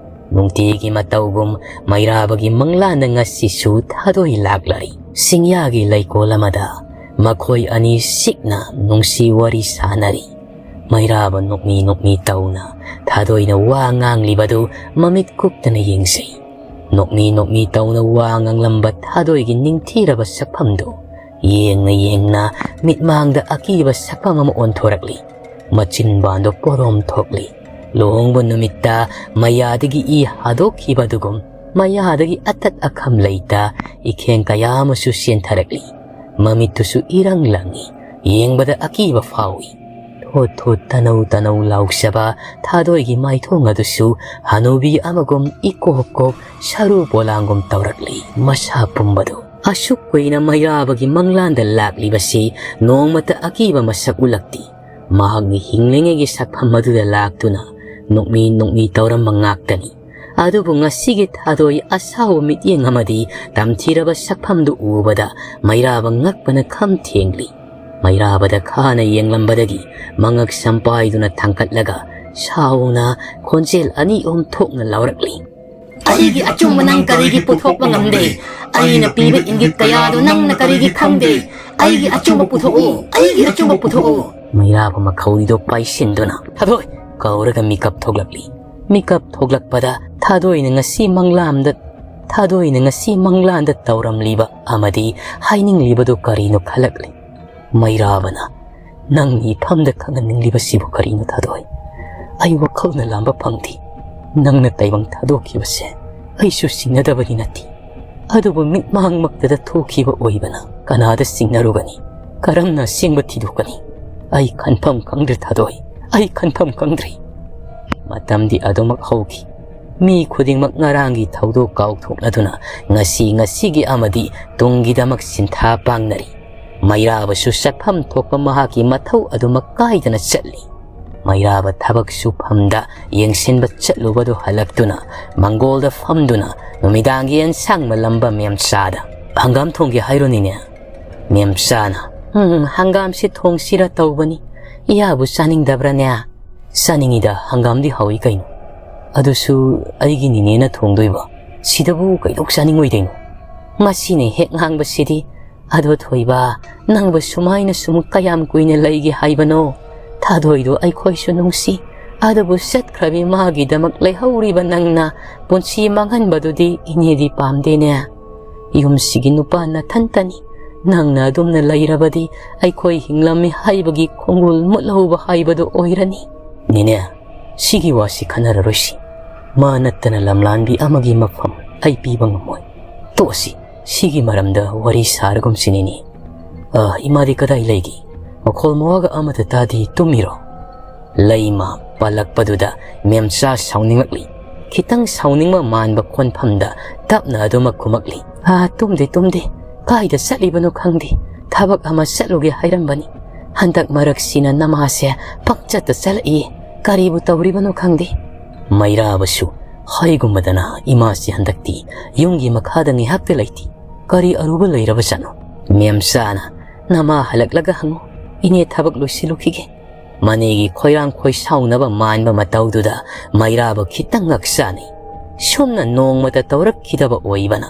ꯅꯨꯡꯇꯤꯒꯤ ꯃꯇꯧꯒꯨꯝ ꯃꯩꯔꯥꯕꯒꯤ ꯃꯪꯂꯥꯟꯗ ꯉꯁꯤꯁꯨ ꯊꯥꯗꯣꯏ ꯂꯥꯛꯂꯔꯤ꯫ ꯁꯤꯡꯌꯥꯒꯤ ꯂꯩꯀꯣꯜ ꯑꯃꯗ ꯃꯈꯣꯏ ꯑꯅꯤ ꯁꯤꯛꯅ ꯅꯨꯡꯁꯤ ꯋꯥꯔꯤ ꯁꯥꯅꯔꯤ꯫ ꯃꯩꯔꯥꯕ ꯅꯣꯛꯃꯤ ꯅꯣꯛꯃꯤ ꯇꯧꯅ ꯊꯥꯗꯣꯏꯅ ꯋꯥ ꯉꯥꯡꯂꯤꯕꯗꯨ ꯃꯃꯤꯠ ꯀꯨꯞꯇꯅ ꯌꯦꯡꯖꯩ꯫ ꯅꯣꯛꯃꯤ ꯅꯣꯛꯃꯤ ꯇꯧꯅ ꯋꯥ ꯉꯥꯡꯂꯝꯕ ꯊꯥꯗꯣꯏꯒꯤ ꯅꯤꯡꯊꯤꯔꯕ ꯁꯛꯐꯝꯗꯨ ꯌꯦꯡꯅ ꯌꯦꯡꯅ ꯃꯤꯠꯃꯥꯡꯗ ꯑꯀꯤꯕ ꯁꯛꯐꯝ ꯑꯃ ꯑꯣꯟꯊꯣꯔꯛꯂꯤ꯫ ꯃꯆꯤꯟꯕꯥꯟꯗꯣ ꯄꯣꯔꯣꯝ ꯊꯣꯛꯂꯤ꯫ ꯂꯨꯍꯣꯡꯕ ꯅꯨꯃꯤꯠꯇ ꯃꯌꯥꯗꯒꯤ ꯏ ꯍꯥꯗꯣꯛꯈꯤꯕ ꯑꯗꯨꯒꯨꯝ ꯃꯌꯥꯗꯒꯤ ꯑꯇꯠ ꯑꯈꯝ ꯂꯩꯇ ꯏꯈꯦꯡ ꯀꯌꯥ ꯑꯃꯁꯨ ꯆꯦꯟꯊꯔꯛꯂꯤ꯫ ꯃꯃꯤꯠꯇꯨꯁꯨ ꯏꯔꯪ ꯂꯪꯏ꯫ ꯌꯦꯡꯕꯗ ꯑꯀꯤꯕ ꯐꯥꯎꯏ꯫ ꯊꯣꯠ ꯊꯣꯠ ꯇꯅꯧ ꯇꯅꯧ ꯂꯥꯎꯖꯕ ꯊꯥꯗꯣꯏꯒꯤ ꯃꯥꯏꯊꯣꯡ ꯑꯗꯨꯁꯨ ꯍꯅꯨꯕꯤ ꯑꯃꯒꯨꯝ ꯏꯀꯣꯛ ꯀꯣꯛ ꯁꯔꯨ ꯄꯣꯂꯥꯡꯒꯨꯝ ꯇꯧꯔꯛꯂꯤ꯫ ꯃꯁꯥ ꯄꯨꯝꯕꯗꯨ ꯑꯁꯨꯛ ꯀꯨꯏꯅ ꯃꯩꯔꯥꯕꯒꯤ ꯃꯪꯂꯥꯟꯗ ꯂꯥꯛꯂꯤꯕꯁꯤ ꯅꯣꯡꯃꯇ ꯑꯀꯤꯕ ꯃꯁꯛ ꯎꯠꯂꯛꯇꯦ꯫ ꯃꯍꯥꯛꯅ ꯍꯤꯡꯂꯤꯉꯩꯒꯤ ꯁꯛꯐꯝ ꯑꯗꯨꯗ ꯂꯥꯛꯇꯨꯅ ꯅꯣꯛꯃꯤ ꯅꯣꯛꯃꯤ ꯇꯧꯔꯝꯕ ꯉꯥꯛꯇꯅꯤ꯫ ꯑꯗꯨꯕꯨ ꯉꯁꯤꯒꯤ ꯊꯥꯗꯣꯏ ꯑꯁꯥꯎꯕ ꯃꯤꯠꯌꯦꯡ ꯑꯃꯗꯤ ꯇꯝꯊꯤꯔꯕ ꯁꯛꯐꯝꯗꯨ ꯎꯕꯗ ꯃꯩꯔꯥꯕ ꯉꯛꯄꯅ ꯈꯝ ꯊꯦꯡꯂꯤ꯫ ꯃꯩꯔꯥꯕꯗ ꯈꯥꯅ ꯌꯦꯡꯂꯝꯕꯗꯒꯤ ꯃꯉꯛ ꯁꯝꯄꯥꯏꯗꯨꯅ ꯊꯥꯡꯒꯠꯂꯒ ꯁꯥꯎꯅ ꯈꯣꯟꯖꯦꯜ ꯑꯅꯤ ꯑꯍꯨꯝ ꯊꯣꯛꯅ ꯂꯥꯎꯔꯛꯂꯤ꯫ "ꯑꯩꯒꯤ ꯑꯆꯨꯝꯕ ꯅꯪ ꯀꯔꯤꯒꯤ ꯄꯨꯊꯣꯛꯄ ꯉꯝꯗꯦ? ꯑꯩꯅ ꯄꯤꯕ ꯏꯪꯒꯤꯠ ꯀꯌꯥꯗꯨ ꯅꯪꯅ ꯀꯔꯤꯒꯤ ꯈꯪꯗꯦ? ꯑꯩꯒꯤ ꯑꯆꯨꯝꯕ ꯄꯨꯊꯣꯛꯎ, ꯑꯩꯒꯤ ꯑꯆꯨꯝꯕ ꯄꯨꯊꯣꯛꯎ!" ꯃꯩꯔꯥꯕ ꯃꯈꯧꯔꯤꯗꯣ ꯄꯥꯏꯁꯤꯟꯗꯨꯅ, "ꯊꯥꯗꯣꯏ!" ꯀꯧꯔꯒ ꯃꯤꯀꯞ ꯊꯣꯛꯂꯛꯂꯤ꯫ ꯃꯤꯀꯞ ꯊꯣꯛꯂꯛꯄꯗ ꯊꯥꯗꯣꯏꯅ ꯉꯁꯤ ꯃꯪꯂꯥꯟꯗ, ꯊꯥꯗꯣꯏꯅ ꯉꯁꯤ ꯃꯪꯂꯥꯟꯗ ꯇꯧꯔꯝꯂꯤꯕ ꯑꯃꯗꯤ ꯍꯥꯏꯅꯤꯡꯂꯤꯕꯗꯨ ꯀꯔꯤꯅꯣ ꯈꯜꯂꯛꯂꯤ꯫ ꯃꯩꯔꯥꯕꯅ, "ꯅꯪ ꯃꯤꯐꯝꯗ ꯈꯪꯍꯟꯅꯤꯡꯂꯤꯕꯁꯤꯕꯨ ꯀꯔꯤꯅꯣ ꯊꯥꯗꯣꯏ? ꯑꯩ ꯋꯥꯈꯜꯅ ꯂꯥꯝꯕ ꯐꯪꯗꯦ꯫ ꯅꯪꯅ ꯇꯥꯏꯕꯪ ꯊꯥꯗꯣꯛꯈꯤꯕꯁꯦ ꯑꯩꯁꯨ ꯆꯤꯡꯅꯗꯕꯗꯤ ꯅꯠꯇꯦ꯫ ꯑꯗꯨꯕꯨ ꯃꯤꯠꯃꯥꯡꯃꯛꯇꯗ ꯊꯣꯛꯈꯤꯕ ꯑꯣꯏꯕꯅ ꯀꯅꯥꯗ ꯆꯤꯡꯅꯔꯨꯒꯅꯤ? ꯀꯔꯝꯅ ꯑꯁꯦꯡꯕ ꯊꯤꯗꯣꯛꯀꯅꯤ? ꯑꯩ ꯈꯟꯐꯝ ꯈꯪꯗ꯭ꯔꯦ ꯊꯥꯗꯣꯏ, ꯑꯩ ꯈꯟꯐꯝ ꯈꯪꯗ꯭ꯔꯦ꯫" ꯃꯇꯝꯗꯤ ꯑꯗꯨꯃꯛ ꯍꯧꯈꯤ꯫ ꯃꯤ ꯈꯨꯗꯤꯡꯃꯛ ꯉꯔꯥꯡꯒꯤ ꯊꯧꯗꯣꯛ ꯀꯥꯎꯊꯣꯛꯅꯗꯨꯅ ꯉꯁꯤ ꯉꯁꯤꯒꯤ ꯑꯃꯗꯤ ꯇꯨꯡꯒꯤꯗꯃꯛ ꯁꯤꯟꯊꯥ ꯄꯥꯡꯅꯔꯤ꯫ ꯃꯩꯔꯥꯕꯁꯨ ꯆꯠꯐꯝ ꯊꯣꯛꯄ ꯃꯍꯥꯛꯀꯤ ꯃꯊꯧ ꯑꯗꯨꯃꯛ ꯀꯥꯏꯗꯅ ꯆꯠꯂꯤ꯫ ꯃꯩꯔꯥꯕ ꯊꯕꯛ ꯁꯨꯐꯝꯗ ꯌꯦꯡꯁꯤꯟꯕ ꯆꯠꯂꯨꯕꯗꯨ ꯍꯜꯂꯛꯇꯨꯅ ꯃꯪꯒꯣꯜꯗ ꯐꯝꯗꯨꯅ ꯅꯨꯃꯤꯗꯥꯡꯒꯤ ꯑꯦꯟꯁꯥꯡ ꯃꯜꯂꯝꯕ ꯃꯦꯝꯆꯥꯗ, "ꯍꯪꯒꯥꯝ ꯊꯣꯡꯒꯦ ꯍꯥꯏꯔꯣ ꯅꯤꯅꯦ?" ꯃꯦꯝꯆꯥꯅ, "ꯎꯝ, ꯍꯪꯒꯥꯝꯁꯤ ꯊꯣꯡꯁꯤꯔ ꯇꯧꯕꯅꯤ꯫ ꯏꯌꯥꯕꯨ ꯆꯥꯅꯤꯡꯗꯕ꯭ꯔꯥꯅꯦ?" "ꯆꯥꯅꯤꯡꯉꯤꯗ, ꯍꯪꯒꯥꯝꯗꯤ ꯍꯥꯎꯏ ꯀꯩꯅꯣ꯫ ꯑꯗꯨꯁꯨ ꯑꯩꯒꯤ ꯅꯤꯅꯦꯅ ꯊꯣꯡꯗꯣꯏꯕ꯫ ꯁꯤꯗꯕꯨ ꯀꯩꯗꯧ ꯆꯥꯅꯤꯡꯉꯣꯏꯗꯣꯏꯅꯣ?" ꯃꯁꯤꯅ ꯍꯦꯛ ꯉꯥꯡꯕꯁꯤꯗꯤ, "ꯑꯗꯣ ꯊꯣꯏꯕ, ꯅꯪꯕꯨ ꯁꯨꯃꯥꯏꯅ ꯁꯨꯝ ꯀꯌꯥꯝ ꯀꯨꯏꯅ ꯂꯩꯒꯦ ꯍꯥꯏꯕꯅꯣ? ꯊꯥꯗꯣꯏꯗꯣ ꯑꯩꯈꯣꯏꯁꯨ ꯅꯨꯡꯁꯤ꯫ ꯑꯗꯨꯕꯨ ꯆꯠꯈ꯭ꯔꯕꯤ ꯃꯥꯒꯤꯗꯃꯛ ꯂꯩꯍꯧꯔꯤꯕ ꯅꯪꯅ ꯄꯨꯟꯁꯤ ꯃꯥꯡꯍꯟꯕꯗꯨꯗꯤ ꯏꯅꯦꯗꯤ ꯄꯥꯝꯗꯦꯅꯦ꯫ ꯌꯨꯝꯁꯤꯒꯤ ꯅꯨꯄꯥ ꯅꯊꯟꯇꯅꯤ꯫ ꯅꯪꯅ ꯑꯗꯨꯝꯅ ꯂꯩꯔꯕꯗꯤ ꯑꯩꯈꯣꯏ ꯍꯤꯡꯂꯝꯃꯤ ꯍꯥꯏꯕꯒꯤ ꯈꯣꯡꯒꯨꯜ ꯃꯨꯠꯍꯧꯕ ꯍꯥꯏꯕꯗꯨ ꯑꯣꯏꯔꯅꯤ꯫" "ꯅꯤꯅꯦ, ꯁꯤꯒꯤ ꯋꯥꯁꯤ ꯈꯟꯅꯔꯔꯣꯏꯁꯤ꯫ ꯃꯥ ꯅꯠꯇꯅ ꯂꯝꯂꯥꯟꯕꯤ ꯑꯃꯒꯤ ꯃꯐꯝ ꯑꯩ ꯄꯤꯕ ꯉꯝꯃꯣꯏ꯫ ꯇꯣꯛꯑꯁꯤ, ꯁꯤꯒꯤ ꯃꯔꯝꯗ ꯋꯥꯔꯤ ꯁꯥꯔꯒꯨꯝꯁꯤ ꯅꯤꯅꯦ꯫ ꯑ, ꯏꯃꯥꯗꯤ ꯀꯗꯥꯏ ꯂꯩꯒꯦ? ꯃꯈꯣꯜ ꯃꯋꯥꯒ ꯑꯃꯠꯇ ꯇꯥꯗꯦ, ꯇꯨꯝꯃꯤꯔꯣ?" ꯂꯩꯃ ꯄꯜꯂꯛꯄꯗꯨꯗ ꯃꯦꯝꯆꯥ ꯁꯥꯎꯅꯤꯡꯂꯛꯂꯤ꯫ ꯈꯤꯇꯪ ꯁꯥꯎꯅꯤꯡꯕ ꯃꯥꯟꯕ ꯈꯣꯟꯐꯝꯗ ꯇꯞꯅ ꯑꯗꯨꯃꯛ ꯈꯨꯝꯃꯛꯂꯤ꯫ "ꯑꯥ, ꯇꯨꯝꯗꯦ, ꯇꯨꯝꯗꯦ꯫ ꯀꯥꯏꯗ ꯆꯠꯂꯤꯕꯅꯣ ꯈꯪꯗꯦ꯫ ꯊꯕꯛ ꯑꯃ ꯆꯠꯂꯨꯒꯦ ꯍꯥꯏꯔꯝꯕꯅꯤ꯫ ꯍꯟꯗꯛ ꯃꯔꯛꯁꯤꯅ ꯅꯃꯥꯁꯦ ꯄꯪꯆꯠꯇ ꯆꯠꯂꯛꯏ꯫ ꯀꯔꯤꯕꯨ ꯇꯧꯔꯤꯕꯅꯣ ꯈꯪꯗꯦ꯫" ꯃꯩꯔꯥꯕꯁꯨ ꯍꯥꯏꯒꯨꯝꯕꯗꯅ ꯏꯃꯥꯁꯤ ꯍꯟꯗꯛꯇꯤ ꯌꯨꯝꯒꯤ ꯃꯈꯥꯗ ꯉꯥꯏꯍꯥꯛꯇ ꯂꯩꯇꯦ꯫ ꯀꯔꯤ ꯑꯔꯨꯕ ꯂꯩꯔꯕꯖꯥꯠꯅꯣ? ꯃꯦꯝꯆꯥꯅ, "ꯅꯃꯥ ꯍꯜꯂꯛꯂꯒ ꯍꯪꯉꯨ꯫ ꯏꯅꯦ ꯊꯕꯛ ꯂꯣꯏꯁꯤꯜꯂꯨꯈꯤꯒꯦ꯫" ꯃꯅꯦꯒꯤ ꯈꯣꯏꯔꯥꯡ ꯈꯣꯏꯁꯥꯎꯅꯕ ꯃꯥꯟꯕ ꯃꯇꯧꯗꯨꯗ ꯃꯩꯔꯥꯕ ꯈꯤꯇꯪ ꯉꯛꯆꯥꯅꯩ꯫ ꯁꯨꯝꯅ ꯅꯣꯡꯃꯇ ꯇꯧꯔꯛꯈꯤꯗꯕ ꯑꯣꯏꯕꯅ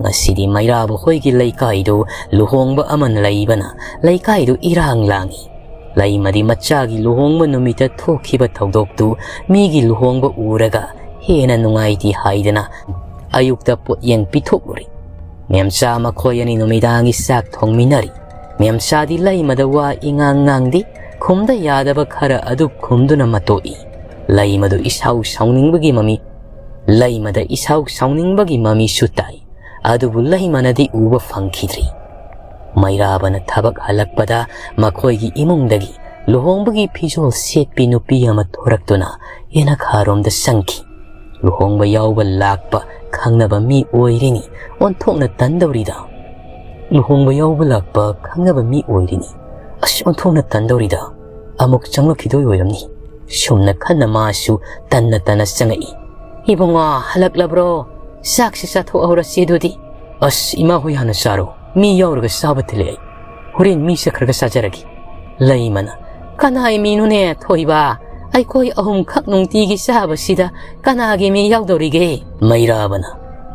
ꯉꯁꯤꯗꯤ ꯃꯩꯔꯥꯕ ꯍꯣꯏꯒꯤ ꯂꯩꯀꯥꯏꯗꯨ ꯂꯨꯍꯣꯡꯕ ꯑꯃ ꯂꯩꯕꯅ ꯂꯩꯀꯥꯏꯗꯨ ꯏꯔꯥꯡ ꯂꯥꯡꯏ꯫ ꯂꯩꯃꯗꯤ ꯃꯆꯥꯒꯤ ꯂꯨꯍꯣꯡꯕ ꯅꯨꯃꯤꯠꯇ ꯊꯣꯛꯈꯤꯕ ꯊꯧꯗꯣꯛꯇꯨ ꯃꯤꯒꯤ ꯂꯨꯍꯣꯡꯕ ꯎꯔꯒ ꯍꯦꯟꯅ ꯅꯨꯡꯉꯥꯏꯇꯦ ꯍꯥꯏꯗꯅ ꯑꯌꯨꯛꯇ ꯄꯣꯠꯌꯦꯡ ꯄꯤꯊꯣꯛꯂꯨꯔꯦ꯫ ꯃꯦꯝꯆꯥ ꯃꯈꯣꯏ ꯑꯅꯤ ꯅꯨꯃꯤꯗꯥꯡꯒꯤ ꯆꯥꯛ ꯊꯣꯡꯃꯤꯟꯅꯔꯤ꯫ ꯃꯦꯝꯆꯥꯗꯤ ꯂꯩꯃꯗ ꯋꯥ ꯏꯉꯥꯡ ꯉꯥꯡꯗꯦ, ꯈꯨꯝꯗ ꯌꯥꯗꯕ ꯈꯔ ꯑꯗꯨ ꯈꯨꯝꯗꯨꯅ ꯃꯇꯣꯛꯏ꯫ ꯂꯩꯃꯗꯨ ꯏꯁꯥꯎ ꯁꯥꯎꯅꯤꯡꯕꯒꯤ ꯃꯃꯤ, ꯂꯩꯃꯗ ꯏꯁꯥꯎ ꯁꯥꯎꯅꯤꯡꯕꯒꯤ ꯃꯃꯤꯁꯨ ꯇꯥꯏ꯫ ꯑꯗꯨꯕꯨ ꯂꯩꯃꯅꯗꯤ ꯎꯕ ꯐꯪꯈꯤꯗ꯭ꯔꯤ꯫ ꯃꯩꯔꯥꯕꯅ ꯊꯕꯛ ꯍꯜꯂꯛꯄꯗ ꯃꯈꯣꯏꯒꯤ ꯏꯃꯨꯡꯗꯒꯤ ꯂꯨꯍꯣꯡꯕꯒꯤ ꯐꯤꯖꯣꯜ ꯁꯦꯠꯄꯤ ꯅꯨꯄꯤ ꯑꯃ ꯊꯣꯔꯛꯇꯨꯅ ꯌꯦꯅꯈꯥꯔꯣꯝꯗ ꯆꯪꯈꯤ꯫ ꯂꯨꯍꯣꯡꯕ ꯌꯥꯎꯕ ꯂꯥꯛꯄ ꯈꯪꯅꯕ ꯃꯤ ꯑꯣꯏꯔꯤꯅꯤ, ꯑꯣꯟꯊꯣꯛꯅ ꯇꯟꯗꯧꯔꯤꯗ꯫ ꯂꯨꯍꯣꯡꯕ ꯌꯥꯎꯕ ꯂꯥꯛꯄ ꯈꯪꯅꯕ ꯃꯤ ꯑꯣꯏꯔꯤꯅꯤ꯫ ꯑꯁ, ꯑꯣꯟꯊꯣꯛꯅ ꯇꯟꯗꯧꯔꯤꯗ꯫ ꯑꯃꯨꯛ ꯆꯪꯂꯛꯈꯤꯗꯣꯏ ꯑꯣꯏꯔꯝꯅꯤ꯫ ꯁꯨꯝꯅ ꯈꯟꯅ ꯃꯥꯁꯨ ꯇꯟꯅ ꯇꯟꯅ ꯆꯪꯉꯛꯏ꯫ "ꯏꯕꯨꯡꯉꯣ, ꯍꯜꯂꯛꯂꯕ꯭ꯔꯣ? ꯆꯥꯛꯁꯤ ꯆꯥꯊꯣꯛꯍꯧꯔꯁꯤ ꯑꯗꯨꯗꯤ꯫" "ꯑꯁ, ꯏꯃꯥ ꯍꯣꯏ ꯍꯥꯟꯅ ꯆꯥꯔꯣ꯫ ꯃꯤ ꯌꯥꯎꯔꯒ ꯆꯥꯕ ꯊꯤꯜꯂꯦ ꯑꯩ꯫ ꯍꯣꯔꯦꯟ ꯃꯤ ꯆꯠꯈ꯭ꯔꯒ ꯆꯥꯖꯔꯒꯦ꯫" ꯂꯩꯃꯅ, "ꯀꯅꯥꯏ ꯃꯤꯅꯣꯅꯦ ꯊꯣꯏꯕ? ꯑꯩꯈꯣꯏ ꯑꯍꯨꯝꯈꯛ ꯅꯨꯡꯇꯤꯒꯤ ꯆꯥꯕꯁꯤꯗ ꯀꯅꯥꯒꯤ ꯃꯤ ꯌꯥꯎꯗꯧꯔꯤꯒꯦ?" ꯃꯩꯔꯥꯕꯅ,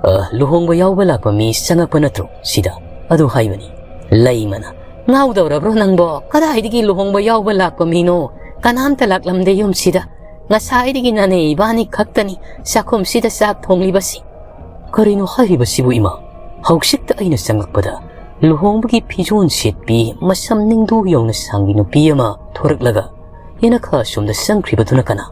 "ꯑ, ꯂꯨꯍꯣꯡꯕ ꯌꯥꯎꯕ ꯂꯥꯛꯄ ꯃꯤ ꯆꯪꯉꯛꯄ ꯅꯠꯇ꯭ꯔꯣ ꯁꯤꯗ?" ꯑꯗꯨ ꯍꯥꯏꯕꯅꯤ꯫ ꯂꯩꯃꯅ, "ꯉꯥꯎꯗꯧꯔꯕ꯭ꯔꯣ ꯅꯪꯕꯣ? ꯀꯗꯥꯏꯗꯒꯤ ꯂꯨꯍꯣꯡꯕ ꯌꯥꯎꯕ ꯂꯥꯛꯄ ꯃꯤꯅꯣ? ꯀꯅꯥꯝꯇ ꯂꯥꯛꯂꯝꯗꯦ ꯌꯨꯝꯁꯤꯗ꯫ ꯉꯁꯥꯏꯗꯒꯤ ꯅꯅꯦ ꯏꯕꯥꯅꯤ ꯈꯛꯇꯅꯤ ꯆꯥꯛꯈꯨꯝꯁꯤꯗ ꯆꯥꯛ ꯊꯣꯡꯂꯤꯕꯁꯤ꯫ ꯀꯔꯤꯅꯣ ꯍꯥꯏꯔꯤꯕꯁꯤꯕꯨ ꯏꯃꯥ? ꯍꯧꯖꯤꯛꯇ ꯑꯩꯅ ꯆꯪꯂꯛꯄꯗ ꯂꯨꯍꯣꯡꯕꯒꯤ ꯐꯤꯖꯣꯜ ꯁꯦꯠꯄꯤ, ꯃꯁꯝ ꯅꯤꯡꯗꯨ ꯌꯧꯅ ꯁꯥꯡꯕꯤ ꯅꯨꯄꯤ ꯑꯃ ꯊꯣꯔꯛꯂꯒ ꯌꯦꯅꯈꯥ ꯑꯁꯣꯝꯗ ꯆꯪꯈ꯭ꯔꯤꯕꯗꯨꯅ ꯀꯅꯥ?"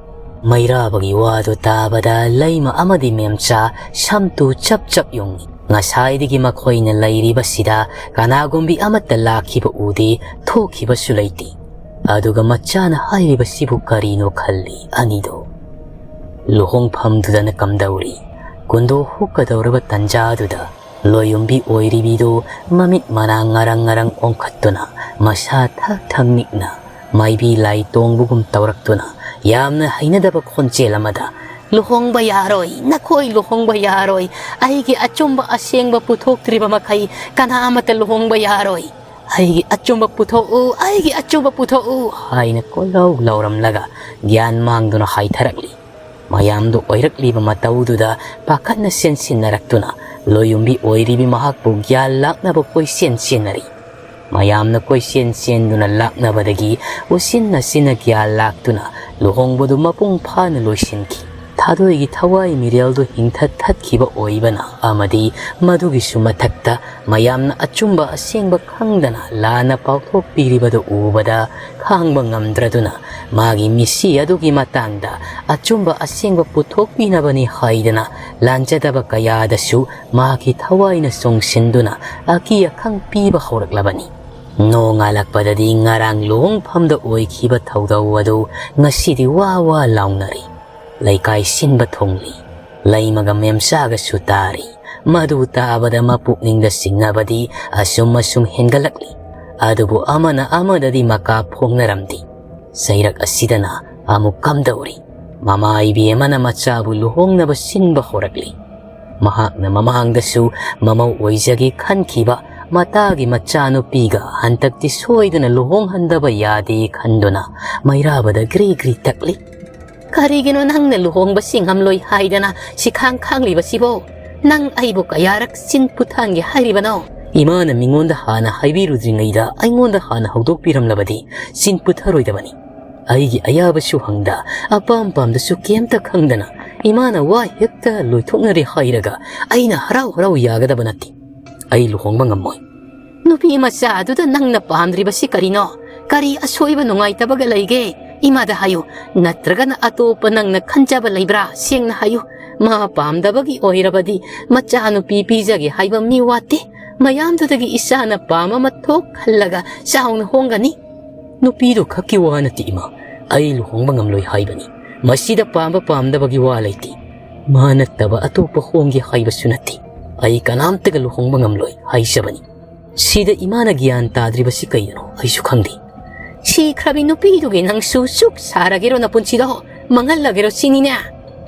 ꯃꯩꯔꯥꯕꯒꯤ ꯋꯥꯗꯨ ꯇꯥꯕꯗ ꯂꯩꯃ ꯑꯃꯗꯤ ꯃꯦꯝꯆꯥ ꯁꯝꯇꯨ ꯆꯞ ꯆꯞ ꯌꯨꯡꯏ꯫ ꯉꯁꯥꯏꯗꯒꯤ ꯃꯈꯣꯏꯅ ꯂꯩꯔꯤꯕꯁꯤꯗ ꯀꯅꯥꯒꯨꯝꯕꯤ ꯑꯃꯠꯇ ꯂꯥꯛꯈꯤꯕ ꯎꯗꯦ, ꯊꯣꯛꯈꯤꯕꯁꯨ ꯂꯩꯇꯦ꯫ ꯑꯗꯨꯒ ꯃꯆꯥꯅ ꯍꯥꯏꯔꯤꯕꯁꯤꯕꯨ ꯀꯔꯤꯅꯣ ꯈꯜꯂꯤ ꯑꯅꯤꯗꯣ꯫ ꯂꯨꯍꯣꯡꯐꯝꯗꯨꯗꯅ ꯀꯝꯗꯧꯔꯤ? ꯀꯨꯟꯗꯣ ꯍꯨꯛꯀꯗꯧꯔꯕ ꯇꯟꯖꯥꯗꯨꯗ ꯂꯣꯌꯨꯝꯕꯤ ꯑꯣꯏꯔꯤꯕꯤꯗꯨ ꯃꯃꯤꯠ ꯃꯅꯥ ꯉꯔꯪ ꯉꯔꯪ ꯑꯣꯟꯈꯠꯇꯨꯅ, ꯃꯁꯥ ꯊꯛ ꯊꯛ ꯅꯤꯛꯅ, ꯃꯥꯏꯕꯤ ꯂꯥꯏ ꯇꯣꯡꯕꯒꯨꯝ ꯇꯧꯔꯛꯇꯨꯅ ꯌꯥꯝꯅ ꯍꯩꯅꯗꯕ ꯈꯣꯟꯖꯦꯜ ꯑꯃꯗ, "ꯂꯨꯍꯣꯡꯕ ꯌꯥꯔꯣꯏ, ꯅꯈꯣꯏ ꯂꯨꯍꯣꯡꯕ ꯌꯥꯔꯣꯏ꯫ ꯑꯩꯒꯤ ꯑꯆꯨꯝꯕ ꯑꯁꯦꯡꯕ ꯄꯨꯊꯣꯛꯇ꯭ꯔꯤꯕ ꯃꯈꯩ ꯀꯅꯥ ꯑꯃꯠꯇ ꯂꯨꯍꯣꯡꯕ ꯌꯥꯔꯣꯏ꯫ ꯑꯩꯒꯤ ꯑꯆꯨꯝꯕ ꯄꯨꯊꯣꯛꯎ, ꯑꯩꯒꯤ ꯑꯆꯨꯝꯕ ꯄꯨꯊꯣꯛꯎ" ꯍꯥꯏꯅ ꯀꯣꯏꯂꯥꯎ ꯂꯥꯎꯔꯝꯂꯒ ꯒ꯭ꯌꯥꯟ ꯃꯥꯡꯗꯨꯅ ꯍꯥꯏꯊꯔꯛꯂꯤ꯫ ꯃꯌꯥꯝꯗꯨ ꯑꯣꯏꯔꯛꯂꯤꯕ ꯃꯇꯧꯗꯨꯗ ꯄꯥꯈꯠꯅ ꯆꯦꯟꯁꯤꯟꯅꯔꯛꯇꯨꯅ ꯂꯣꯌꯨꯝꯕꯤ ꯑꯣꯏꯔꯤꯕꯤ ꯃꯍꯥꯛꯄꯨ ꯒ꯭ꯌꯥꯟ ꯂꯥꯛꯅꯕ ꯀꯣꯏꯆꯦꯟ ꯆꯦꯟꯅꯔꯤ꯫ ꯃꯌꯥꯝꯅ ꯀꯣꯏꯆꯦꯟ ꯆꯦꯟꯗꯨꯅ ꯂꯥꯛꯅꯕꯗꯒꯤ ꯎꯆꯤꯟ ꯅꯥꯆꯤꯟꯅ ꯒ꯭ꯌꯥꯟ ꯂꯥꯛꯇꯨꯅ ꯂꯨꯍꯣꯡꯕꯗꯨ ꯃꯄꯨꯡ ꯐꯥꯅ ꯂꯣꯏꯁꯤꯟꯈꯤ꯫ ꯊꯥꯗꯣꯏꯒꯤ ꯊꯋꯥꯏ ꯃꯤꯔꯦꯜꯗꯨ ꯍꯤꯡꯊꯠ ꯊꯠꯈꯤꯕ ꯑꯣꯏꯕꯅ ꯑꯃꯗꯤ ꯃꯗꯨꯒꯤꯁꯨ ꯃꯊꯛꯇ ꯃꯌꯥꯝꯅ ꯑꯆꯨꯝꯕ ꯑꯁꯦꯡꯕ ꯈꯪꯗꯅ ꯂꯥꯟꯅ ꯄꯥꯎꯊꯣꯛꯄꯤꯔꯤꯕꯗꯨ ꯎꯕꯗ ꯈꯥꯡꯕ ꯉꯝꯗ꯭ꯔꯗꯨꯅ ꯃꯥꯒꯤ ꯃꯤꯁꯤ ꯑꯗꯨꯒꯤ ꯃꯇꯥꯡꯗ ꯑꯆꯨꯝꯕ ꯑꯁꯦꯡꯕ ꯄꯨꯊꯣꯛꯄꯤꯅꯕꯅꯤ ꯍꯥꯏꯗꯅ ꯂꯥꯟꯖꯗꯕ ꯀꯌꯥꯗꯁꯨ ꯃꯍꯥꯛꯀꯤ ꯊꯋꯥꯏꯅ ꯆꯣꯡꯁꯤꯟꯗꯨꯅ ꯑꯀꯤ ꯑꯈꯪ ꯄꯤꯕ ꯍꯧꯔꯛꯂꯕꯅꯤ꯫ ꯅꯣꯡꯉꯥꯜꯂꯛꯄꯗꯗꯤ ꯉꯔꯥꯡ ꯂꯨꯍꯣꯡꯐꯝꯗ ꯑꯣꯏꯈꯤꯕ ꯊꯧꯗꯧ ꯑꯗꯨ ꯉꯁꯤꯗꯤ ꯋꯥ ꯋꯥ ꯂꯥꯎꯅꯔꯤ꯫ ꯂꯩꯀꯥꯏ ꯁꯤꯟꯕ ꯊꯨꯡꯂꯤ꯫ ꯂꯩꯃꯒ ꯃꯦꯝꯆꯥꯒꯁꯨ ꯇꯥꯔꯤ꯫ ꯃꯗꯨ ꯇꯥꯕꯗ ꯃꯄꯨꯛꯅꯤꯡꯗ ꯆꯤꯡꯅꯕꯗꯤ ꯑꯁꯨꯝ ꯑꯁꯨꯝ ꯍꯦꯟꯒꯠꯂꯛꯂꯤ꯫ ꯑꯗꯨꯕꯨ ꯑꯃꯅ ꯑꯃꯗꯗꯤ ꯃꯀꯥ ꯐꯣꯡꯅꯔꯝꯗꯦ꯫ ꯆꯩꯔꯛ ꯑꯁꯤꯗꯅ ꯑꯃꯨꯛ ꯀꯝꯗꯧꯔꯤ? ꯃꯃꯥ ꯏꯕꯦꯝꯃꯅ ꯃꯆꯥꯕꯨ ꯂꯨꯍꯣꯡꯅꯕ ꯁꯤꯟꯕ ꯍꯧꯔꯛꯂꯤ꯫ ꯃꯍꯥꯛꯅ ꯃꯃꯥꯡꯗꯁꯨ ꯃꯃꯧ ꯑꯣꯏꯖꯒꯦ ꯈꯟꯈꯤꯕ ꯃꯇꯥꯒꯤ ꯃꯆꯥꯅꯨꯄꯤꯒ ꯍꯟꯗꯛꯇꯤ ꯁꯣꯏꯗꯅ ꯂꯨꯍꯣꯡꯍꯟꯗꯕ ꯌꯥꯗꯦ ꯈꯟꯗꯨꯅ ꯃꯩꯔꯥꯕꯗ ꯒ꯭ꯔꯤ ꯒ꯭ꯔꯤ ꯇꯛꯂꯤ꯫ "ꯀꯔꯤꯒꯤꯅꯣ ꯅꯪꯅ ꯂꯨꯍꯣꯡꯕꯁꯤ ꯉꯝꯂꯣꯏ ꯍꯥꯏꯗꯅ ꯁꯤꯈꯥꯡ ꯈꯥꯡꯂꯤꯕꯁꯤꯕꯣ? ꯅꯪ ꯑꯩꯕꯨ ꯀꯌꯥꯔꯛ ꯆꯤꯟ ꯄꯨꯊꯥꯟꯒꯦ ꯍꯥꯏꯔꯤꯕꯅꯣ?" ꯏꯃꯥꯅ ꯃꯤꯉꯣꯟꯗ ꯍꯥꯟꯅ ꯍꯥꯏꯕꯤꯔꯨꯗ꯭ꯔꯤꯉꯩꯗ ꯑꯩꯉꯣꯟꯗ ꯍꯥꯟꯅ ꯍꯧꯗꯣꯛꯄꯤꯔꯝꯂꯕꯗꯤ ꯆꯤꯟ ꯄꯨꯊꯔꯣꯏꯗꯕꯅꯤ꯫ ꯑꯩꯒꯤ ꯑꯌꯥꯕꯁꯨ ꯍꯪꯗ, ꯑꯄꯥꯝ ꯄꯥꯝꯗꯁꯨ ꯀꯩꯝꯇ ꯈꯪꯗꯅ ꯏꯃꯥꯅ ꯋꯥ ꯍꯦꯛꯇ ꯂꯣꯏꯊꯣꯛꯅꯔꯦ ꯍꯥꯏꯔꯒ ꯑꯩꯅ ꯍꯔꯥꯎ ꯍꯔꯥꯎ ꯌꯥꯒꯗꯕ ꯅꯠꯇꯦ꯫ ꯑꯩ ꯂꯨꯍꯣꯡꯕ ꯉꯝꯃꯣꯏ꯫ "ꯅꯨꯄꯤ ꯃꯆꯥ ꯑꯗꯨꯗ ꯅꯪꯅ ꯄꯥꯝꯗ꯭ꯔꯤꯕꯁꯤ ꯀꯔꯤꯅꯣ? ꯀꯔꯤ ꯑꯁꯣꯏꯕ ꯅꯨꯡꯉꯥꯏꯇꯕꯒ ꯂꯩꯒꯦ? ꯏꯃꯥꯗ ꯍꯥꯏꯌꯨ꯫ ꯅꯠꯇ꯭ꯔꯒꯅ ꯑꯇꯣꯞꯄ ꯅꯪꯅ ꯈꯟꯖꯕ ꯂꯩꯕ꯭ꯔꯥ? ꯁꯦꯡꯅ ꯍꯥꯏꯌꯨ꯫ ꯃꯥ ꯄꯥꯝꯗꯕꯒꯤ ꯑꯣꯏꯔꯕꯗꯤ ꯃꯆꯥꯅꯨꯄꯤ ꯄꯤꯖꯒꯦ ꯍꯥꯏꯕ ꯃꯤ ꯋꯥꯠꯇꯦ꯫ ꯃꯌꯥꯝꯗꯨꯗꯒꯤ ꯏꯆꯥꯅ ꯄꯥꯝꯕ ꯑꯃ ꯊꯣꯛ ꯈꯜꯂꯒ ꯆꯥꯎꯅ ꯍꯣꯡꯒꯅꯤ꯫" "ꯅꯨꯄꯤꯗꯨ ꯈꯛꯀꯤ ꯋꯥ ꯅꯠꯇꯦ ꯏꯃꯥ, ꯑꯩ ꯂꯨꯍꯣꯡꯕ ꯉꯝꯂꯣꯏ ꯍꯥꯏꯕꯅꯤ꯫ ꯃꯁꯤꯗ ꯄꯥꯝꯕ ꯄꯥꯝꯗꯕꯒꯤ ꯋꯥ ꯂꯩꯇꯦ꯫ ꯃꯥ ꯅꯠꯇꯕ ꯑꯇꯣꯞꯄ ꯍꯣꯡꯒꯦ ꯍꯥꯏꯕꯁꯨ ꯅꯠꯇꯦ꯫ ꯑꯩ ꯀꯅꯥꯝꯇꯒ ꯂꯨꯍꯣꯡꯕ ꯉꯝꯂꯣꯏ ꯍꯥꯏꯖꯕꯅꯤ꯫" ꯁꯤꯗ ꯏꯃꯥꯅ ꯒ꯭ꯌꯥꯟ ꯇꯥꯗ꯭ꯔꯤꯕꯁꯤ ꯀꯩꯅꯣ ꯑꯩꯁꯨ ꯈꯪꯗꯦ꯫ "ꯁꯤꯈ꯭ꯔꯕꯤ ꯅꯨꯄꯤꯗꯨꯒꯤ ꯅꯪꯁꯨ ꯆꯨꯛ ꯁꯥꯔꯒꯦꯔꯣ, ꯅꯄꯨꯟꯁꯤꯗꯣ ꯃꯥꯡꯍꯜꯂꯒꯦꯔꯣ ꯁꯤꯅꯤꯅꯦ?"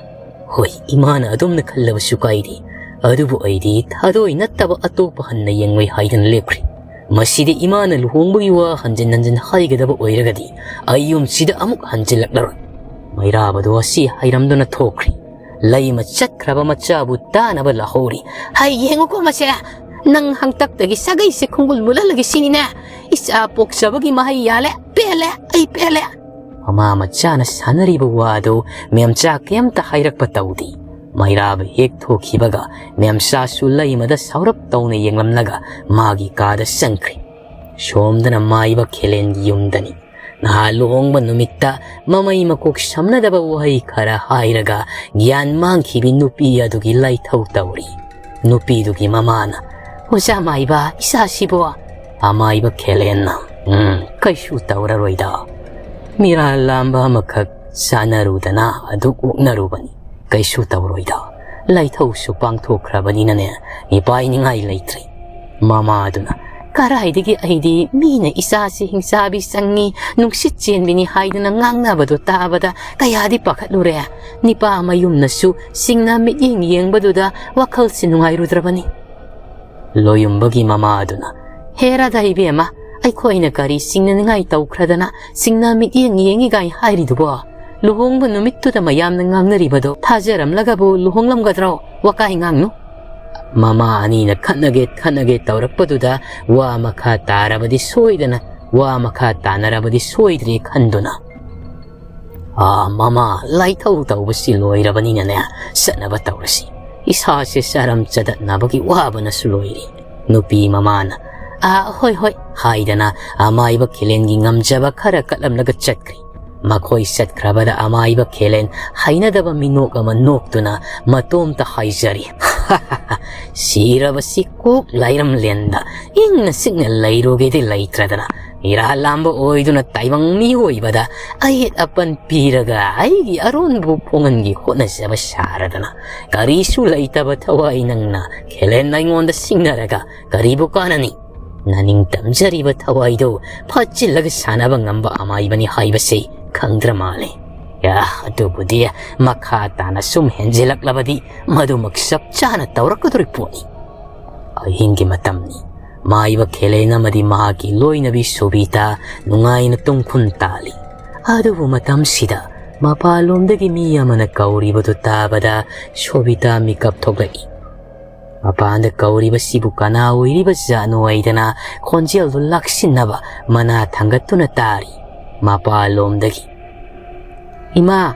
ꯍꯣꯏ, ꯏꯃꯥꯅ ꯑꯗꯨꯝꯅ ꯈꯜꯂꯕꯁꯨ ꯀꯥꯏꯗꯦ꯫ ꯑꯗꯨꯕꯨ ꯑꯩꯗꯤ ꯊꯥꯗꯣꯏ ꯅꯠꯇꯕ ꯑꯇꯣꯞꯄ ꯍꯟꯅ ꯌꯦꯡꯂꯣꯏ ꯍꯥꯏꯗꯅ ꯂꯦꯞꯈ꯭ꯔꯦ꯫ ꯃꯁꯤꯗꯤ ꯏꯃꯥꯅ ꯂꯨꯍꯣꯡꯕꯒꯤ ꯋꯥ ꯍꯟꯖꯤꯟ ꯍꯟꯖꯤꯟ ꯍꯥꯏꯒꯗꯕ ꯑꯣꯏꯔꯒꯗꯤ ꯑꯩ ꯌꯨꯝꯁꯤꯗ ꯑꯃꯨꯛ ꯍꯟꯖꯤꯜꯂꯛꯂꯔꯣꯏ꯫ ꯃꯩꯔꯥꯕꯗꯣ ꯑꯁꯤ ꯍꯥꯏꯔꯝꯗꯨꯅ ꯊꯣꯛꯈ꯭ꯔꯦ꯫ ꯂꯩꯃ ꯆꯠꯈ꯭ꯔꯕ ꯃꯆꯥꯕꯨ ꯇꯥꯅꯕ ꯂꯥꯍꯧꯔꯤ꯫ "ꯍꯩ, ꯌꯦꯡꯉꯨꯀꯣ ꯃꯁꯦ, ꯅꯪ ꯍꯪꯇꯛꯇꯒꯤ ꯁꯥꯒꯩꯁꯦ ꯈꯣꯡꯒꯨꯜ ꯃꯨꯜꯍꯜꯂꯒꯦ ꯁꯤꯅꯤꯅꯦ꯫ ꯏꯆꯥ ꯄꯣꯛꯆꯕꯒꯤ ꯃꯍꯩ ꯌꯥꯜꯂꯦ꯫ ꯄꯦꯜꯂꯦ, ꯑꯩ ꯄꯦꯜꯂꯦ꯫" ꯃꯃꯥ ꯃꯆꯥꯅ ꯁꯥꯟꯅꯔꯤꯕ ꯋꯥꯗꯨ ꯃꯦꯝꯆꯥ ꯀꯩꯝꯇ ꯍꯥꯏꯔꯛꯄ ꯇꯧꯗꯦ꯫ ꯃꯩꯔꯥꯕ ꯍꯦꯛ ꯊꯣꯛꯈꯤꯕꯒ ꯃꯦꯝꯆꯥꯁꯨ ꯂꯩꯃꯗ ꯁꯥꯎꯔꯞ ꯇꯧꯅ ꯌꯦꯡꯂꯝꯂꯒ ꯃꯥꯒꯤ ꯀꯥꯗ ꯆꯪꯈ꯭ꯔꯦ꯫ ꯁꯣꯝꯗꯅ ꯃꯥꯏꯕ ꯈꯦꯂꯦꯟꯒꯤ ꯌꯨꯝꯗꯅꯤ꯫ ꯅꯍꯥ ꯂꯨꯍꯣꯡꯕ ꯅꯨꯃꯤꯠꯇ ꯃꯃꯩ ꯃꯀꯣꯛ ꯁꯝꯅꯗꯕ ꯋꯥꯍꯩ ꯈꯔ ꯍꯥꯏꯔꯒ ꯒ꯭ꯌꯥꯟ ꯃꯥꯡꯈꯤꯕꯤ ꯅꯨꯄꯤ ꯑꯗꯨꯒꯤ ꯂꯥꯏꯊꯧ ꯇꯧꯔꯤ꯫ ꯅꯨꯄꯤꯗꯨꯒꯤ ꯃꯃꯥꯅ, "ꯑꯣꯖꯥ ꯃꯥꯏꯕ, ꯏꯆꯥꯁꯤꯕꯣ?" ꯑꯃꯥꯏꯕ ꯈꯦꯂꯦꯟꯅ, "ꯎꯝ, ꯀꯩꯁꯨ ꯇꯧꯔꯔꯣꯏꯗ꯫ ꯃꯤꯔꯥꯜ ꯂꯥꯝꯕ ꯑꯃꯈꯛ ꯆꯥꯅꯔꯨꯗꯅ ꯑꯗꯨꯛ ꯑꯣꯛꯅꯔꯨꯕꯅꯤ꯫ ꯀꯩꯁꯨ ꯇꯧꯔꯣꯏꯗ꯫ ꯂꯥꯏꯊꯧꯁꯨ ꯄꯥꯡꯊꯣꯛꯈ꯭ꯔꯕꯅꯤꯅꯅꯦ, ꯃꯤꯄꯥꯏꯅꯤꯡꯉꯥꯏ ꯂꯩꯇ꯭ꯔꯦ꯫" ꯃꯃꯥꯗꯨꯅ, "ꯀꯔꯥꯏꯗꯒꯤ ꯑꯩꯗꯤ ꯃꯤꯅ ꯏꯆꯥꯁꯤ ꯍꯤꯡꯆꯥꯕꯤ ꯆꯪꯉꯤ, ꯅꯨꯡꯁꯤꯠ ꯆꯦꯟꯕꯤꯅꯤ ꯍꯥꯏꯗꯅ ꯉꯥꯡꯅꯕꯗꯣ ꯇꯥꯕꯗ ꯀꯌꯥꯗꯤ ꯄꯥꯈꯠꯂꯨꯔꯦ꯫ ꯅꯤꯄꯥ ꯃꯌꯨꯝꯅꯁꯨ ꯁꯤꯡꯅ ꯃꯤꯠꯌꯦꯡ ꯌꯦꯡꯕꯗꯨꯗ ꯋꯥꯈꯜꯁꯤ ꯅꯨꯡꯉꯥꯏꯔꯨꯗ꯭ꯔꯕꯅꯤ꯫" ꯂꯣꯌꯨꯝꯕꯒꯤ ꯃꯃꯥꯗꯨꯅ, "ꯍꯦꯔꯥꯗ ꯏꯕꯦꯝꯃ, ꯑꯩꯈꯣꯏꯅ ꯀꯔꯤ ꯁꯤꯡꯅꯅꯤꯡꯉꯥꯏ ꯇꯧꯈ꯭ꯔꯗꯅ ꯁꯤꯡꯅ ꯃꯤꯠꯌꯦꯡ ꯌꯦꯡꯉꯤꯒꯥꯏ ꯍꯥꯏꯔꯤꯗꯨꯕꯣ? ꯂꯨꯍꯣꯡꯕ ꯅꯨꯃꯤꯠꯇꯨꯗ ꯃꯌꯥꯝꯅ ꯉꯥꯡꯅꯔꯤꯕꯗꯣ ꯊꯥꯖꯔꯝꯂꯒꯕꯨ ꯂꯨꯍꯣꯡꯂꯝꯒꯗ꯭ꯔꯣ? ꯋꯥꯀꯥꯏ ꯉꯥꯡꯅꯨ꯫" ꯃꯃꯥ ꯑꯅꯤꯅ ꯈꯠꯅꯒꯦ ꯈꯠꯅꯒꯦ ꯇꯧꯔꯛꯄꯗꯨꯗ ꯋꯥ ꯃꯈꯥ ꯇꯥꯔꯕꯗꯤ ꯁꯣꯏꯗꯅ, ꯋꯥ ꯃꯈꯥ ꯇꯥꯅꯔꯕꯗꯤ ꯁꯣꯏꯗ꯭ꯔꯦ ꯈꯟꯗꯨꯅ, "ꯑꯥ, ꯃꯃꯥ, ꯂꯥꯏꯊꯧ ꯇꯧꯕꯁꯤ ꯂꯣꯏꯔꯕꯅꯤꯅꯅꯦ, ꯆꯠꯅꯕ ꯇꯧꯔꯁꯤ꯫ ꯏꯁꯥꯁꯦ ꯆꯥꯔꯝ ꯆꯗꯠꯅꯕꯒꯤ ꯋꯥꯕꯅꯁꯨ ꯂꯣꯏꯔꯦ꯫" ꯅꯨꯄꯤ ꯃꯃꯥꯅ, "ꯑꯥ, ꯍꯣꯏ, ꯍꯣꯏ," ꯍꯥꯏꯗꯅ ꯑꯃꯥꯏꯕ ꯈꯦꯂꯦꯟꯒꯤ ꯉꯝꯖꯕ ꯈꯔ ꯀꯠꯂꯝꯂꯒ ꯆꯠꯈ꯭ꯔꯦ꯫ ꯃꯈꯣꯏ ꯆꯠꯈ꯭ꯔꯕꯗ ꯑꯃꯥꯏꯕ ꯈꯦꯂꯦꯟ ꯍꯩꯅꯗꯕ ꯃꯤꯅꯣꯛ ꯑꯃ ꯅꯣꯛꯇꯨꯅ ꯃꯇꯣꯝꯇ ꯍꯥꯏꯖꯔꯤ, "ꯁꯤꯔꯕꯁꯤ ꯀꯣꯛ ꯂꯥꯏꯔꯝꯂꯦꯟꯗ ꯏꯪꯅ ꯆꯤꯛꯅ ꯂꯩꯔꯨꯒꯦꯗꯤ ꯂꯩꯇ꯭ꯔꯗꯅ, ꯃꯤꯔꯥ ꯂꯥꯝꯕ ꯑꯣꯏꯗꯨꯅ ꯇꯥꯏꯕꯪ ꯃꯤꯑꯣꯏꯕꯗ ꯑꯌꯦꯠ ꯑꯄꯟ ꯄꯤꯔꯒ ꯑꯩꯒꯤ ꯑꯔꯣꯟꯕꯕꯨ ꯐꯣꯡꯍꯟꯒꯦ ꯍꯣꯠꯅꯖꯕ ꯁꯥꯔꯗꯅ, ꯀꯔꯤꯁꯨ ꯂꯩꯇꯕ ꯊꯋꯥꯏ ꯅꯪꯅ ꯈꯦꯂꯦꯟ ꯑꯩꯉꯣꯟꯗ ꯁꯤꯡꯅꯔꯒ ꯀꯔꯤꯕꯨ ꯀꯥꯟꯅꯅꯤ? ꯅꯅꯤꯡ ꯇꯝꯖꯔꯤꯕ ꯊꯋꯥꯏꯗꯨ ꯐꯥꯆꯤꯜꯂꯒ ꯁꯥꯟꯅꯕ ꯉꯝꯕ ꯑꯃꯥꯏꯕꯅꯤ ꯍꯥꯏꯕꯁꯤ ꯈꯪꯗ꯭ꯔ ꯃꯥꯜꯂꯦ꯫ ꯌꯥ, ꯑꯗꯨꯕꯨꯗꯤ ꯃꯈꯥ ꯇꯥꯅ ꯁꯨꯝ ꯍꯦꯟꯖꯤꯜꯂꯛꯂꯕꯗꯤ ꯃꯗꯨꯃꯛ ꯆꯞ ꯆꯥꯅ ꯇꯧꯔꯛꯀꯗꯧꯔꯤ ꯄꯣꯠꯅꯤ꯫" ꯑꯍꯤꯡꯒꯤ ꯃꯇꯝꯅꯤ꯫ ꯃꯥꯏꯕ ꯈꯦꯂꯦꯟ ꯑꯃꯗꯤ ꯃꯍꯥꯛꯀꯤ ꯂꯣꯏꯅꯕꯤ ꯁꯣꯕꯤꯇꯥ ꯅꯨꯡꯉꯥꯏꯅ ꯇꯨꯝꯈꯨꯟ ꯇꯥꯜꯂꯤ꯫ ꯑꯗꯨꯕꯨ ꯃꯇꯝꯁꯤꯗ ꯃꯄꯥꯟꯂꯣꯝꯗꯒꯤ ꯃꯤ ꯑꯃꯅ ꯀꯧꯔꯤꯕꯗꯨ ꯇꯥꯕꯗ ꯁꯣꯕꯤꯇꯥ ꯃꯤꯀꯞ ꯊꯣꯛꯂꯛꯏ꯫ ꯃꯄꯥꯟꯗ ꯀꯧꯔꯤꯕꯁꯤꯕꯨ ꯀꯅꯥ ꯑꯣꯏꯔꯤꯕ ꯖꯥꯠꯅꯣ ꯍꯥꯏꯗꯅ ꯈꯣꯟꯖꯦꯜꯗꯨ ꯂꯥꯛꯁꯤꯟꯅꯕ ꯃꯅꯥ ꯊꯥꯡꯒꯠꯇꯨꯅ ꯇꯥꯔꯤ꯫ ꯃꯄꯥꯟꯂꯣꯝꯗꯒꯤ, "ꯏꯃꯥ,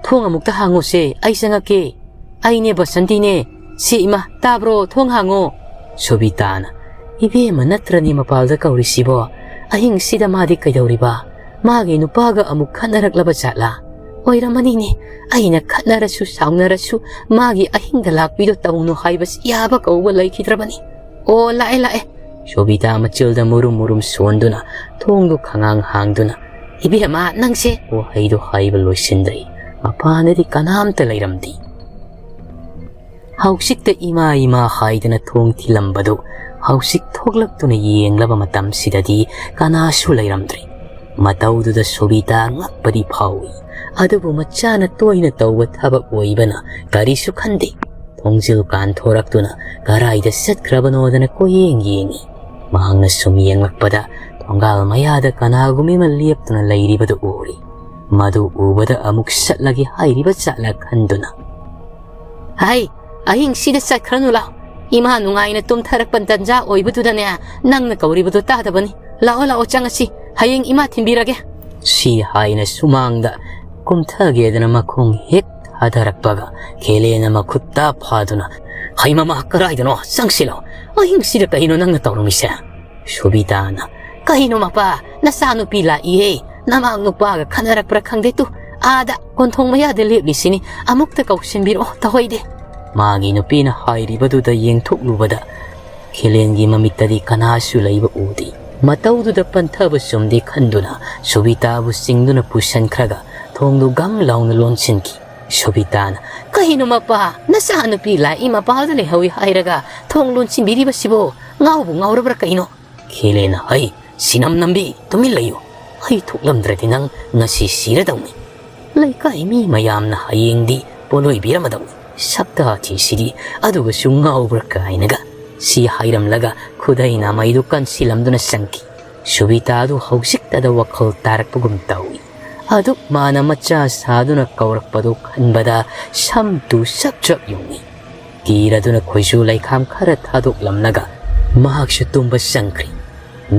ꯊꯣꯡ ꯑꯃꯨꯛꯇ ꯍꯥꯡꯉꯣꯁꯦ, ꯑꯩ ꯆꯪꯉꯛꯀꯦ꯫ ꯑꯩꯅꯦ ꯕꯁꯟꯇꯤꯅꯦ꯫ ꯁꯤ ꯏꯃꯥ, ꯇꯥꯕ꯭ꯔꯣ? ꯊꯣꯡ ꯍꯥꯡꯉꯣ꯫" ꯁꯣꯕꯤꯇꯥꯅ, "ꯏꯕꯦꯝꯃ ꯅꯠꯇ꯭ꯔꯅꯦ ꯃꯄꯥꯜꯗ ꯀꯧꯔꯤꯁꯤꯕꯣ? ꯑꯍꯤꯡꯁꯤꯗ ꯃꯥꯗꯤ ꯀꯩꯗꯧꯔꯤꯕ? ꯃꯥꯒꯤ ꯅꯨꯄꯥꯒ ꯑꯃꯨꯛ ꯈꯠꯅꯔꯛꯂꯕ ꯖꯥꯠꯂꯥ? ꯑꯣꯏꯔꯝꯃꯅꯤꯅꯦ, ꯑꯩꯅ ꯈꯠꯅꯔꯁꯨ ꯁꯥꯎꯅꯔꯁꯨ ꯃꯥꯒꯤ ꯑꯍꯤꯡꯗ ꯂꯥꯛꯄꯤꯗꯣ ꯇꯧꯅꯨ ꯍꯥꯏꯕꯁꯤ ꯌꯥꯕ ꯀꯧꯕ ꯂꯩꯈꯤꯗ꯭ꯔꯕꯅꯤ꯫ ꯑꯣ, ꯂꯥꯛꯑꯦ, ꯂꯥꯛꯑꯦ꯫" ꯁꯣꯕꯤꯇꯥ ꯃꯆꯤꯜꯗ ꯃꯨꯔꯨꯝ ꯃꯨꯔꯨꯝ ꯁꯣꯟꯗꯨꯅ ꯊꯣꯡꯗꯨ ꯈꯉꯥꯡ ꯍꯥꯡꯗꯨꯅ, "ꯏꯕꯦꯝꯃ, ꯅꯪꯁꯦ?" ꯋꯥꯍꯩꯗꯨ ꯍꯥꯏꯕ ꯂꯣꯏꯁꯤꯟꯗ꯭ꯔꯤ꯫ ꯃꯄꯥꯟꯗꯗꯤ ꯀꯅꯥꯝꯇ ꯂꯩꯔꯝꯗꯦ꯫ ꯍꯧꯖꯤꯛꯇ ꯏꯃꯥ ꯏꯃꯥ ꯍꯥꯏꯗꯅ ꯊꯣꯡ ꯊꯤꯜꯂꯝꯕꯗꯨ ꯍꯧꯖꯤꯛ ꯊꯣꯛꯂꯛꯇꯨꯅ ꯌꯦꯡꯂꯕ ꯃꯇꯝꯁꯤꯗꯗꯤ ꯀꯅꯥꯁꯨ ꯂꯩꯔꯝꯗ꯭ꯔꯦ꯫ ꯃꯇꯧꯗꯨꯗ ꯁꯣꯕꯤꯇꯥ ꯉꯛꯄꯗꯤ ꯐꯥꯎꯏ꯫ ꯑꯗꯨꯕꯨ ꯃꯆꯥꯅ ꯇꯣꯏꯅ ꯇꯧꯕ ꯊꯕꯛ ꯑꯣꯏꯕꯅ ꯀꯔꯤꯁꯨ ꯈꯟꯗꯦ꯫ ꯊꯣꯡꯖꯤꯜ ꯀꯥꯟꯊꯣꯔꯛꯇꯨꯅ ꯀꯔꯥꯏꯗ ꯆꯠꯈ꯭ꯔꯕꯅꯣꯗꯅ ꯀꯣꯏꯌꯦꯡ ꯌꯦꯡꯏ꯫ ꯃꯍꯥꯛꯅ ꯁꯨꯝ ꯌꯦꯡꯂꯛꯄꯗ ꯊꯣꯡꯒꯥꯜ ꯃꯌꯥꯗ ꯀꯅꯥꯒꯨꯝꯕꯤ ꯑꯃ ꯂꯦꯞꯇꯨꯅ ꯂꯩꯔꯤꯕꯗꯨ ꯎꯔꯤ꯫ ꯃꯗꯨ ꯎꯕꯗ ꯑꯃꯨꯛ ꯆꯠꯂꯒꯦ ꯍꯥꯏꯔꯤꯕ ꯖꯥꯠꯂ ꯈꯟꯗꯨꯅ, "ꯍꯩ, ꯑꯍꯤꯡꯁꯤꯗ ꯆꯠꯈ꯭ꯔꯅꯨ ꯂꯥꯎ꯫ ꯏꯃꯥ ꯅꯨꯡꯉꯥꯏꯅ ꯇꯨꯝꯊꯔꯛꯄ ꯇꯟꯖꯥ ꯑꯣꯏꯕꯗꯨꯗꯅꯦ, ꯅꯪꯅ ꯀꯧꯔꯤꯕꯗꯨ ꯇꯥꯗꯕꯅꯤ꯫ ꯂꯥꯛꯑꯣ, ꯂꯥꯛꯑꯣ, ꯆꯪꯉꯁꯤ꯫ ꯍꯌꯦꯡ ꯏꯃꯥ ꯊꯤꯟꯕꯤꯔꯒꯦ꯫" ꯁꯤ ꯍꯥꯏꯅ ꯁꯨꯃꯥꯡꯗ ꯀꯨꯝꯊꯒꯦꯗꯅ ꯃꯈꯣꯡ ꯍꯦꯛ ꯊꯥꯗꯔꯛꯄꯒ, ꯈꯦꯂꯦꯅ ꯃꯈꯨꯠ ꯇꯥ ꯐꯥꯗꯨꯅ, "ꯍꯩ ꯃꯃꯥ, ꯀꯔꯥꯏꯗꯅꯣ? ꯆꯪꯁꯤꯜꯂꯣ꯫ ꯑꯍꯤꯡꯁꯤꯗ ꯀꯩꯅꯣ ꯅꯪꯅ ꯇꯧꯔꯝꯃꯤꯁꯦ?" ꯁꯣꯕꯤꯇꯥꯅ, "ꯀꯩꯅꯣ ꯃꯄꯥ, ꯅꯆꯥꯅꯨꯄꯤ ꯂꯥꯛꯏꯍꯦ꯫ ꯅꯃꯥ ꯅꯨꯄꯥꯒ ꯈꯠꯅꯔꯛꯄ꯭ꯔꯥ ꯈꯪꯗꯦ ꯇꯨ꯫ ꯑꯥꯗ ꯀꯣꯟꯊꯣꯡ ꯃꯌꯥꯗ ꯂꯦꯞꯂꯤꯁꯤꯅꯤ꯫ ꯑꯃꯨꯛꯇ ꯀꯧꯁꯤꯟꯕꯤꯔꯛꯑꯣ, ꯇꯧꯍꯩꯗꯦ꯫" ꯃꯥꯒꯤ ꯅꯨꯄꯤꯅ ꯍꯥꯏꯔꯤꯕꯗꯨꯗ ꯌꯦꯡꯊꯣꯛꯂꯨꯕꯗ ꯈꯦꯂꯦꯟꯒꯤ ꯃꯃꯤꯠꯇꯗꯤ ꯀꯅꯥꯁꯨ ꯂꯩꯕ ꯎꯗꯦ꯫ ꯃꯇꯧꯗꯨꯗ ꯄꯟꯊꯕ ꯆꯨꯝꯗꯦ ꯈꯟꯗꯨꯅ ꯁꯣꯕꯤꯇꯥꯕꯨ ꯆꯤꯡꯗꯨꯅ ꯄꯨꯁꯤꯟꯈ꯭ꯔꯒ ꯊꯣꯡꯗꯨ ꯒꯝ ꯂꯥꯎꯅ ꯂꯣꯟꯁꯤꯟꯈꯤ꯫ ꯁꯣꯕꯤꯇꯥꯅ, "ꯀꯩꯅꯣ ꯃꯄꯥ, ꯅꯆꯥꯅꯨꯄꯤ ꯂꯥꯛꯏ ꯃꯄꯥꯗ ꯂꯩꯍꯧꯏ ꯍꯥꯏꯔꯒ ꯊꯣꯡ ꯂꯣꯟꯁꯤꯟꯕꯤꯔꯤꯕꯁꯤꯕꯣ? ꯉꯥꯎꯕꯨ ꯉꯥꯎꯔꯕ꯭ꯔꯥ ꯀꯩꯅꯣ?" ꯈꯦꯂꯦꯅ, "ꯍꯩ, ꯁꯤꯅꯝ ꯅꯝꯕꯤ, ꯇꯨꯃꯤꯟ ꯂꯩꯌꯨ꯫ ꯑꯩ ꯊꯣꯛꯂꯝꯗ꯭ꯔꯗꯤ ꯅꯪ ꯉꯁꯤ ꯁꯤꯔꯗꯧꯅꯤ꯫ ꯂꯩꯀꯥꯏ ꯃꯤ ꯃꯌꯥꯝꯅ ꯍꯌꯦꯡꯗꯤ ꯄꯣꯠꯂꯣꯏꯕꯤꯔꯝꯃꯗꯧꯅꯤ꯫ ꯁꯛꯇꯥ ꯊꯤꯁꯤꯗꯤ, ꯑꯗꯨꯒꯁꯨ ꯉꯥꯎꯕ꯭ꯔꯥ ꯀꯥꯏꯅꯒ꯫" ꯁꯤ ꯍꯥꯏꯔꯝꯂꯒ ꯈꯨꯗꯩ ꯅꯥꯃꯩꯗꯨ ꯀꯟꯁꯤꯜꯂꯝꯗꯨꯅ ꯆꯪꯈꯤ꯫ ꯁꯨꯕꯤꯇꯥꯗꯨ ꯍꯧꯖꯤꯛꯇꯗ ꯋꯥꯈꯜ ꯇꯥꯔꯛꯄꯒꯨꯝ ꯇꯧꯏ꯫ ꯑꯗꯨꯛ ꯃꯥꯅ ꯃꯆꯥ ꯁꯥꯗꯨꯅ ꯀꯧꯔꯛꯄꯗꯨ ꯈꯟꯕꯗ ꯁꯝ ꯇꯨ ꯁꯞ ꯁꯞ ꯌꯨꯡꯏ꯫ ꯀꯤꯔꯗꯨꯅ ꯈꯣꯏꯖꯨ ꯂꯩꯈꯥꯝ ꯈꯔ ꯊꯥꯗꯣꯛꯂꯝꯂꯒ ꯃꯍꯥꯛꯁꯨ ꯇꯨꯝꯕ ꯆꯪꯈ꯭ꯔꯤ꯫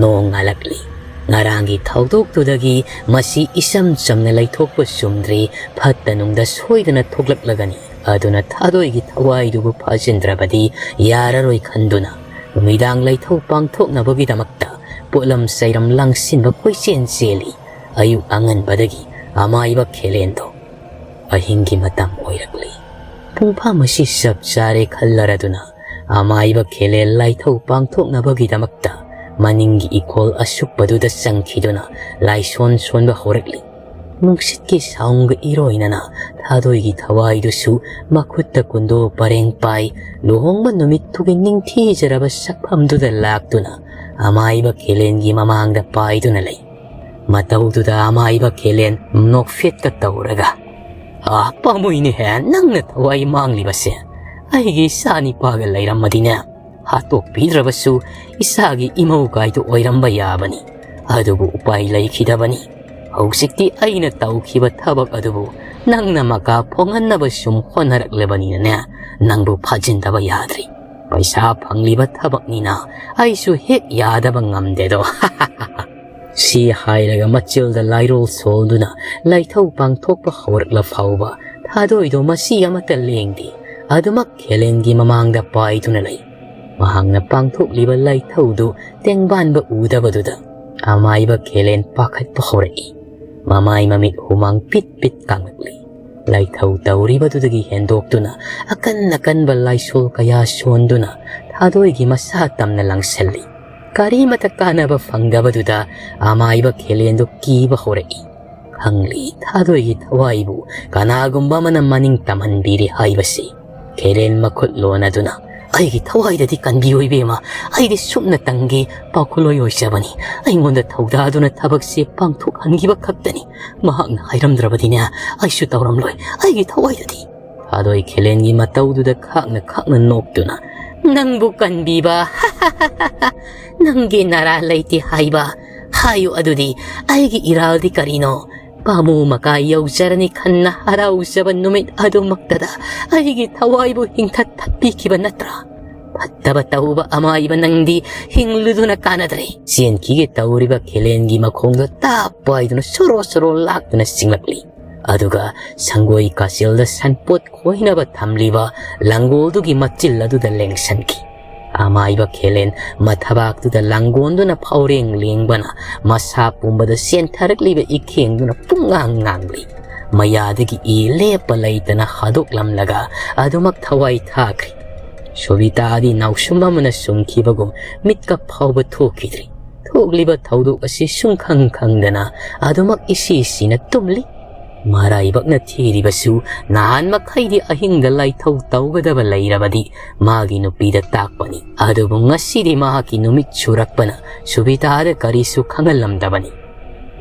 ꯅꯣꯡ ꯉꯥꯜꯂꯛꯂꯤ꯫ ꯉꯔꯥꯡꯒꯤ ꯊꯧꯗꯣꯛꯇꯨꯗꯒꯤ ꯃꯁꯤ ꯏꯆꯝ ꯆꯝꯅ ꯂꯩꯊꯣꯛꯄ ꯆꯨꯝꯗ꯭ꯔꯤ, ꯐꯠꯇ ꯅꯨꯡꯗ ꯁꯣꯏꯗꯅ ꯊꯣꯛꯂꯛꯂꯒꯅꯤ꯫ ꯑꯗꯨꯅ ꯊꯥꯗꯣꯏꯒꯤ ꯊꯋꯥꯏꯗꯨꯕꯨ ꯐꯥꯖꯤꯟꯗ꯭ꯔꯕꯗꯤ ꯌꯥꯔꯔꯣꯏ ꯈꯟꯗꯨꯅ ꯅꯨꯃꯤꯗꯥꯡ ꯂꯩꯊꯧ ꯄꯥꯡꯊꯣꯛꯅꯕꯒꯤꯗꯃꯛꯇ ꯄꯣꯠꯂꯝ ꯆꯩꯔꯝ ꯂꯪꯁꯤꯟꯕ ꯀꯣꯏꯆꯦꯟ ꯆꯦꯜꯂꯤ꯫ ꯑꯌꯨꯛ ꯑꯉꯟꯕꯗꯒꯤ ꯑꯃꯥꯏꯕ ꯈꯦꯂꯦꯟꯗꯣ ꯑꯍꯤꯡꯒꯤ ꯃꯇꯝ ꯑꯣꯏꯔꯛꯂꯤ꯫ ꯄꯨꯡꯐꯝ ꯑꯁꯤ ꯆꯞ ꯆꯥꯔꯦ ꯈꯜꯂꯔꯗꯨꯅ ꯑꯃꯥꯏꯕ ꯈꯦꯂꯦꯟ ꯂꯥꯏꯊꯧ ꯄꯥꯡꯊꯣꯛꯅꯕꯒꯤꯗꯃꯛꯇ ꯃꯅꯤꯡꯒꯤ ꯏꯈꯣꯜ ꯑꯁꯨꯛꯄꯗꯨꯗ ꯆꯪꯈꯤꯗꯨꯅ ꯂꯥꯏꯁꯣꯟ ꯁꯣꯟꯕ ꯍꯧꯔꯛꯂꯤ꯫ ꯅꯨꯡꯁꯤꯠꯀꯤ ꯁꯥꯎꯝꯒ ꯏꯔꯣꯏꯅꯅ ꯊꯥꯗꯣꯏꯒꯤ ꯊꯋꯥꯏꯗꯨꯁꯨ ꯃꯈꯨꯠꯇ ꯀꯨꯟꯗꯣ ꯄꯔꯦꯡ ꯄꯥꯏ ꯂꯨꯍꯣꯡꯕ ꯅꯨꯃꯤꯠꯇꯨꯒꯤ ꯅꯤꯡꯊꯤꯖꯔꯕ ꯁꯛꯐꯝꯗꯨꯗ ꯂꯥꯛꯇꯨꯅ ꯑꯃꯥꯏꯕ ꯈꯦꯂꯦꯟꯒꯤ ꯃꯃꯥꯡꯗ ꯄꯥꯏꯗꯨꯅ ꯂꯩ꯫ ꯃꯇꯧꯗꯨꯗ ꯑꯃꯥꯏꯕ ꯈꯦꯂꯦꯟ ꯅꯣꯛꯐꯦꯠꯀ ꯇꯧꯔꯒ, "ꯑꯥ, ꯄꯥꯝꯃꯨꯏꯅꯦꯍꯦ, ꯅꯪꯅ ꯊꯋꯥꯏ ꯃꯥꯡꯂꯤꯕꯁꯦ꯫ ꯑꯩꯒꯤ ꯏꯆꯥ ꯅꯤꯄꯥꯒ ꯂꯩꯔꯝꯃꯗꯤꯅꯦ, ꯍꯥꯠꯇꯣꯛꯄꯤꯗ꯭ꯔꯕꯁꯨ ꯏꯆꯥꯒꯤ ꯏꯃꯧ ꯀꯥꯏꯗꯨ ꯑꯣꯏꯔꯝꯕ ꯌꯥꯕꯅꯤ꯫ ꯑꯗꯨꯕꯨ ꯎꯄꯥꯏ ꯂꯩꯈꯤꯗꯕꯅꯤ꯫ ꯍꯧꯖꯤꯛꯇꯤ ꯑꯩꯅ ꯇꯧꯈꯤꯕ ꯊꯕꯛ ꯑꯗꯨꯕꯨ ꯅꯪꯅ ꯃꯀꯥ ꯐꯣꯡꯍꯟꯅꯕ ꯁꯨꯝ ꯍꯣꯠꯅꯔꯛꯂꯕꯅꯤꯅꯅꯦ, ꯅꯪꯕꯨ ꯐꯥꯖꯤꯟꯗꯕ ꯌꯥꯗ꯭ꯔꯤ꯫ ꯄꯩꯁꯥ ꯐꯪꯂꯤꯕ ꯊꯕꯛꯅꯤꯅ ꯑꯩꯁꯨ ꯍꯦꯛ ꯌꯥꯗꯕ ꯉꯝꯗꯦꯗꯣ꯫" ꯁꯤ ꯍꯥꯏꯔꯒ ꯃꯆꯤꯜꯗ ꯂꯥꯏꯔꯣꯜ ꯁꯣꯜꯗꯨꯅ ꯂꯥꯏꯊꯧ ꯄꯥꯡꯊꯣꯛꯄ ꯍꯧꯔꯛꯂ ꯐꯥꯎꯕ ꯊꯥꯗꯣꯏꯗꯣ ꯃꯁꯤ ꯑꯃꯠꯇ ꯂꯦꯡꯗꯦ꯫ ꯑꯗꯨꯃꯛ ꯈꯦꯂꯦꯟꯒꯤ ꯃꯃꯥꯡꯗ ꯄꯥꯏꯗꯨꯅ ꯂꯩ꯫ ꯃꯍꯥꯛꯅ ꯄꯥꯡꯊꯣꯛꯂꯤꯕ ꯂꯥꯏꯊꯧꯗꯨ ꯇꯦꯡꯕꯥꯟꯕ ꯎꯗꯕꯗꯨꯗ ꯑꯃꯥꯏꯕ ꯈꯦꯂꯦꯟ ꯄꯥꯈꯠꯄ ꯍꯧꯔꯛꯏ꯫ ꯃꯃꯥꯏ ꯃꯃꯤꯠ ꯍꯨꯃꯥꯡ ꯄꯤꯠ ꯄꯤꯠ ꯀꯥꯡꯂꯛꯂꯤ꯫ ꯂꯥꯏꯊꯧ ꯇꯧꯔꯤꯕꯗꯨꯗꯒꯤ ꯍꯦꯟꯗꯣꯛꯇꯨꯅ ꯑꯀꯟ ꯑꯀꯟꯕ ꯂꯥꯏꯁꯣꯜ ꯀꯌꯥ ꯁꯣꯟꯗꯨꯅ ꯊꯥꯗꯣꯏꯒꯤ ꯃꯁꯥ ꯇꯝꯅ ꯂꯪꯁꯤꯜꯂꯤ꯫ ꯀꯔꯤꯃꯇ ꯀꯥꯟꯅꯕ ꯐꯪꯗꯕꯗꯨꯗ ꯑꯃꯥꯏꯕ ꯈꯦꯂꯦꯟꯗꯨ ꯀꯤꯕ ꯍꯧꯔꯛꯏ꯫ ꯈꯪꯂꯤ ꯊꯥꯗꯣꯏꯒꯤ ꯊꯋꯥꯏꯕꯨ ꯀꯅꯥꯒꯨꯝꯕ ꯑꯃꯅ ꯃꯅꯤꯡ ꯇꯝꯍꯟꯕꯤꯔꯦ ꯍꯥꯏꯕꯁꯤ꯫ ꯈꯦꯂꯦꯟ ꯃꯈꯨꯠ ꯂꯣꯟꯅꯗꯨꯅ, "ꯑꯩꯒꯤ ꯊꯋꯥꯏꯗꯗꯤ ꯀꯟꯕꯤꯌꯨ ꯏꯕꯦꯝꯃ, ꯑꯩꯗꯤ ꯁꯨꯞꯅꯇꯪꯒꯤ ꯄꯥꯎꯈꯨꯂꯣꯏ ꯑꯣꯏꯖꯕꯅꯤ꯫ ꯑꯩꯉꯣꯟꯗ ꯊꯧꯗꯥꯗꯨꯅ ꯊꯕꯛꯁꯦ ꯄꯥꯡꯊꯣꯛꯍꯟꯈꯤꯕ ꯈꯛꯇꯅꯤ꯫ ꯃꯍꯥꯛꯅ ꯍꯥꯏꯔꯝꯗ꯭ꯔꯕꯗꯤꯅꯦ, ꯑꯩꯁꯨ ꯇꯧꯔꯝꯂꯣꯏ꯫ ꯑꯩꯒꯤ ꯊꯋꯥꯏꯗꯗꯤ꯫" ꯊꯥꯗꯣꯏ ꯈꯦꯂꯦꯟꯒꯤ ꯃꯇꯧꯗꯨꯗ ꯈꯥꯛꯅ ꯈꯥꯛꯅ ꯅꯣꯛꯇꯨꯅ, "ꯅꯪꯕꯨ ꯀꯟꯕꯤꯕ? ꯅꯪꯒꯤ ꯅꯔꯥ ꯂꯩꯇꯦ ꯍꯥꯏꯕ? ꯍꯥꯏꯌꯨ ꯑꯗꯨꯗꯤ, ꯑꯩꯒꯤ ꯏꯔꯥꯜꯗꯤ ꯀꯔꯤꯅꯣ? ꯄꯥꯃꯨ ꯃꯀꯥ ꯌꯧꯖꯔꯅꯤ ꯈꯟꯅ ꯍꯔꯥꯎꯖꯕ ꯅꯨꯃꯤꯠ ꯑꯗꯨꯃꯛꯇꯗ ꯑꯩꯒꯤ ꯊꯋꯥꯏꯕꯨ ꯍꯤꯡꯊꯠ ꯊꯠꯄꯤꯈꯤꯕ ꯅꯠꯇ꯭ꯔꯥ? "ꯐꯠꯇꯕ ꯇꯧꯕ ꯑꯃꯥꯏꯕ ꯅꯪꯗꯤ ꯍꯤꯡꯂꯨꯗꯨꯅ ꯀꯥꯟꯅꯗ꯭ꯔꯦ꯫ ꯆꯦꯟꯈꯤꯒꯦ ꯇꯧꯔꯤꯕ ꯈꯦꯂꯦꯟꯒꯤ ꯃꯈꯣꯡꯗꯣ ꯇꯥꯞ ꯄꯥꯏꯗꯨꯅ ꯁꯣꯔꯣ ꯁꯣꯔꯣ ꯂꯥꯛꯇꯨꯅ ꯆꯤꯡꯂꯛꯂꯤ꯫ ꯑꯗꯨꯒ ꯁꯪꯒꯣꯏ ꯀꯥꯆꯤꯜꯗ ꯁꯟꯄꯣꯠ ꯈꯣꯏꯅꯕ ꯊꯝꯂꯤꯕ ꯂꯪꯒꯣꯜꯗꯨꯒꯤ ꯃꯆꯤꯜ ꯑꯗꯨꯗ ꯂꯦꯡꯁꯟꯈꯤ꯫ ꯑꯃꯥꯏꯕ ꯈꯦꯂꯦꯟ ꯃꯊꯕꯥꯛꯇꯨꯗ ꯂꯪꯒꯣꯟꯗꯨꯅ ꯐꯥꯎꯔꯦꯡ ꯂꯦꯡꯕꯅ ꯃꯁꯥ ꯄꯨꯝꯕꯗ ꯆꯦꯟꯊꯔꯛꯂꯤꯕ ꯏꯈꯦꯡꯗꯨꯅ ꯄꯨꯡꯉꯥꯡ ꯉꯥꯡꯂꯤ꯫ ꯃꯌꯥꯗꯒꯤ ꯏ ꯂꯦꯞꯄ ꯂꯩꯇꯅ ꯍꯥꯗꯣꯛꯂꯝꯂꯒ ꯑꯗꯨꯃꯛ ꯊꯋꯥꯏ ꯊꯥꯈ꯭ꯔꯤ꯫ ꯁꯣꯕꯤꯇꯥꯗꯤ ꯅꯥꯎꯁꯨꯝ ꯑꯃꯅ ꯁꯨꯝꯈꯤꯕꯒꯨꯝ ꯃꯤꯠꯀꯞ ꯐꯥꯎꯕ ꯊꯣꯛꯈꯤꯗ꯭ꯔꯤ꯫ ꯊꯣꯛꯂꯤꯕ ꯊꯧꯗꯣꯛ ꯑꯁꯤ ꯁꯨꯡꯈꯪ ꯈꯪꯗꯅ ꯑꯗꯨꯃꯛ ꯏꯁꯤ ꯁꯤꯅ ꯇꯨꯝꯂꯤ꯫ ꯃꯔꯥꯏꯕꯛꯅ ꯊꯤꯔꯤꯕꯁꯨ ꯅꯍꯥꯟ ꯃꯈꯩꯗꯤ ꯑꯍꯤꯡꯗ ꯂꯥꯏꯊꯧ ꯇꯧꯒꯗꯕ ꯂꯩꯔꯕꯗꯤ ꯃꯥꯒꯤ ꯅꯨꯄꯤꯗ ꯇꯥꯛꯄꯅꯤ꯫ ꯑꯗꯨꯕꯨ ꯉꯁꯤꯗꯤ ꯃꯍꯥꯛꯀꯤ ꯅꯨꯃꯤꯠ ꯁꯨꯔꯛꯄꯅ ꯁꯨꯕꯤꯇꯥꯗ ꯀꯔꯤꯁꯨ ꯈꯪꯍꯜꯂꯝꯗꯕꯅꯤ꯫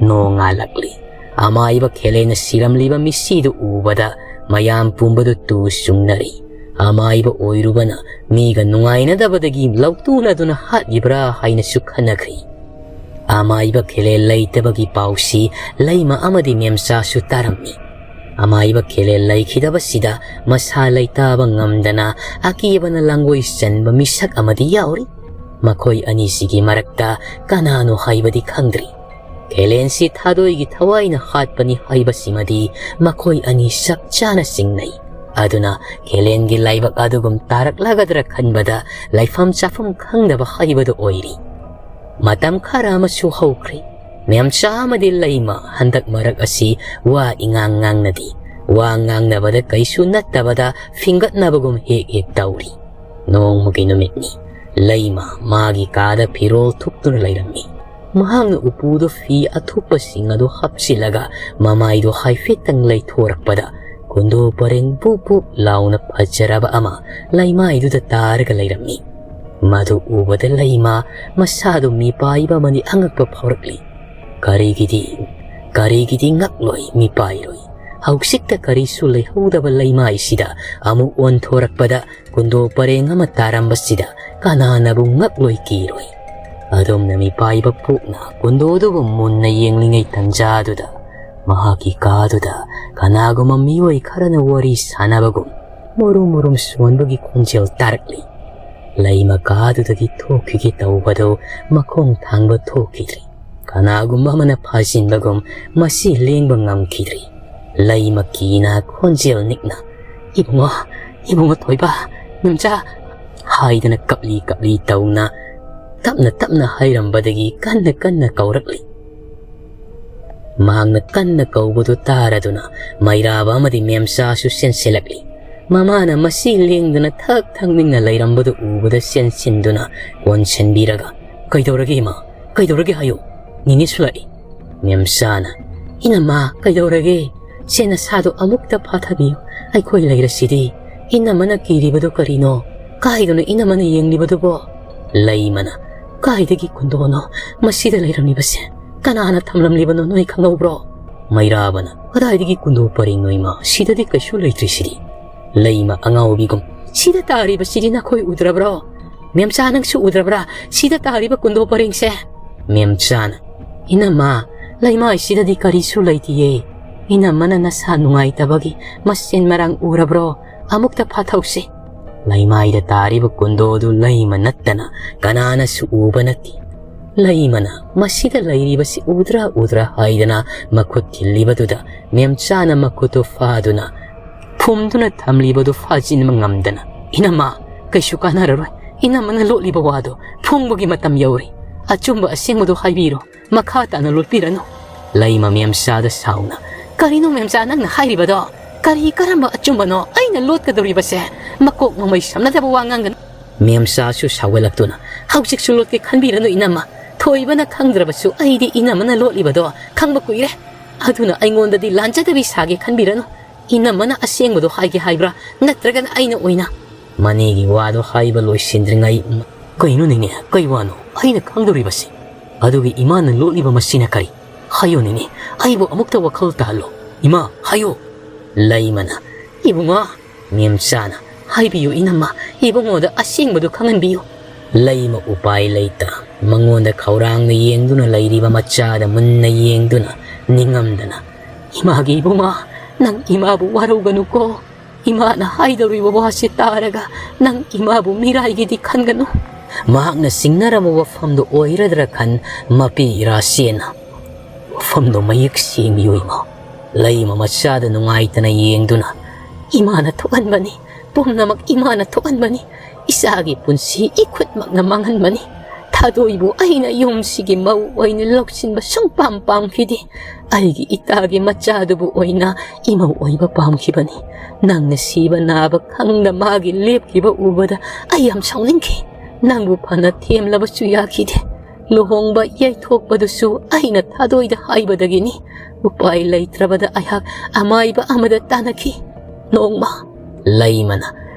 ꯅꯣꯡꯉꯥꯜꯂꯛꯂꯤ꯫ ꯑꯃꯥꯏꯕ ꯈꯦꯂꯦꯟꯅ ꯁꯤꯔꯝꯂꯤꯕ ꯃꯤꯁꯤꯗꯨ ꯎꯕꯗ ꯃꯌꯥꯝ ꯄꯨꯝꯕꯗꯨ ꯇꯨ ꯆꯨꯡꯅꯔꯤ꯫ ꯑꯃꯥꯏꯕ ꯑꯣꯏꯔꯨꯕꯅ ꯃꯤꯒ ꯅꯨꯡꯉꯥꯏꯅꯗꯕꯗꯒꯤ ꯂꯧꯇꯨꯅꯗꯨꯅ ꯍꯥꯠꯂꯤꯕ꯭ꯔꯥ ꯍꯥꯏꯅꯁꯨ ꯈꯟꯅꯈ꯭ꯔꯤ꯫ ꯑꯃꯥꯏꯕ ꯈꯦꯂꯦꯟ ꯂꯩꯇꯕꯒꯤ ꯄꯥꯎꯁꯤ ꯂꯩꯃ ꯑꯃꯗꯤ ꯃꯦꯝꯆꯥꯁꯨ ꯇꯥꯔꯝꯃꯤ꯫ ꯑꯃꯥꯏꯕ ꯈꯦꯂꯦꯟ ꯂꯩꯈꯤꯗꯕꯁꯤꯗ ꯃꯁꯥ ꯂꯩꯇꯥꯕ ꯉꯝꯗꯅ ꯑꯀꯤꯕꯅ ꯂꯪꯒꯣꯏ ꯆꯟꯕ ꯃꯤꯁꯛ ꯑꯃꯗꯤ ꯌꯥꯎꯔꯤ꯫ ꯃꯈꯣꯏ ꯑꯅꯤꯁꯤꯒꯤ ꯃꯔꯛꯇ ꯀꯅꯥꯅꯣ ꯍꯥꯏꯕꯗꯤ ꯈꯪꯗ꯭ꯔꯤ꯫ ꯈꯦꯂꯦꯟꯁꯤ ꯊꯥꯗꯣꯏꯒꯤ ꯊꯋꯥꯏꯅ ꯍꯥꯠꯄꯅꯤ ꯍꯥꯏꯕꯁꯤꯃꯗꯤ ꯃꯈꯣꯏ ꯑꯅꯤ ꯆꯞ ꯆꯥꯅ ꯆꯤꯡꯅꯩ꯫ ꯑꯗꯨꯅ ꯈꯦꯂꯦꯟꯒꯤ ꯂꯥꯏꯕꯛ ꯑꯗꯨꯒꯨꯝ ꯇꯥꯔꯛꯂꯒꯗ꯭ꯔꯥ ꯈꯟꯕꯗ ꯂꯩꯐꯝ ꯆꯥꯐꯝ ꯈꯪꯗꯕ ꯍꯥꯏꯕꯗꯨ ꯑꯣꯏꯔꯤ꯫ ꯃꯇꯝ ꯈꯔ ꯑꯃꯁꯨ ꯍꯧꯈ꯭ꯔꯦ꯫ ꯃꯦꯝꯆꯥ ꯑꯃꯗꯤ ꯂꯩꯃ ꯍꯟꯗꯛ ꯃꯔꯛ ꯑꯁꯤ ꯋꯥ ꯏꯉꯥꯡ ꯉꯥꯡꯅꯗꯦ꯫ ꯋꯥ ꯉꯥꯡꯅꯕꯗ ꯀꯩꯁꯨ ꯅꯠꯇꯕꯗ ꯐꯤꯡꯒꯠꯅꯕꯒꯨꯝ ꯍꯦꯛ ꯍꯦꯛ ꯇꯧꯔꯤ꯫ ꯅꯣꯡꯃꯒꯤ ꯅꯨꯃꯤꯠꯅꯤ꯫ ꯂꯩꯃ ꯃꯥꯒꯤ ꯀꯥꯗ ꯐꯤꯔꯣꯜ ꯊꯨꯞꯇꯨꯅ ꯂꯩꯔꯝꯃꯤ꯫ ꯃꯍꯥꯛꯅ ꯎꯄꯨꯗꯨ ꯐꯤ ꯑꯊꯨꯞꯄꯁꯤꯡ ꯑꯗꯨ ꯍꯥꯞꯆꯤꯜꯂꯒ ꯃꯃꯥꯏꯗꯨ ꯍꯥꯏꯐꯦꯠꯇꯪ ꯂꯩꯊꯣꯔꯛꯄꯗ ꯀꯨꯟꯗꯣ ꯄꯔꯦꯡ ꯕꯨꯞ ꯕꯨꯞ ꯂꯥꯎꯅ ꯐꯖꯔꯕ ꯑꯃ ꯂꯩꯃꯥꯏꯗꯨꯗ ꯇꯥꯔꯒ ꯂꯩꯔꯝꯃꯤ꯫ ꯃꯗꯨ ꯎꯕꯗ ꯂꯩꯃ ꯃꯁꯥꯗꯨ ꯃꯤꯄꯥꯏꯕ ꯑꯃꯗꯤ ꯑꯉꯛꯄ ꯐꯥꯎꯔꯛꯂꯤ꯫ ꯀꯔꯤꯒꯤꯗꯤ, ꯀꯔꯤꯒꯤꯗꯤ ꯉꯛꯂꯣꯏ, ꯃꯤꯄꯥꯏꯔꯣꯏ? ꯍꯧꯖꯤꯛꯇ ꯀꯔꯤꯁꯨ ꯂꯩꯍꯧꯗꯕ ꯂꯩꯃꯥꯏꯁꯤꯗ ꯑꯃꯨꯛ ꯑꯣꯟꯊꯣꯔꯛꯄꯗ ꯀꯨꯟꯗꯣ ꯄꯔꯦꯡ ꯑꯃ ꯇꯥꯔꯝꯕꯁꯤꯗ ꯀꯅꯥꯅꯕꯨ ꯉꯛꯂꯣꯏ ꯀꯤꯔꯣꯏ? ꯑꯗꯣꯝꯅ ꯃꯤꯄꯥꯏꯕ ꯄꯣꯛꯅ ꯀꯨꯟꯗꯣꯗꯨꯕꯨ ꯃꯨꯟꯅ ꯌꯦꯡꯂꯤꯉꯩ ꯇꯟꯖꯥꯗꯨꯗ ꯃꯍꯥꯛꯀꯤ ꯀꯥꯗꯨꯗ ꯀꯅꯥꯒꯨꯝꯕ ꯃꯤꯑꯣꯏ ꯈꯔꯅ ꯋꯥꯔꯤ ꯁꯥꯟꯅꯕꯒꯨꯝ ꯃꯨꯔꯨꯝ ꯃꯨꯔꯨꯝ ꯁꯣꯟꯕꯒꯤ ꯈꯣꯟꯖꯦꯜ ꯇꯥꯔꯛꯂꯤ꯫ ꯂꯩꯃ ꯀꯥꯗꯨꯗꯒꯤ ꯊꯣꯛꯈꯤꯒꯦ ꯇꯧꯕꯗꯨ ꯃꯈꯣꯡ ꯊꯥꯡꯕ ꯊꯣꯛꯈꯤꯗ꯭ꯔꯦ꯫ ꯀꯅꯥꯒꯨꯝꯕ ꯑꯃꯅ ꯐꯥꯖꯤꯟꯕꯒꯨꯝ ꯃꯁꯤ ꯂꯦꯡꯕ ꯉꯝꯈꯤꯗ꯭ꯔꯦ꯫ ꯂꯩꯃ ꯀꯤꯅ ꯈꯣꯟꯖꯦꯜ ꯅꯤꯛꯅ, "ꯏꯕꯨꯡꯉꯣ, ꯏꯕꯨꯡꯉꯣ ꯊꯣꯏꯕ, ꯃꯦꯝꯆꯥ" ꯍꯥꯏꯗꯅ ꯀꯞꯂꯤ ꯀꯞꯂꯤ ꯇꯧꯅ ꯇꯞꯅ ꯇꯞꯅ ꯍꯥꯏꯔꯝꯕꯗꯒꯤ ꯀꯟꯅ ꯀꯟꯅ ꯀꯧꯔꯛꯂꯤ꯫ ꯃꯍꯥꯛꯅ ꯀꯟꯅ ꯀꯧꯕꯗꯨ ꯇꯥꯔꯗꯨꯅ ꯃꯩꯔꯥꯕ ꯑꯃꯗꯤ ꯃꯦꯝꯆꯥꯁꯨ ꯆꯦꯟꯁꯤꯜꯂꯛꯂꯤ꯫ ꯃꯃꯥꯅ ꯃꯁꯤ ꯂꯦꯡꯗꯅ ꯊꯛ ꯊꯛ ꯅꯤꯛꯅ ꯂꯩꯔꯝꯕꯗꯨ ꯎꯕꯗ ꯆꯦꯟꯁꯤꯟꯗꯨꯅ ꯀꯣꯟꯁꯤꯟꯕꯤꯔꯒ, "ꯀꯩꯗꯧꯔꯒꯦ ꯏꯃꯥ? ꯀꯩꯗꯧꯔꯒꯦ ꯍꯥꯏꯌꯨ꯫ ꯅꯦꯅꯦꯁꯨ ꯂꯥꯛꯏ꯫" ꯃꯦꯝꯆꯥꯅ, "ꯏꯅꯝꯃ, ꯀꯩꯗꯧꯔꯒꯦ? ꯁꯦ ꯅꯁꯥꯗꯣ ꯑꯃꯨꯛꯇ ꯐꯥꯊꯕꯤꯌꯨ꯫ ꯑꯩꯈꯣꯏ ꯂꯩꯔꯁꯤꯗꯤ꯫ ꯏꯅꯝꯃꯅ ꯀꯤꯔꯤꯕꯗꯨ ꯀꯔꯤꯅꯣ? ꯀꯥꯏꯗꯅꯣ ꯏꯅꯝꯃꯅ ꯌꯦꯡꯂꯤꯕꯗꯨꯕꯣ?" ꯂꯩꯃꯅ, "ꯀꯥꯏꯗꯒꯤ ꯀꯨꯟꯗꯣꯅꯣ ꯃꯁꯤꯗ ꯂꯩꯔꯝꯂꯤꯕꯁꯦ? ꯀꯅꯥꯅ ꯊꯝꯂꯝꯂꯤꯕꯅꯣ ꯅꯣꯏ ꯈꯪꯍꯧꯕ꯭ꯔꯣ?" ꯃꯩꯔꯥꯕꯅ, "ꯀꯗꯥꯏꯗꯒꯤ ꯀꯨꯟꯗꯣ ꯄꯔꯦꯡꯅꯣ ꯏꯃꯥ? ꯁꯤꯗꯗꯤ ꯀꯩꯁꯨ ꯂꯩꯇ꯭ꯔꯤꯁꯤꯗꯤ꯫" ꯂꯩꯃ ꯑꯉꯥꯎꯕꯤꯒꯨꯝ, "ꯁꯤꯗ ꯇꯥꯔꯤꯕꯁꯤꯗꯤ ꯅꯈꯣꯏ ꯎꯗ꯭ꯔꯕ꯭ꯔꯣ? ꯃꯦꯝꯆꯥ ꯅꯪꯁꯨ ꯎꯗ꯭ꯔꯕ꯭ꯔꯥ ꯁꯤꯗ ꯇꯥꯔꯤꯕ ꯀꯨꯟꯗꯣ ꯄꯔꯦꯡꯁꯦ?" ꯃꯦꯝꯆꯥꯅ, "ꯏꯅꯝꯃ, ꯂꯩꯃꯥꯏꯁꯤꯗꯗꯤ ꯀꯔꯤꯁꯨ ꯂꯩꯇꯤꯌꯦ꯫ ꯏꯅꯝꯃꯅ ꯅꯁꯥ ꯅꯨꯡꯉꯥꯏꯇꯕꯒꯤ ꯃꯁꯦꯟ ꯃꯔꯥꯡ ꯎꯔꯕ꯭ꯔꯣ? ꯑꯃꯨꯛꯇ ꯐꯥꯊꯧꯁꯤ꯫" ꯂꯩꯃꯥꯏꯗ ꯇꯥꯔꯤꯕ ꯀꯨꯟꯗꯣꯗꯨ ꯂꯩꯃ ꯅꯠꯇꯅ ꯀꯅꯥꯅꯁꯨ ꯎꯕ ꯅꯠꯇꯦ꯫ ꯂꯩꯃꯅ ꯃꯁꯤꯗ ꯂꯩꯔꯤꯕꯁꯤ ꯎꯗ꯭ꯔꯥ ꯎꯗ꯭ꯔꯥ ꯍꯥꯏꯗꯅ ꯃꯈꯨꯠ ꯊꯤꯜꯂꯤꯕꯗꯨꯗ ꯃꯦꯝꯆꯥꯅ ꯃꯈꯨꯠꯇꯨ ꯐꯥꯗꯨꯅ ꯐꯨꯝꯗꯨꯅ ꯊꯝꯂꯤꯕꯗꯨ ꯐꯥꯖꯤꯟꯕ ꯉꯝꯗꯅ, "ꯏꯅꯝꯃ, ꯀꯩꯁꯨ ꯀꯥꯟꯅꯔꯔꯣꯏ꯫ ꯏꯅꯝꯃꯅ ꯂꯣꯠꯂꯤꯕ ꯋꯥꯗꯣ ꯐꯣꯡꯕꯒꯤ ꯃꯇꯝ ꯌꯧꯔꯦ꯫ ꯑꯆꯨꯝꯕ ꯑꯁꯦꯡꯕꯗꯣ ꯍꯥꯏꯕꯤꯔꯣ꯫ ꯃꯈꯥ ꯇꯥꯅ ꯂꯣꯠꯄꯤꯔꯅꯨ꯫" ꯂꯩꯃ ꯃꯦꯝꯆꯥꯗ ꯁꯥꯎꯅ, "ꯀꯔꯤꯅꯣ ꯃꯦꯝꯆꯥ ꯅꯪꯅ ꯍꯥꯏꯔꯤꯕꯗꯣ? ꯀꯔꯤ ꯀꯔꯝꯕ ꯑꯆꯨꯝꯕꯅꯣ ꯑꯩꯅ ꯂꯣꯠꯀꯗꯧꯔꯤꯕꯁꯦ? ꯃꯀꯣꯛ ꯃꯃꯩ ꯁꯝꯅꯗꯕ ꯋꯥ ꯉꯥꯡꯒꯅꯨ꯫" ꯃꯦꯝꯆꯥꯁꯨ ꯁꯥꯎꯒꯠꯂꯛꯇꯨꯅ, "ꯍꯧꯖꯤꯛꯁꯨ ꯂꯣꯠꯀꯦ ꯈꯟꯕꯤꯔꯅꯨ ꯏꯅꯝꯃ꯫ ꯊꯣꯏꯕꯅ ꯈꯪꯗ꯭ꯔꯕꯁꯨ ꯑꯩꯗꯤ ꯏꯅꯝꯃꯅ ꯂꯣꯠꯂꯤꯕꯗꯣ ꯈꯪꯕ ꯀꯨꯏꯔꯦ꯫ ꯑꯗꯨꯅ ꯑꯩꯉꯣꯟꯗꯗꯤ ꯂꯥꯟꯖꯗꯕꯤ ꯁꯥꯒꯦ ꯈꯟꯕꯤꯔꯅꯨ꯫ ꯏꯅꯝꯃꯅ ꯑꯁꯦꯡꯕꯗꯣ ꯍꯥꯏꯒꯦ ꯍꯥꯏꯕ꯭ꯔꯥ, ꯅꯠꯇ꯭ꯔꯒꯅ ꯑꯩꯅ ꯑꯣꯏꯅ?" ꯃꯅꯦꯒꯤ ꯋꯥꯗꯣ ꯍꯥꯏꯕ ꯂꯣꯏꯁꯤꯟꯗ꯭ꯔꯤꯉꯩ, "ꯀꯩꯅꯣ ꯅꯦꯅꯦ, ꯀꯩ ꯋꯥꯅꯣ ꯑꯩꯅ ꯈꯪꯗꯧꯔꯤꯕꯁꯤ? ꯑꯗꯨꯒꯤ ꯏꯃꯥꯅ ꯂꯣꯠꯂꯤꯕ ꯃꯁꯤꯅ ꯀꯔꯤ? ꯍꯥꯏꯌꯣ ꯅꯦꯅꯦ, ꯑꯩꯕꯨ ꯑꯃꯨꯛꯇ ꯋꯥꯈꯜ ꯇꯥꯍꯜꯂꯣ꯫ ꯏꯃꯥ, ꯍꯥꯏꯌꯣ!" ꯂꯩꯃꯅ, "ꯏꯕꯨꯡꯉꯣ, ꯃꯦꯝꯆꯥꯅ ꯍꯥꯏꯕꯤꯌꯨ ꯏꯅꯝꯃ, ꯏꯕꯨꯡꯉꯣꯗ ꯑꯁꯦꯡꯕꯗꯨ ꯈꯪꯍꯟꯕꯤꯌꯨ꯫" ꯂꯩꯃ ꯎꯄꯥꯏ ꯂꯩꯇ ꯃꯉꯣꯟꯗ ꯈꯧꯔꯥꯡꯅ ꯌꯦꯡꯗꯨꯅ ꯂꯩꯔꯤꯕ ꯃꯆꯥꯗ ꯃꯨꯟꯅ ꯌꯦꯡꯗꯨꯅ ꯅꯤꯡꯉꯝꯗꯅ, "ꯏꯃꯥꯒꯤ ꯏꯕꯨꯡꯉꯣ, ꯅꯪ ꯏꯃꯥꯕꯨ ꯋꯥꯔꯧꯒꯅꯨꯀꯣ꯫ ꯏꯃꯥꯅ ꯍꯥꯏꯗꯧꯔꯤꯕ ꯋꯥꯁꯤ ꯇꯥꯔꯒ ꯅꯪ ꯏꯃꯥꯕꯨ ꯃꯤꯔꯥꯏꯒꯦꯗꯤ ꯈꯟꯒꯅꯨ꯫ ꯃꯍꯥꯛꯅ ꯆꯤꯡꯅꯔꯝꯕ ꯋꯥꯐꯝꯗꯨ ꯑꯣꯏꯔꯗ꯭ꯔꯥ ꯈꯟ ꯃꯄꯤ ꯏꯔꯥꯁꯦꯅ ꯋꯥꯐꯝꯗꯨ ꯃꯌꯦꯛ ꯁꯦꯡꯕꯤꯌꯨ ꯏꯃꯥ꯫ ꯂꯩꯃ ꯃꯆꯥꯗ ꯅꯨꯡꯉꯥꯏꯇꯅ ꯌꯦꯡꯗꯨꯅ, "ꯏꯃꯥꯅ ꯊꯣꯛꯍꯟꯕꯅꯤ, ꯄꯨꯝꯅꯃꯛ ꯏꯃꯥꯅ ꯊꯣꯛꯍꯟꯕꯅꯤ꯫ ꯏꯆꯥꯒꯤ ꯄꯨꯟꯁꯤ ꯏꯈꯨꯠꯃꯛꯅ ꯃꯥꯡꯍꯟꯕꯅꯤ꯫ ꯊꯥꯗꯣꯏꯕꯨ ꯑꯩꯅ ꯌꯨꯝꯁꯤꯒꯤ ꯃꯧ ꯑꯣꯏꯅ ꯂꯧꯁꯤꯟꯕ ꯁꯨꯡꯄꯥꯝ ꯄꯥꯝꯈꯤꯗꯦ꯫ ꯑꯩꯒꯤ ꯏꯇꯥꯒꯤ ꯃꯆꯥꯗꯨꯕꯨ ꯑꯣꯏꯅ ꯏꯃꯧ ꯑꯣꯏꯕ ꯄꯥꯝꯈꯤꯕꯅꯤ꯫ ꯅꯪꯅ ꯁꯤꯕ ꯅꯥꯕ ꯈꯪꯗ ꯃꯥꯒꯤ ꯂꯦꯞꯈꯤꯕ ꯎꯕꯗ ꯑꯩ ꯌꯥꯝ ꯁꯥꯎꯅꯤꯡꯈꯤ꯫ ꯅꯪꯕꯨ ꯐꯅ ꯊꯦꯝꯂꯕꯁꯨ ꯌꯥꯈꯤꯗꯦ꯫ ꯂꯨꯍꯣꯡꯕ ꯌꯩꯊꯣꯛꯄꯗꯨꯁꯨ ꯑꯩꯅ ꯊꯥꯗꯣꯏꯗ ꯍꯥꯏꯕꯗꯒꯤꯅꯤ꯫ ꯎꯄꯥꯏ ꯂꯩꯇ꯭ꯔꯕꯗ ꯑꯩꯍꯥꯛ ꯑꯃꯥꯏꯕ ꯑꯃꯗ ꯇꯥꯟꯅꯈꯤ꯫ ꯅꯣꯡꯃ ꯂꯩꯃꯅ,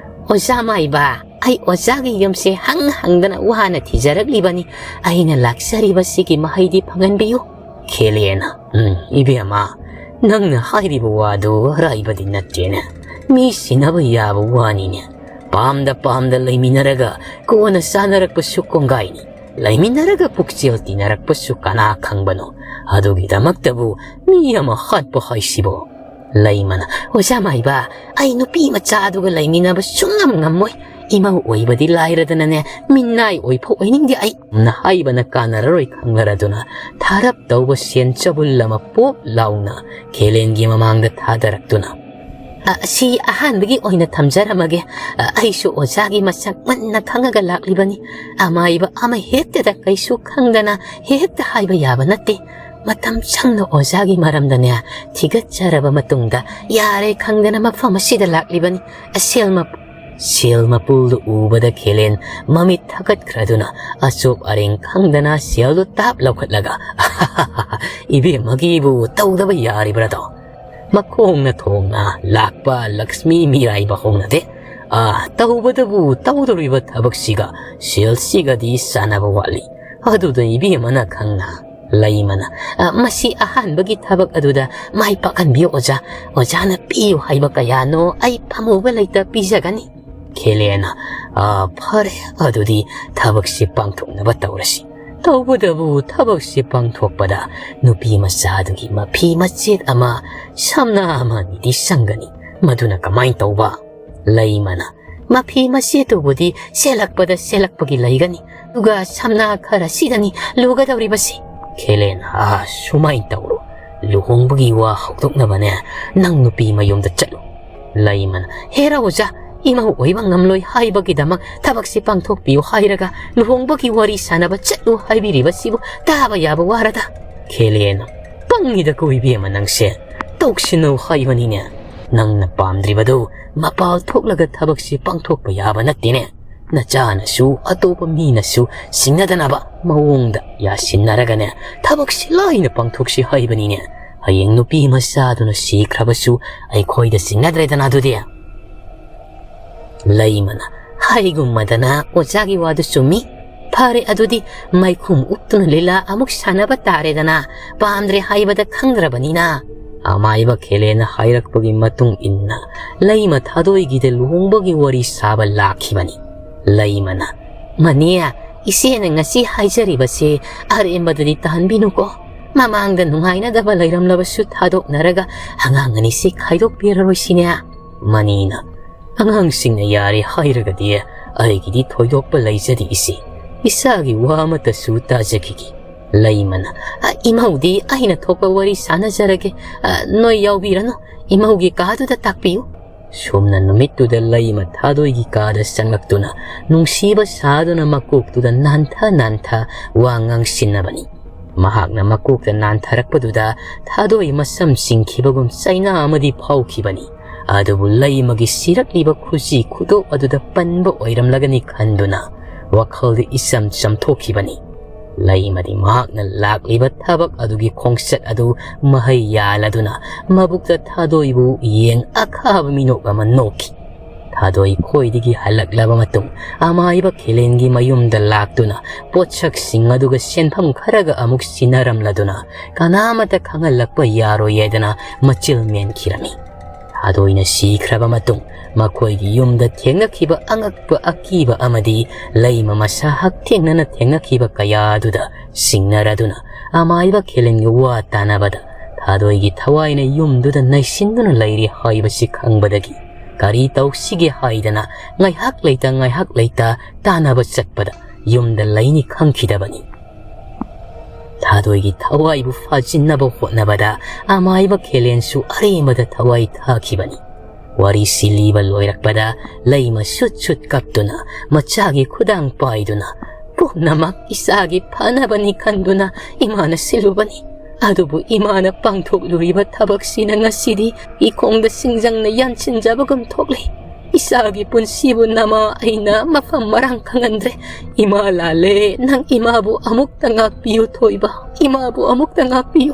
"ꯑꯣꯖꯥ ꯃꯥꯏꯕ, ꯑꯩ ꯑꯣꯖꯥꯒꯤ ꯌꯨꯝꯁꯦ ꯍꯪ ꯍꯪꯗꯅ ꯋꯥꯅ ꯊꯤꯖꯔꯛꯂꯤꯕꯅꯤ꯫ ꯑꯩꯅ ꯂꯥꯛꯆꯔꯤꯕꯁꯤꯒꯤ ꯃꯍꯩꯗꯤ ꯐꯪꯍꯟꯕꯤꯌꯨ꯫" ꯈꯦꯂꯦꯅ, "ꯎꯝ, ꯏꯕꯦꯝꯃ, ꯅꯪꯅ ꯍꯥꯏꯔꯤꯕ ꯋꯥꯗꯨ ꯑꯔꯥꯏꯕꯗꯤ ꯅꯠꯇꯦꯅꯦ꯫ ꯃꯤ ꯁꯤꯟꯅꯕ ꯌꯥꯕ ꯋꯥꯅꯤꯅꯦ꯫ ꯄꯥꯝꯗ ꯄꯥꯝꯗ ꯂꯩꯃꯤꯟꯅꯔꯒ ꯀꯣꯟꯅ ꯆꯥꯅꯔꯛꯄꯁꯨ ꯀꯣꯡꯒꯥꯏꯅꯤ꯫ ꯂꯩꯃꯤꯟꯅꯔꯒ ꯄꯨꯛꯆꯦꯜ ꯇꯤꯟꯅꯔꯛꯄꯁꯨ ꯀꯅꯥ ꯈꯪꯕꯅꯣ? ꯑꯗꯨꯒꯤꯗꯃꯛꯇꯕꯨ ꯃꯤ ꯑꯃ ꯍꯥꯠꯄ ꯍꯥꯏꯁꯤꯕꯣ?" ꯂꯩꯃꯅ, "ꯑꯣꯖꯥ ꯃꯥꯏꯕ, ꯑꯩ ꯅꯨꯄꯤ ꯃꯆꯥ ꯑꯗꯨꯒ ꯂꯩꯃꯤꯟꯅꯕ ꯁꯨꯡꯉꯝ ꯉꯝꯃꯣꯏ꯫ ꯏꯃꯧ ꯑꯣꯏꯕꯗꯤ ꯂꯥꯏꯔꯗꯅꯅꯦ, ꯃꯤꯅꯥꯏ ꯑꯣꯏꯐꯥꯎ ꯑꯣꯏꯅꯤꯡꯗꯦ ꯑꯩ꯫" ꯅ ꯍꯥꯏꯕꯅ ꯀꯥꯟꯅꯔꯔꯣꯏ ꯈꯪꯅꯔꯗꯨꯅ, ꯊꯥꯔꯞ ꯇꯧꯕ ꯁꯦꯟ ꯆꯕꯨꯜ ꯑꯃ ꯄꯣꯞ ꯂꯥꯎꯅ ꯈꯦꯂꯦꯟꯒꯤ ꯃꯃꯥꯡꯗ ꯊꯥꯗꯔꯛꯇꯨꯅ, "ꯑ, ꯁꯤ ꯑꯍꯥꯟꯕꯒꯤ ꯑꯣꯏꯅ ꯊꯝꯖꯔꯝꯃꯒꯦ꯫ ꯑ, ꯑꯩꯁꯨ ꯑꯣꯖꯥꯒꯤ ꯃꯁꯛ ꯃꯨꯟꯅ ꯈꯪꯉꯒ ꯂꯥꯛꯂꯤꯕꯅꯤ꯫ ꯑꯃꯥꯏꯕ ꯑꯃ ꯍꯦꯛꯇꯗ ꯀꯩꯁꯨ ꯈꯪꯗꯅ ꯍꯦꯛꯇ ꯍꯥꯏꯕ ꯌꯥꯕ ꯅꯠꯇꯦ꯫ ꯃꯇꯝ ꯆꯪꯅ ꯑꯣꯖꯥꯒꯤ ꯃꯔꯝꯗꯅꯦ ꯊꯤꯒꯠꯆꯔꯕ ꯃꯇꯨꯡꯗ ꯌꯥꯔꯦ ꯈꯪꯗꯅ ꯃꯐꯝ ꯑꯁꯤꯗ ꯂꯥꯛꯂꯤꯕꯅꯤ꯫ ꯑ, ꯁꯦꯜ ꯃ-" ꯁꯦꯜ ꯃꯄꯨꯜꯗꯨ ꯎꯕꯗ ꯈꯦꯂꯦꯟ ꯃꯃꯤꯠ ꯊꯛꯀꯠꯈ꯭ꯔꯗꯨꯅ ꯑꯆꯣꯞ ꯑꯔꯦꯡ ꯈꯪꯗꯅ ꯁꯦꯜꯗꯨ ꯇꯥꯞ ꯂꯧꯈꯠꯂꯒ, "ꯏꯕꯦꯝꯃꯒꯤꯕꯨ ꯇꯧꯗꯕ ꯌꯥꯔꯤꯕ꯭ꯔꯥꯗꯣ? ꯃꯈꯣꯡꯅ ꯊꯣꯡꯅ ꯂꯥꯛꯄ ꯂꯛꯁꯃꯤ ꯃꯤꯔꯥꯏꯕ ꯍꯧꯅꯗꯦ꯫ ꯑꯥ, ꯇꯧꯕꯗꯕꯨ ꯇꯧꯗꯧꯔꯤꯕ ꯊꯕꯛꯁꯤꯒ ꯁꯦꯜꯁꯤꯒꯗꯤ ꯆꯥꯟꯅꯕ ꯋꯥꯠꯂꯤ꯫ ꯑꯗꯨꯗ ꯏꯕꯦꯝꯃꯅ ꯈꯪꯅ ꯂꯩꯃꯅ, "ꯑ, ꯃꯁꯤ ꯑꯍꯥꯟꯕꯒꯤ ꯊꯕꯛ ꯑꯗꯨꯗ ꯃꯥꯏ ꯄꯥꯛꯍꯟꯕꯤꯌꯨ ꯑꯣꯖꯥ꯫ ꯑꯣꯖꯥꯅ ꯄꯤꯌꯨ ꯍꯥꯏꯕ ꯀꯌꯥꯅꯣ ꯑꯩ ꯄꯥꯝꯃꯨꯕ ꯂꯩꯇ ꯄꯤꯖꯒꯅꯤ꯫" ꯈꯦꯂꯦꯅ, "ꯑ, ꯐꯔꯦ, ꯑꯗꯨꯗꯤ ꯊꯕꯛꯁꯤ ꯄꯥꯡꯊꯣꯛꯅꯕ ꯇꯧꯔꯁꯤ꯫ ꯇꯧꯕꯇꯕꯨ ꯊꯕꯛꯁꯤ ꯄꯥꯡꯊꯣꯛꯄꯗ ꯅꯨꯄꯤ ꯃꯆꯥꯗꯨꯒꯤ ꯃꯐꯤ ꯃꯆꯦꯠ ꯑꯃ, ꯁꯝꯅꯥ ꯑꯃ ꯑꯅꯤꯗꯤ ꯆꯪꯒꯅꯤ꯫ "ꯃꯗꯨꯅ ꯀꯃꯥꯏꯅ ꯇꯧꯕ?" ꯂꯩꯃꯅ, "ꯃꯐꯤ ꯃꯆꯦꯠꯇꯨꯕꯨꯗꯤ ꯁꯦꯠꯂꯛꯄꯗ ꯁꯦꯠꯂꯛꯄꯒꯤ ꯂꯩꯒꯅꯤ, ꯑꯗꯨꯒ ꯁꯝꯅꯥ ꯈꯔꯁꯤꯗꯅꯤ ꯂꯨꯒꯗꯧꯔꯤꯕꯁꯤ꯫" ꯈꯦꯂꯦꯟ, "ꯑꯥ, ꯁꯨꯃꯥꯏꯅ ꯇꯧꯔꯣ, ꯂꯨꯍꯣꯡꯕꯒꯤ ꯋꯥ ꯍꯧꯗꯣꯛꯅꯕꯅꯦ, ꯅꯪ ꯅꯨꯄꯤ ꯃꯌꯨꯝꯗ ꯆꯠꯂꯨ꯫" ꯂꯩꯃꯅ, "ꯍꯦꯔꯥ ꯑꯣꯖꯥ, ꯏꯃꯧ ꯑꯣꯏꯕ ꯉꯝꯂꯣꯏ ꯍꯥꯏꯕꯒꯤꯗꯃꯛ ꯊꯕꯛꯁꯤ ꯄꯥꯡꯊꯣꯛꯄꯤꯌꯨ ꯍꯥꯏꯔꯒ ꯂꯨꯍꯣꯡꯕꯒꯤ ꯋꯥꯔꯤ ꯁꯥꯟꯅꯕ ꯆꯠꯂꯨ ꯍꯥꯏꯕꯤꯔꯤꯕꯁꯤꯕꯨ ꯇꯥꯕ ꯌꯥꯕ ꯋꯥꯔꯗ꯫" ꯈꯦꯂꯦꯟ, "ꯄꯪꯉꯤꯗꯀꯣ ꯏꯕꯦꯝꯃ ꯅꯪꯁꯦ, ꯇꯧꯁꯤꯟꯅꯧ ꯍꯥꯏꯕꯅꯤꯅꯦ꯫ ꯅꯪꯅ ꯄꯥꯝꯗ꯭ꯔꯤꯕꯗꯨ ꯃꯄꯥꯜ ꯊꯣꯛꯂꯒ ꯊꯕꯛꯁꯤ ꯄꯥꯡꯊꯣꯛꯄ ꯌꯥꯕ ꯅꯠꯇꯦꯅꯦ꯫ ꯅꯆꯥꯅꯁꯨ ꯑꯇꯣꯞꯄ ꯃꯤꯅꯁꯨ ꯁꯤꯡꯅꯗꯅꯕ ꯃꯑꯣꯡꯗ ꯌꯥꯁꯤꯟꯅꯔꯒꯅꯦ, ꯊꯕꯛꯁꯤ ꯂꯥꯏꯅ ꯄꯥꯡꯊꯣꯛꯁꯤ ꯍꯥꯏꯕꯅꯤꯅꯦ꯫ ꯍꯌꯦꯡ ꯅꯨꯄꯤ ꯃꯆꯥꯗꯨꯅ ꯁꯤꯈ꯭ꯔꯕꯁꯨ ꯑꯩꯈꯣꯏꯗ ꯆꯤꯡꯅꯗ꯭ꯔꯦꯗꯅ ꯑꯗꯨꯗꯤ꯫" ꯂꯩꯃꯅ, "ꯍꯥꯏꯒꯨꯝꯃꯗꯅ ꯑꯣꯖꯥꯒꯤ ꯋꯥꯗꯨ ꯆꯨꯝꯃꯤ꯫ ꯐꯔꯦ, ꯑꯗꯨꯗꯤ ꯃꯩꯈꯨꯝ ꯎꯞꯇꯨꯅ ꯂꯤꯂꯥ ꯑꯃꯨꯛ ꯁꯥꯟꯅꯕ ꯇꯥꯔꯦꯗꯅ, ꯄꯥꯝꯗ꯭ꯔꯦ ꯍꯥꯏꯕꯗ ꯈꯪꯗ꯭ꯔꯕꯅꯤꯅ꯫" ꯑꯃꯥꯏꯕ ꯈꯦꯂꯦꯟꯅ ꯍꯥꯏꯔꯛꯄꯒꯤ ꯃꯇꯨꯡ ꯏꯟꯅ ꯂꯩꯃ ꯊꯥꯗꯣꯏꯒꯤꯗ ꯂꯨꯍꯣꯡꯕꯒꯤ ꯋꯥꯔꯤ ꯁꯥꯕ ꯂꯥꯛꯈꯤꯕꯅꯤ꯫ ꯂꯩꯃꯅ, "ꯃꯅꯦ, ꯏꯆꯦꯅ ꯉꯁꯤ ꯍꯥꯏꯖꯔꯤꯕꯁꯦ ꯑꯔꯦꯝꯕꯗꯗꯤ ꯇꯥꯍꯟꯕꯤꯅꯨꯀꯣ꯫ ꯃꯃꯥꯡꯗ ꯅꯨꯡꯉꯥꯏꯅꯗꯕ ꯂꯩꯔꯝꯂꯕꯁꯨ ꯊꯥꯗꯣꯛꯅꯔꯒ ꯑꯉꯥꯡ ꯑꯅꯤꯁꯤ ꯈꯥꯏꯗꯣꯛꯄꯤꯔꯔꯣꯏꯁꯤꯅꯦ꯫" ꯃꯅꯤꯅ, "ꯑꯉꯥꯡꯁꯤꯡꯅ ꯌꯥꯔꯦ ꯍꯥꯏꯔꯒꯗꯤ ꯑꯩꯒꯤꯗꯤ ꯊꯣꯏꯗꯣꯛꯄ ꯂꯩꯖꯗꯦ ꯏꯆꯦ꯫ ꯏꯆꯥꯒꯤ ꯋꯥ ꯑꯃꯠꯇꯁꯨ ꯇꯥꯖꯈꯤꯒꯦ꯫" ꯂꯩꯃꯅ, "ꯑ, ꯏꯃꯧꯗꯤ ꯑꯩꯅ ꯊꯣꯛꯄ ꯋꯥꯔꯤ ꯁꯥꯟꯅꯖꯔꯒꯦ꯫ ꯑ, ꯅꯣꯏ ꯌꯥꯎꯕꯤꯔꯅꯨ, ꯏꯃꯧꯒꯤ ꯀꯥꯗꯨꯗ ꯇꯥꯛꯄꯤꯌꯨ꯫" ꯁꯨꯝꯅ ꯅꯨꯃꯤꯠꯇꯨꯗ ꯂꯩꯃ ꯊꯥꯗꯣꯏꯒꯤ ꯀꯥꯗ ꯆꯪꯂꯛꯇꯨꯅ ꯅꯨꯡꯁꯤꯕ ꯁꯥꯗꯨꯅ ꯃꯀꯣꯛꯇꯨꯗ ꯅꯥꯟꯊ ꯅꯥꯟꯊ ꯋꯥ ꯉꯥꯡꯁꯤꯟꯅꯕꯅꯤ꯫ ꯃꯍꯥꯛꯅ ꯃꯀꯣꯛꯇ ꯅꯥꯟꯊꯔꯛꯄꯗꯨꯗ ꯊꯥꯗꯣꯏ ꯃꯁꯝ ꯆꯤꯡꯈꯤꯕꯒꯨꯝ ꯆꯩꯅꯥ ꯑꯃꯗꯤ ꯐꯥꯎꯈꯤꯕꯅꯤ꯫ ꯑꯗꯨꯕꯨ ꯂꯩꯃꯒꯤ ꯁꯤꯔꯛꯂꯤꯕ ꯈꯨꯖꯤ ꯈꯨꯗꯣꯞ ꯑꯗꯨꯗ ꯄꯟꯕ ꯑꯣꯏꯔꯝꯂꯒꯅꯤ ꯈꯟꯗꯨꯅ ꯋꯥꯈꯜꯗ ꯏꯆꯝ ꯆꯝꯊꯣꯛꯈꯤꯕꯅꯤ꯫ ꯂꯩꯃꯗꯤ ꯃꯍꯥꯛꯅ ꯂꯥꯛꯂꯤꯕ ꯊꯕꯛ ꯑꯗꯨꯒꯤ ꯈꯣꯡꯆꯠ ꯑꯗꯨ ꯃꯍꯩ ꯌꯥꯜꯂꯗꯨꯅ ꯃꯕꯨꯛꯇ ꯊꯥꯗꯣꯏꯕꯨ ꯌꯦꯡ ꯑꯈꯥꯕ ꯃꯤꯅꯣꯛ ꯑꯃ ꯅꯣꯛꯈꯤ꯫ ꯊꯥꯗꯣꯏ ꯈꯣꯏꯗꯒꯤ ꯍꯜꯂꯛꯂꯕ ꯃꯇꯨꯡ ꯑꯃꯥꯏꯕ ꯈꯦꯂꯦꯟꯒꯤ ꯃꯌꯨꯝꯗ ꯂꯥꯛꯇꯨꯅ ꯄꯣꯠꯁꯛꯁꯤꯡ ꯑꯗꯨꯒ ꯁꯦꯟꯐꯝ ꯈꯔꯒ ꯑꯃꯨꯛ ꯁꯤꯟꯅꯔꯝꯂꯗꯨꯅ ꯀꯅꯥꯃꯠꯇ ꯈꯪꯍꯜꯂꯛꯄ ꯌꯥꯔꯣꯏ ꯍꯥꯏꯗꯅ ꯃꯆꯤꯜ ꯃꯦꯟꯈꯤꯔꯝꯃꯤ꯫ ꯊꯥꯗꯣꯏꯅ ꯁꯤꯈ꯭ꯔꯕ ꯃꯇꯨꯡ ꯃꯈꯣꯏꯒꯤ ꯌꯨꯝꯗ ꯊꯦꯡꯅꯈꯤꯕ ꯑꯉꯛꯄ ꯑꯀꯤꯕ ꯑꯃꯗꯤ ꯂꯩꯃ ꯃꯁꯥ ꯍꯛꯊꯦꯡꯅꯅ ꯊꯦꯡꯅꯈꯤꯕ ꯀꯌꯥ ꯑꯗꯨꯗ ꯁꯤꯡꯅꯔꯗꯨꯅ ꯑꯃꯥꯏꯕ ꯈꯦꯂꯦꯟꯒ ꯋꯥ ꯇꯥꯅꯕꯗ ꯊꯥꯗꯣꯏꯒꯤ ꯊꯋꯥꯏꯅ ꯌꯨꯝꯗꯨꯗ ꯅꯩꯁꯤꯟꯗꯨꯅ ꯂꯩꯔꯤ ꯍꯥꯏꯕꯁꯤ ꯈꯪꯕꯗꯒꯤ ꯀꯔꯤ ꯇꯧꯁꯤꯒꯦ ꯍꯥꯏꯗꯅ ꯉꯥꯏꯍꯥꯛ ꯂꯩꯇ ꯉꯥꯏꯍꯥꯛ ꯂꯩꯇ ꯇꯥꯟꯅꯕ ꯆꯠꯄꯗ ꯌꯨꯝꯗ ꯂꯩꯅꯤ ꯈꯪꯈꯤꯗꯕꯅꯤ꯫ ꯊꯥꯗꯣꯏꯒꯤ ꯊꯋꯥꯏꯕꯨ ꯐꯥꯖꯤꯟꯅꯕ ꯍꯣꯠꯅꯕꯗ ꯑꯃꯥꯏꯕ ꯈꯦꯂꯦꯟꯁꯨ ꯑꯔꯦꯝꯕꯗ ꯊꯋꯥꯏ ꯊꯥꯈꯤꯕꯅꯤ꯫ ꯋꯥꯔꯤꯁꯤ ꯂꯤꯕ ꯂꯣꯏꯔꯛꯄꯗ ꯂꯩꯃ ꯁꯨꯠ ꯁꯨꯠ ꯀꯞꯇꯨꯅ ꯃꯆꯥꯒꯤ ꯈꯨꯗꯥꯡ ꯄꯥꯏꯗꯨꯅ, "ꯄꯨꯝꯅꯃꯛ ꯏꯆꯥꯒꯤ ꯐꯅꯕꯅꯤ ꯈꯟꯗꯨꯅ ꯏꯃꯥꯅ ꯁꯤꯜꯂꯨꯕꯅꯤ꯫ ꯑꯗꯨꯕꯨ ꯏꯃꯥꯅ ꯄꯥꯡꯊꯣꯛꯂꯨꯔꯤꯕ ꯊꯕꯛꯁꯤꯅ ꯉꯁꯤꯗꯤ ꯏꯈꯣꯡꯗ ꯁꯤꯡꯖꯪꯅ ꯌꯥꯟꯁꯤꯟꯖꯕꯒꯨꯝ ꯊꯣꯛꯂꯤ꯫ ꯏꯆꯥꯒꯤ ꯄꯨꯟꯁꯤꯕꯨ ꯅꯃꯥ ꯑꯩꯅ ꯃꯐꯝ ꯃꯔꯥꯡ ꯈꯪꯍꯟꯗ꯭ꯔꯦ꯫ ꯏꯃꯥ ꯂꯥꯜꯂꯦ, ꯅꯪ ꯏꯃꯥꯕꯨ ꯑꯃꯨꯛꯇ ꯉꯥꯛꯄꯤꯌꯨ ꯊꯣꯏꯕ, ꯏꯃꯥꯕꯨ ꯑꯃꯨꯛꯇ ꯉꯥꯛꯄꯤꯌꯨ"꯫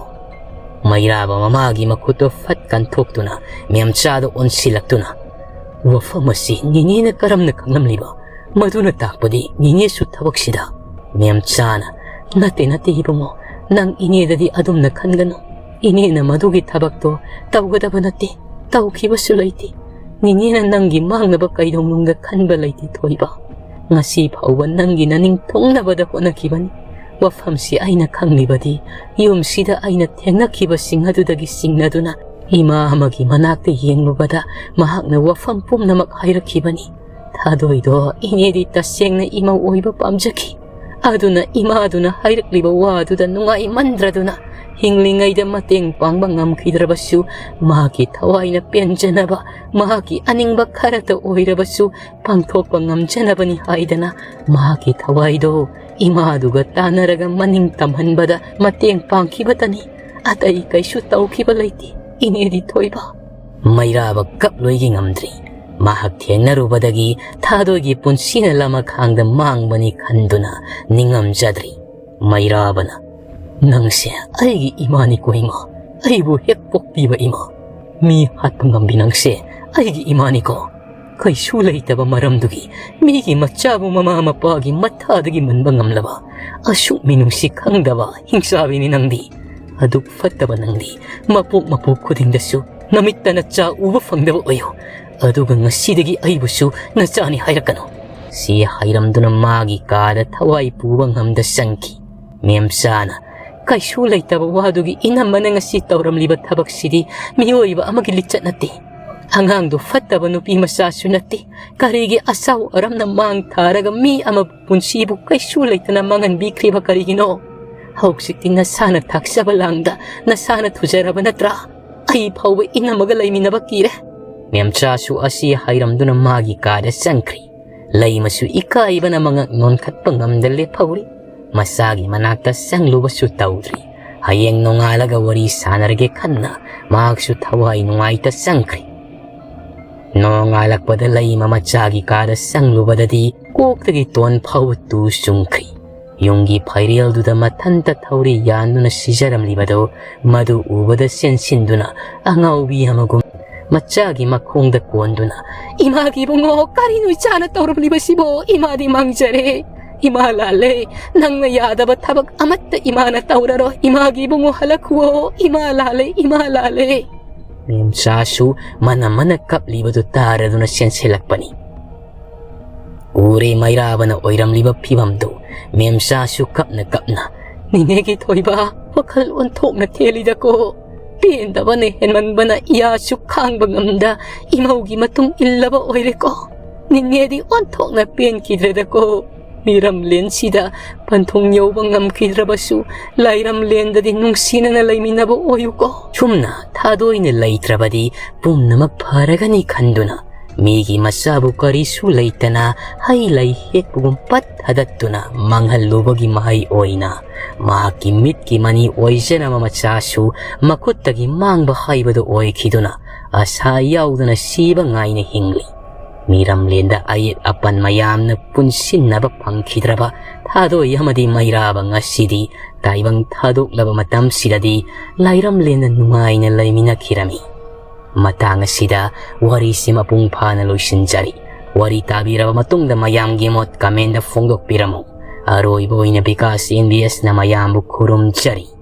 ꯃꯩꯔꯥꯕ ꯃꯃꯥꯒꯤ ꯃꯈꯨꯠꯇꯣ ꯐꯠ ꯀꯟꯊꯣꯛꯇꯨꯅ ꯃꯦꯝꯆꯥꯗ ꯑꯣꯟꯁꯤꯜꯂꯛꯇꯨꯅ, "ꯋꯥꯐꯝ ꯑꯁꯤ ꯅꯤꯅꯦꯅ ꯀꯔꯝꯅ ꯈꯪꯂꯝꯂꯤꯕ? ꯃꯗꯨꯅ ꯇꯥꯛꯄꯗꯤ ꯅꯤꯅꯦꯁꯨ ꯊꯕꯛꯁꯤꯗ"꯫ ꯃꯦꯝꯆꯥꯅ, "ꯅꯠꯇꯦ, ꯅꯠꯇꯦ ꯏꯕꯨꯡꯉꯣ, ꯅꯪ ꯏꯅꯦꯗꯗꯤ ꯑꯗꯨꯝꯅ ꯈꯟꯒꯅꯨ꯫ ꯏꯅꯦꯅ ꯃꯗꯨꯒꯤ ꯊꯕꯛꯇꯣ ꯇꯧꯒꯗꯕ ꯅꯠꯇꯦ, ꯇꯧꯈꯤꯕꯁꯨ ꯂꯩꯇꯦ꯫ ꯅꯤꯅꯦꯅ ꯅꯪꯒꯤ ꯃꯥꯡꯅꯕ ꯀꯩꯗꯧꯅꯨꯡꯗ ꯈꯟꯕ ꯂꯩꯇꯦ ꯊꯣꯏꯕ꯫ ꯉꯁꯤ ꯐꯥꯎꯕ ꯅꯪꯒꯤ ꯅꯅꯤꯡ ꯊꯨꯡꯅꯕꯗ ꯍꯣꯠꯅꯈꯤꯕꯅꯤ꯫ ꯋꯥꯐꯝꯁꯤ ꯑꯩꯅ ꯈꯪꯂꯤꯕꯗꯤ ꯌꯨꯝꯁꯤꯗ ꯑꯩꯅ ꯊꯦꯡꯅꯈꯤꯕꯁꯤꯡ ꯑꯗꯨꯗꯒꯤ ꯆꯤꯡꯅꯗꯨꯅ ꯏꯃꯥ ꯑꯃꯒꯤ ꯃꯅꯥꯛꯇ ꯌꯦꯡꯂꯨꯕꯗ ꯃꯍꯥꯛꯅ ꯋꯥꯐꯝ ꯄꯨꯝꯅꯃꯛ ꯍꯥꯏꯔꯛꯈꯤꯕꯅꯤ꯫ ꯊꯥꯗꯣꯏꯗꯣ ꯏꯅꯦꯗꯤ ꯇꯁꯦꯡꯅ ꯏꯃꯧ ꯑꯣꯏꯕ ꯄꯥꯝꯖꯈꯤ꯫ ꯑꯗꯨꯅ ꯏꯃꯥꯗꯨꯅ ꯍꯥꯏꯔꯛꯂꯤꯕ ꯋꯥꯗꯨꯗ ꯅꯨꯡꯉꯥꯏꯃꯟꯗ꯭ꯔꯗꯨꯅ ꯍꯤꯡꯂꯤꯉꯩꯗ ꯃꯇꯦꯡ ꯄꯥꯡꯕ ꯉꯝꯈꯤꯗ꯭ꯔꯕꯁꯨ ꯃꯍꯥꯛꯀꯤ ꯊꯋꯥꯏꯅ ꯄꯦꯟꯖꯅꯕ, ꯃꯍꯥꯛꯀꯤ ꯑꯅꯤꯡꯕ ꯈꯔꯇ ꯑꯣꯏꯔꯕꯁꯨ ꯄꯥꯡꯊꯣꯛꯄ ꯉꯝꯖꯅꯕꯅꯤ ꯍꯥꯏꯗꯅ ꯃꯍꯥꯛꯀꯤ ꯊꯋꯥꯏꯗꯣ ꯏꯃꯥꯗꯨꯒ ꯇꯥꯟꯅꯔꯒ ꯃꯅꯤꯡ ꯇꯝꯍꯟꯕꯗ ꯃꯇꯦꯡ ꯄꯥꯡꯈꯤꯕꯇꯅꯤ꯫ ꯑꯇꯩ ꯀꯩꯁꯨ ꯇꯧꯈꯤꯕ ꯂꯩꯇꯦ, ꯏꯅꯦꯗꯤ ꯊꯣꯏꯕ"꯫ ꯃꯩꯔꯥꯕ ꯀꯞꯂꯣꯏꯒꯤ ꯉꯝꯗ꯭ꯔꯤ꯫ ꯃꯍꯥꯛ ꯊꯦꯡꯅꯔꯨꯕꯗꯒꯤ ꯊꯥꯗꯣꯏꯒꯤ ꯄꯨꯟꯁꯤꯅ ꯂꯃꯈꯥꯡꯗ ꯃꯥꯡꯕꯅꯤ ꯈꯟꯗꯨꯅ ꯅꯤꯡꯉꯝꯖꯗ꯭ꯔꯤ꯫ ꯃꯩꯔꯥꯕꯅ, "ꯅꯪꯁꯦ ꯑꯩꯒꯤ ꯏꯃꯥꯅꯤꯀꯣ ꯏꯃꯥ, ꯑꯩꯕꯨ ꯍꯦꯛ ꯄꯣꯛꯄꯤꯕ ꯏꯃꯥ꯫ ꯃꯤ ꯍꯥꯠꯄ ꯉꯝꯕꯤ ꯅꯪꯁꯦ ꯑꯩꯒꯤ ꯏꯃꯥꯅꯤꯀꯣ꯫ ꯀꯩꯁꯨ ꯂꯩꯇꯕ ꯃꯔꯝꯗꯨꯒꯤ ꯃꯤꯒꯤ ꯃꯆꯥꯕꯨ ꯃꯃꯥ ꯃꯄꯥꯒꯤ ꯃꯊꯥꯗꯒꯤ ꯃꯟꯕ ꯉꯝꯂꯕ ꯑꯁꯨꯛ ꯃꯤꯅꯨꯡꯁꯤ ꯈꯪꯗꯕ ꯍꯤꯡꯆꯥꯕꯤꯅꯤ ꯅꯪꯗꯤ꯫ ꯑꯗꯨꯛ ꯐꯠꯇꯕ ꯅꯪꯗꯤ ꯃꯄꯣꯛ ꯃꯄꯣꯛ ꯈꯨꯗꯤꯡꯗꯁꯨ ꯅꯃꯤꯠꯇ ꯅꯆꯥ ꯎꯕ ꯐꯪꯗꯕ ꯑꯣꯏꯌꯨ꯫ ꯑꯗꯨꯒ ꯉꯁꯤꯗꯒꯤ ꯑꯩꯕꯨꯁꯨ ꯅꯆꯥꯅꯤ ꯍꯥꯏꯔꯛꯀꯅꯨ"꯫ ꯁꯤ ꯍꯥꯏꯔꯝꯗꯨꯅ ꯃꯥꯒꯤ ꯀꯥꯗ ꯊꯋꯥꯏ ꯄꯨꯕ ꯉꯝꯗ ꯆꯪꯈꯤ꯫ ꯃꯦꯝꯆꯥꯅ, ꯀꯩꯁꯨ ꯂꯩꯇꯕ ꯋꯥꯗꯨꯒꯤ ꯏꯅꯝꯃꯅ ꯉꯁꯤ ꯇꯧꯔꯝꯂꯤꯕ ꯊꯕꯛꯁꯤꯗꯤ ꯃꯤꯑꯣꯏꯕ ꯑꯃꯒꯤ ꯂꯤꯆꯠ ꯅꯠꯇꯦ꯫ ꯑꯉꯥꯡꯗꯨ ꯐꯠꯇꯕ ꯅꯨꯄꯤ ꯃꯆꯥꯁꯨ ꯅꯠꯇꯦ꯫ ꯀꯔꯤꯒꯤ ꯑꯆꯧ ꯑꯔꯝꯅ ꯃꯥꯡ ꯊꯥꯔꯒ ꯃꯤ ꯑꯃꯕꯨ ꯄꯨꯟꯁꯤꯕꯨ ꯀꯩꯁꯨ ꯂꯩꯇꯅ ꯃꯥꯡꯍꯟꯕꯤꯈ꯭ꯔꯤꯕ ꯀꯔꯤꯒꯤꯅꯣ? ꯍꯧꯖꯤꯛꯇꯤ ꯅꯁꯥꯅ ꯊꯥꯛꯆꯕ ꯂꯥꯡꯗ ꯅꯁꯥꯅ ꯊꯨꯖꯔꯕ ꯅꯠꯇ꯭ꯔꯥ? ꯑꯩ ꯐꯥꯎꯕ ꯏꯅꯝꯃꯒ ꯂꯩꯃꯤꯟꯅꯕ ꯀꯤꯔꯦ꯫ ꯃꯦꯝꯆꯥꯁꯨ ꯑꯁꯤ ꯍꯥꯏꯔꯝꯗꯨꯅ ꯃꯥꯒꯤ ꯀꯥꯗ ꯆꯪꯈ꯭ꯔꯤ꯫ ꯂꯩꯃꯁꯨ ꯏꯀꯥꯏꯕꯅ ꯃꯉꯛ ꯅꯣꯟꯈꯠꯄ ꯉꯝꯗ ꯂꯦꯞꯍꯧꯔꯤ꯫ ꯃꯆꯥꯒꯤ ꯃꯅꯥꯛꯇ ꯆꯪꯂꯨꯕꯁꯨ ꯇꯧꯗ꯭ꯔꯤ꯫ ꯍꯌꯦꯡ ꯅꯣꯡꯉꯥꯜꯂꯒ ꯋꯥꯔꯤ ꯁꯥꯟꯅꯔꯒꯦ ꯈꯟꯅ ꯃꯍꯥꯛꯁꯨ ꯊꯋꯥꯏ ꯅꯨꯡꯉꯥꯏꯇ ꯆꯪꯈ꯭ꯔꯤ꯫ ꯅꯣꯡꯉꯥꯜꯂꯛꯄꯗ ꯂꯩꯃ ꯃꯆꯥꯒꯤ ꯀꯥꯗ ꯆꯪꯂꯨꯕꯗꯗꯤ ꯀꯣꯛꯇꯒꯤ ꯇꯣꯟ ꯐꯥꯎꯕ ꯇꯨ ꯆꯨꯡꯈ꯭ꯔꯤ꯫ ꯌꯨꯝꯒꯤ ꯐꯩꯔꯦꯜꯗꯨꯗ ꯃꯊꯟꯇ ꯊꯧꯔꯤ ꯌꯥꯟꯗꯨꯅ ꯁꯤꯖꯔꯝꯂꯤꯕꯗꯨ ꯃꯗꯨ ꯎꯕꯗ ꯆꯦꯟꯁꯤꯟꯗꯨꯅ ꯑꯉꯥꯎꯕꯤ ꯑꯃꯒꯨꯝ ꯃꯆꯥꯒꯤ ꯃꯈꯣꯡꯗ ꯀꯣꯟꯗꯨꯅ, "ꯏꯃꯥꯒꯤ ꯏꯕꯨꯡꯉꯣ, ꯀꯔꯤꯅꯣ ꯏꯆꯥꯅ ꯇꯧꯔꯝꯂꯤꯕꯁꯤꯕꯣ? ꯏꯃꯥꯗꯤ ꯃꯥꯡꯖꯔꯦ꯫ ꯏꯃꯥ ꯂꯥꯜꯂꯦ꯫ ꯅꯪꯅ ꯌꯥꯗꯕ ꯊꯕꯛ ꯑꯃꯠꯇ ꯏꯃꯥꯅ ꯇꯧꯔꯔꯣꯏ꯫ ꯏꯃꯥꯒꯤ ꯏꯕꯨꯡꯉꯣ, ꯍꯜꯂꯛꯈꯨꯋꯣ꯫ ꯏꯃꯥ ꯂꯥꯜꯂꯦ, ꯏꯃꯥ ꯂꯥꯜꯂꯦ"꯫ ꯃꯦꯝꯆꯥꯁꯨ ꯃꯅ ꯃꯅ ꯀꯞꯂꯤꯕꯗꯨ ꯇꯥꯔꯗꯨꯅ ꯆꯦꯟꯁꯤꯜꯂꯛꯄꯅꯤ꯫ ꯎꯔꯦ ꯃꯩꯔꯥꯕꯅ ꯑꯣꯏꯔꯝꯂꯤꯕ ꯐꯤꯕꯝꯗꯨ꯫ ꯃꯦꯝꯆꯥꯁꯨ ꯀꯞꯅ ꯀꯞꯅ, "ꯅꯦꯅꯦꯒꯤ ꯊꯣꯏꯕ, ꯋꯥꯈꯜ ꯑꯣꯟꯊꯣꯛꯅ ꯊꯦꯜꯂꯤꯗꯀꯣ꯫ ꯄꯦꯟꯗꯕꯅ ꯍꯦꯟꯃꯟꯕꯅ ꯏꯌꯥꯁꯨ ꯈꯥꯡꯕ ꯉꯝꯗ ꯏꯃꯧꯒꯤ ꯃꯇꯨꯡ ꯏꯜꯂꯕ ꯑꯣꯏꯔꯦꯀꯣ꯫ ꯅꯦꯅꯦꯗꯤ ꯑꯣꯟꯊꯣꯛꯅ ꯄꯦꯟꯈꯤꯗ꯭ꯔꯦꯗꯀꯣ꯫ ꯃꯤꯔꯝꯂꯦꯟꯁꯤꯗ ꯄꯟꯊꯨꯡ ꯌꯧꯕ ꯉꯝꯈꯤꯗ꯭ꯔꯕꯁꯨ, ꯂꯥꯏꯔꯝꯂꯦꯟꯗꯗꯤ ꯅꯨꯡꯁꯤꯅꯅ ꯂꯩꯃꯤꯟꯅꯕ ꯑꯣꯏꯌꯨꯀꯣ"꯫ ꯁꯨꯝꯅ ꯊꯥꯗꯣꯏꯅ ꯂꯩꯇ꯭ꯔꯕꯗꯤ ꯄꯨꯝꯅꯃꯛ ꯐꯔꯒꯅꯤ ꯈꯟꯗꯨꯅ, ꯃꯤꯒꯤ ꯃꯆꯥꯕꯨ ꯀꯔꯤꯁꯨ ꯂꯩꯇꯅ ꯍꯩ ꯂꯩ ꯍꯦꯛꯄꯒꯨꯝ ꯄꯠ ꯊꯗꯠꯇꯨꯅ ꯃꯥꯡꯍꯜꯂꯨꯕꯒꯤ ꯃꯍꯩ ꯑꯣꯏꯅ, ꯃꯍꯥꯛꯀꯤ ꯃꯤꯠꯀꯤ ꯃꯅꯤ ꯑꯣꯏꯖꯔꯝꯕ ꯃꯆꯥꯁꯨ ꯃꯈꯨꯠꯇꯒꯤ ꯃꯥꯡꯕ ꯍꯥꯏꯕꯗꯨ ꯑꯣꯏꯈꯤꯗꯨꯅ, ꯑꯁꯥ ꯌꯥꯎꯗꯅ ꯁꯤꯕ ꯉꯥꯏꯅ ꯍꯤꯡꯂꯤ꯫ ꯃꯤꯔꯝꯂꯦꯟꯗ ꯑꯌꯦꯠ ꯑꯄꯟ ꯃꯌꯥꯝꯅ ꯄꯨꯟꯁꯤꯟꯅꯕ ꯐꯪꯈꯤꯗ꯭ꯔꯕ ꯊꯥꯗꯣꯏ ꯑꯃꯗꯤ ꯃꯩꯔꯥꯕ ꯉꯁꯤꯗꯤ ꯇꯥꯏꯕꯪ ꯊꯥꯗꯣꯛꯂꯕ ꯃꯇꯝꯁꯤꯗꯗꯤ ꯂꯥꯏꯔꯝꯂꯦꯟꯗ ꯅꯨꯡꯉꯥꯏꯅ ꯂꯩꯃꯤꯟꯅꯈꯤꯔꯝꯃꯤ꯫ ꯃꯇꯥꯡ ꯑꯁꯤꯗ ꯋꯥꯔꯤꯁꯤ ꯃꯄꯨꯡ ꯐꯥꯅ ꯂꯣꯏꯁꯤꯟꯖꯔꯤ꯫ ꯋꯥꯔꯤ ꯇꯥꯕꯤꯔꯕ ꯃꯇꯨꯡꯗ ꯃꯌꯥꯝꯒꯤ ꯃꯣꯠ comment ꯐꯣꯡꯗꯣꯛꯄꯤꯔꯝꯃꯨ꯫ ꯑꯔꯣꯏꯕ ꯑꯣꯏꯅ ꯕꯤꯀꯥꯁ ꯑꯦꯟ ꯕꯤ ꯑꯦꯁꯅ ꯃꯌꯥꯝꯕꯨ ꯈꯨꯔꯨꯝꯖꯔꯤ꯫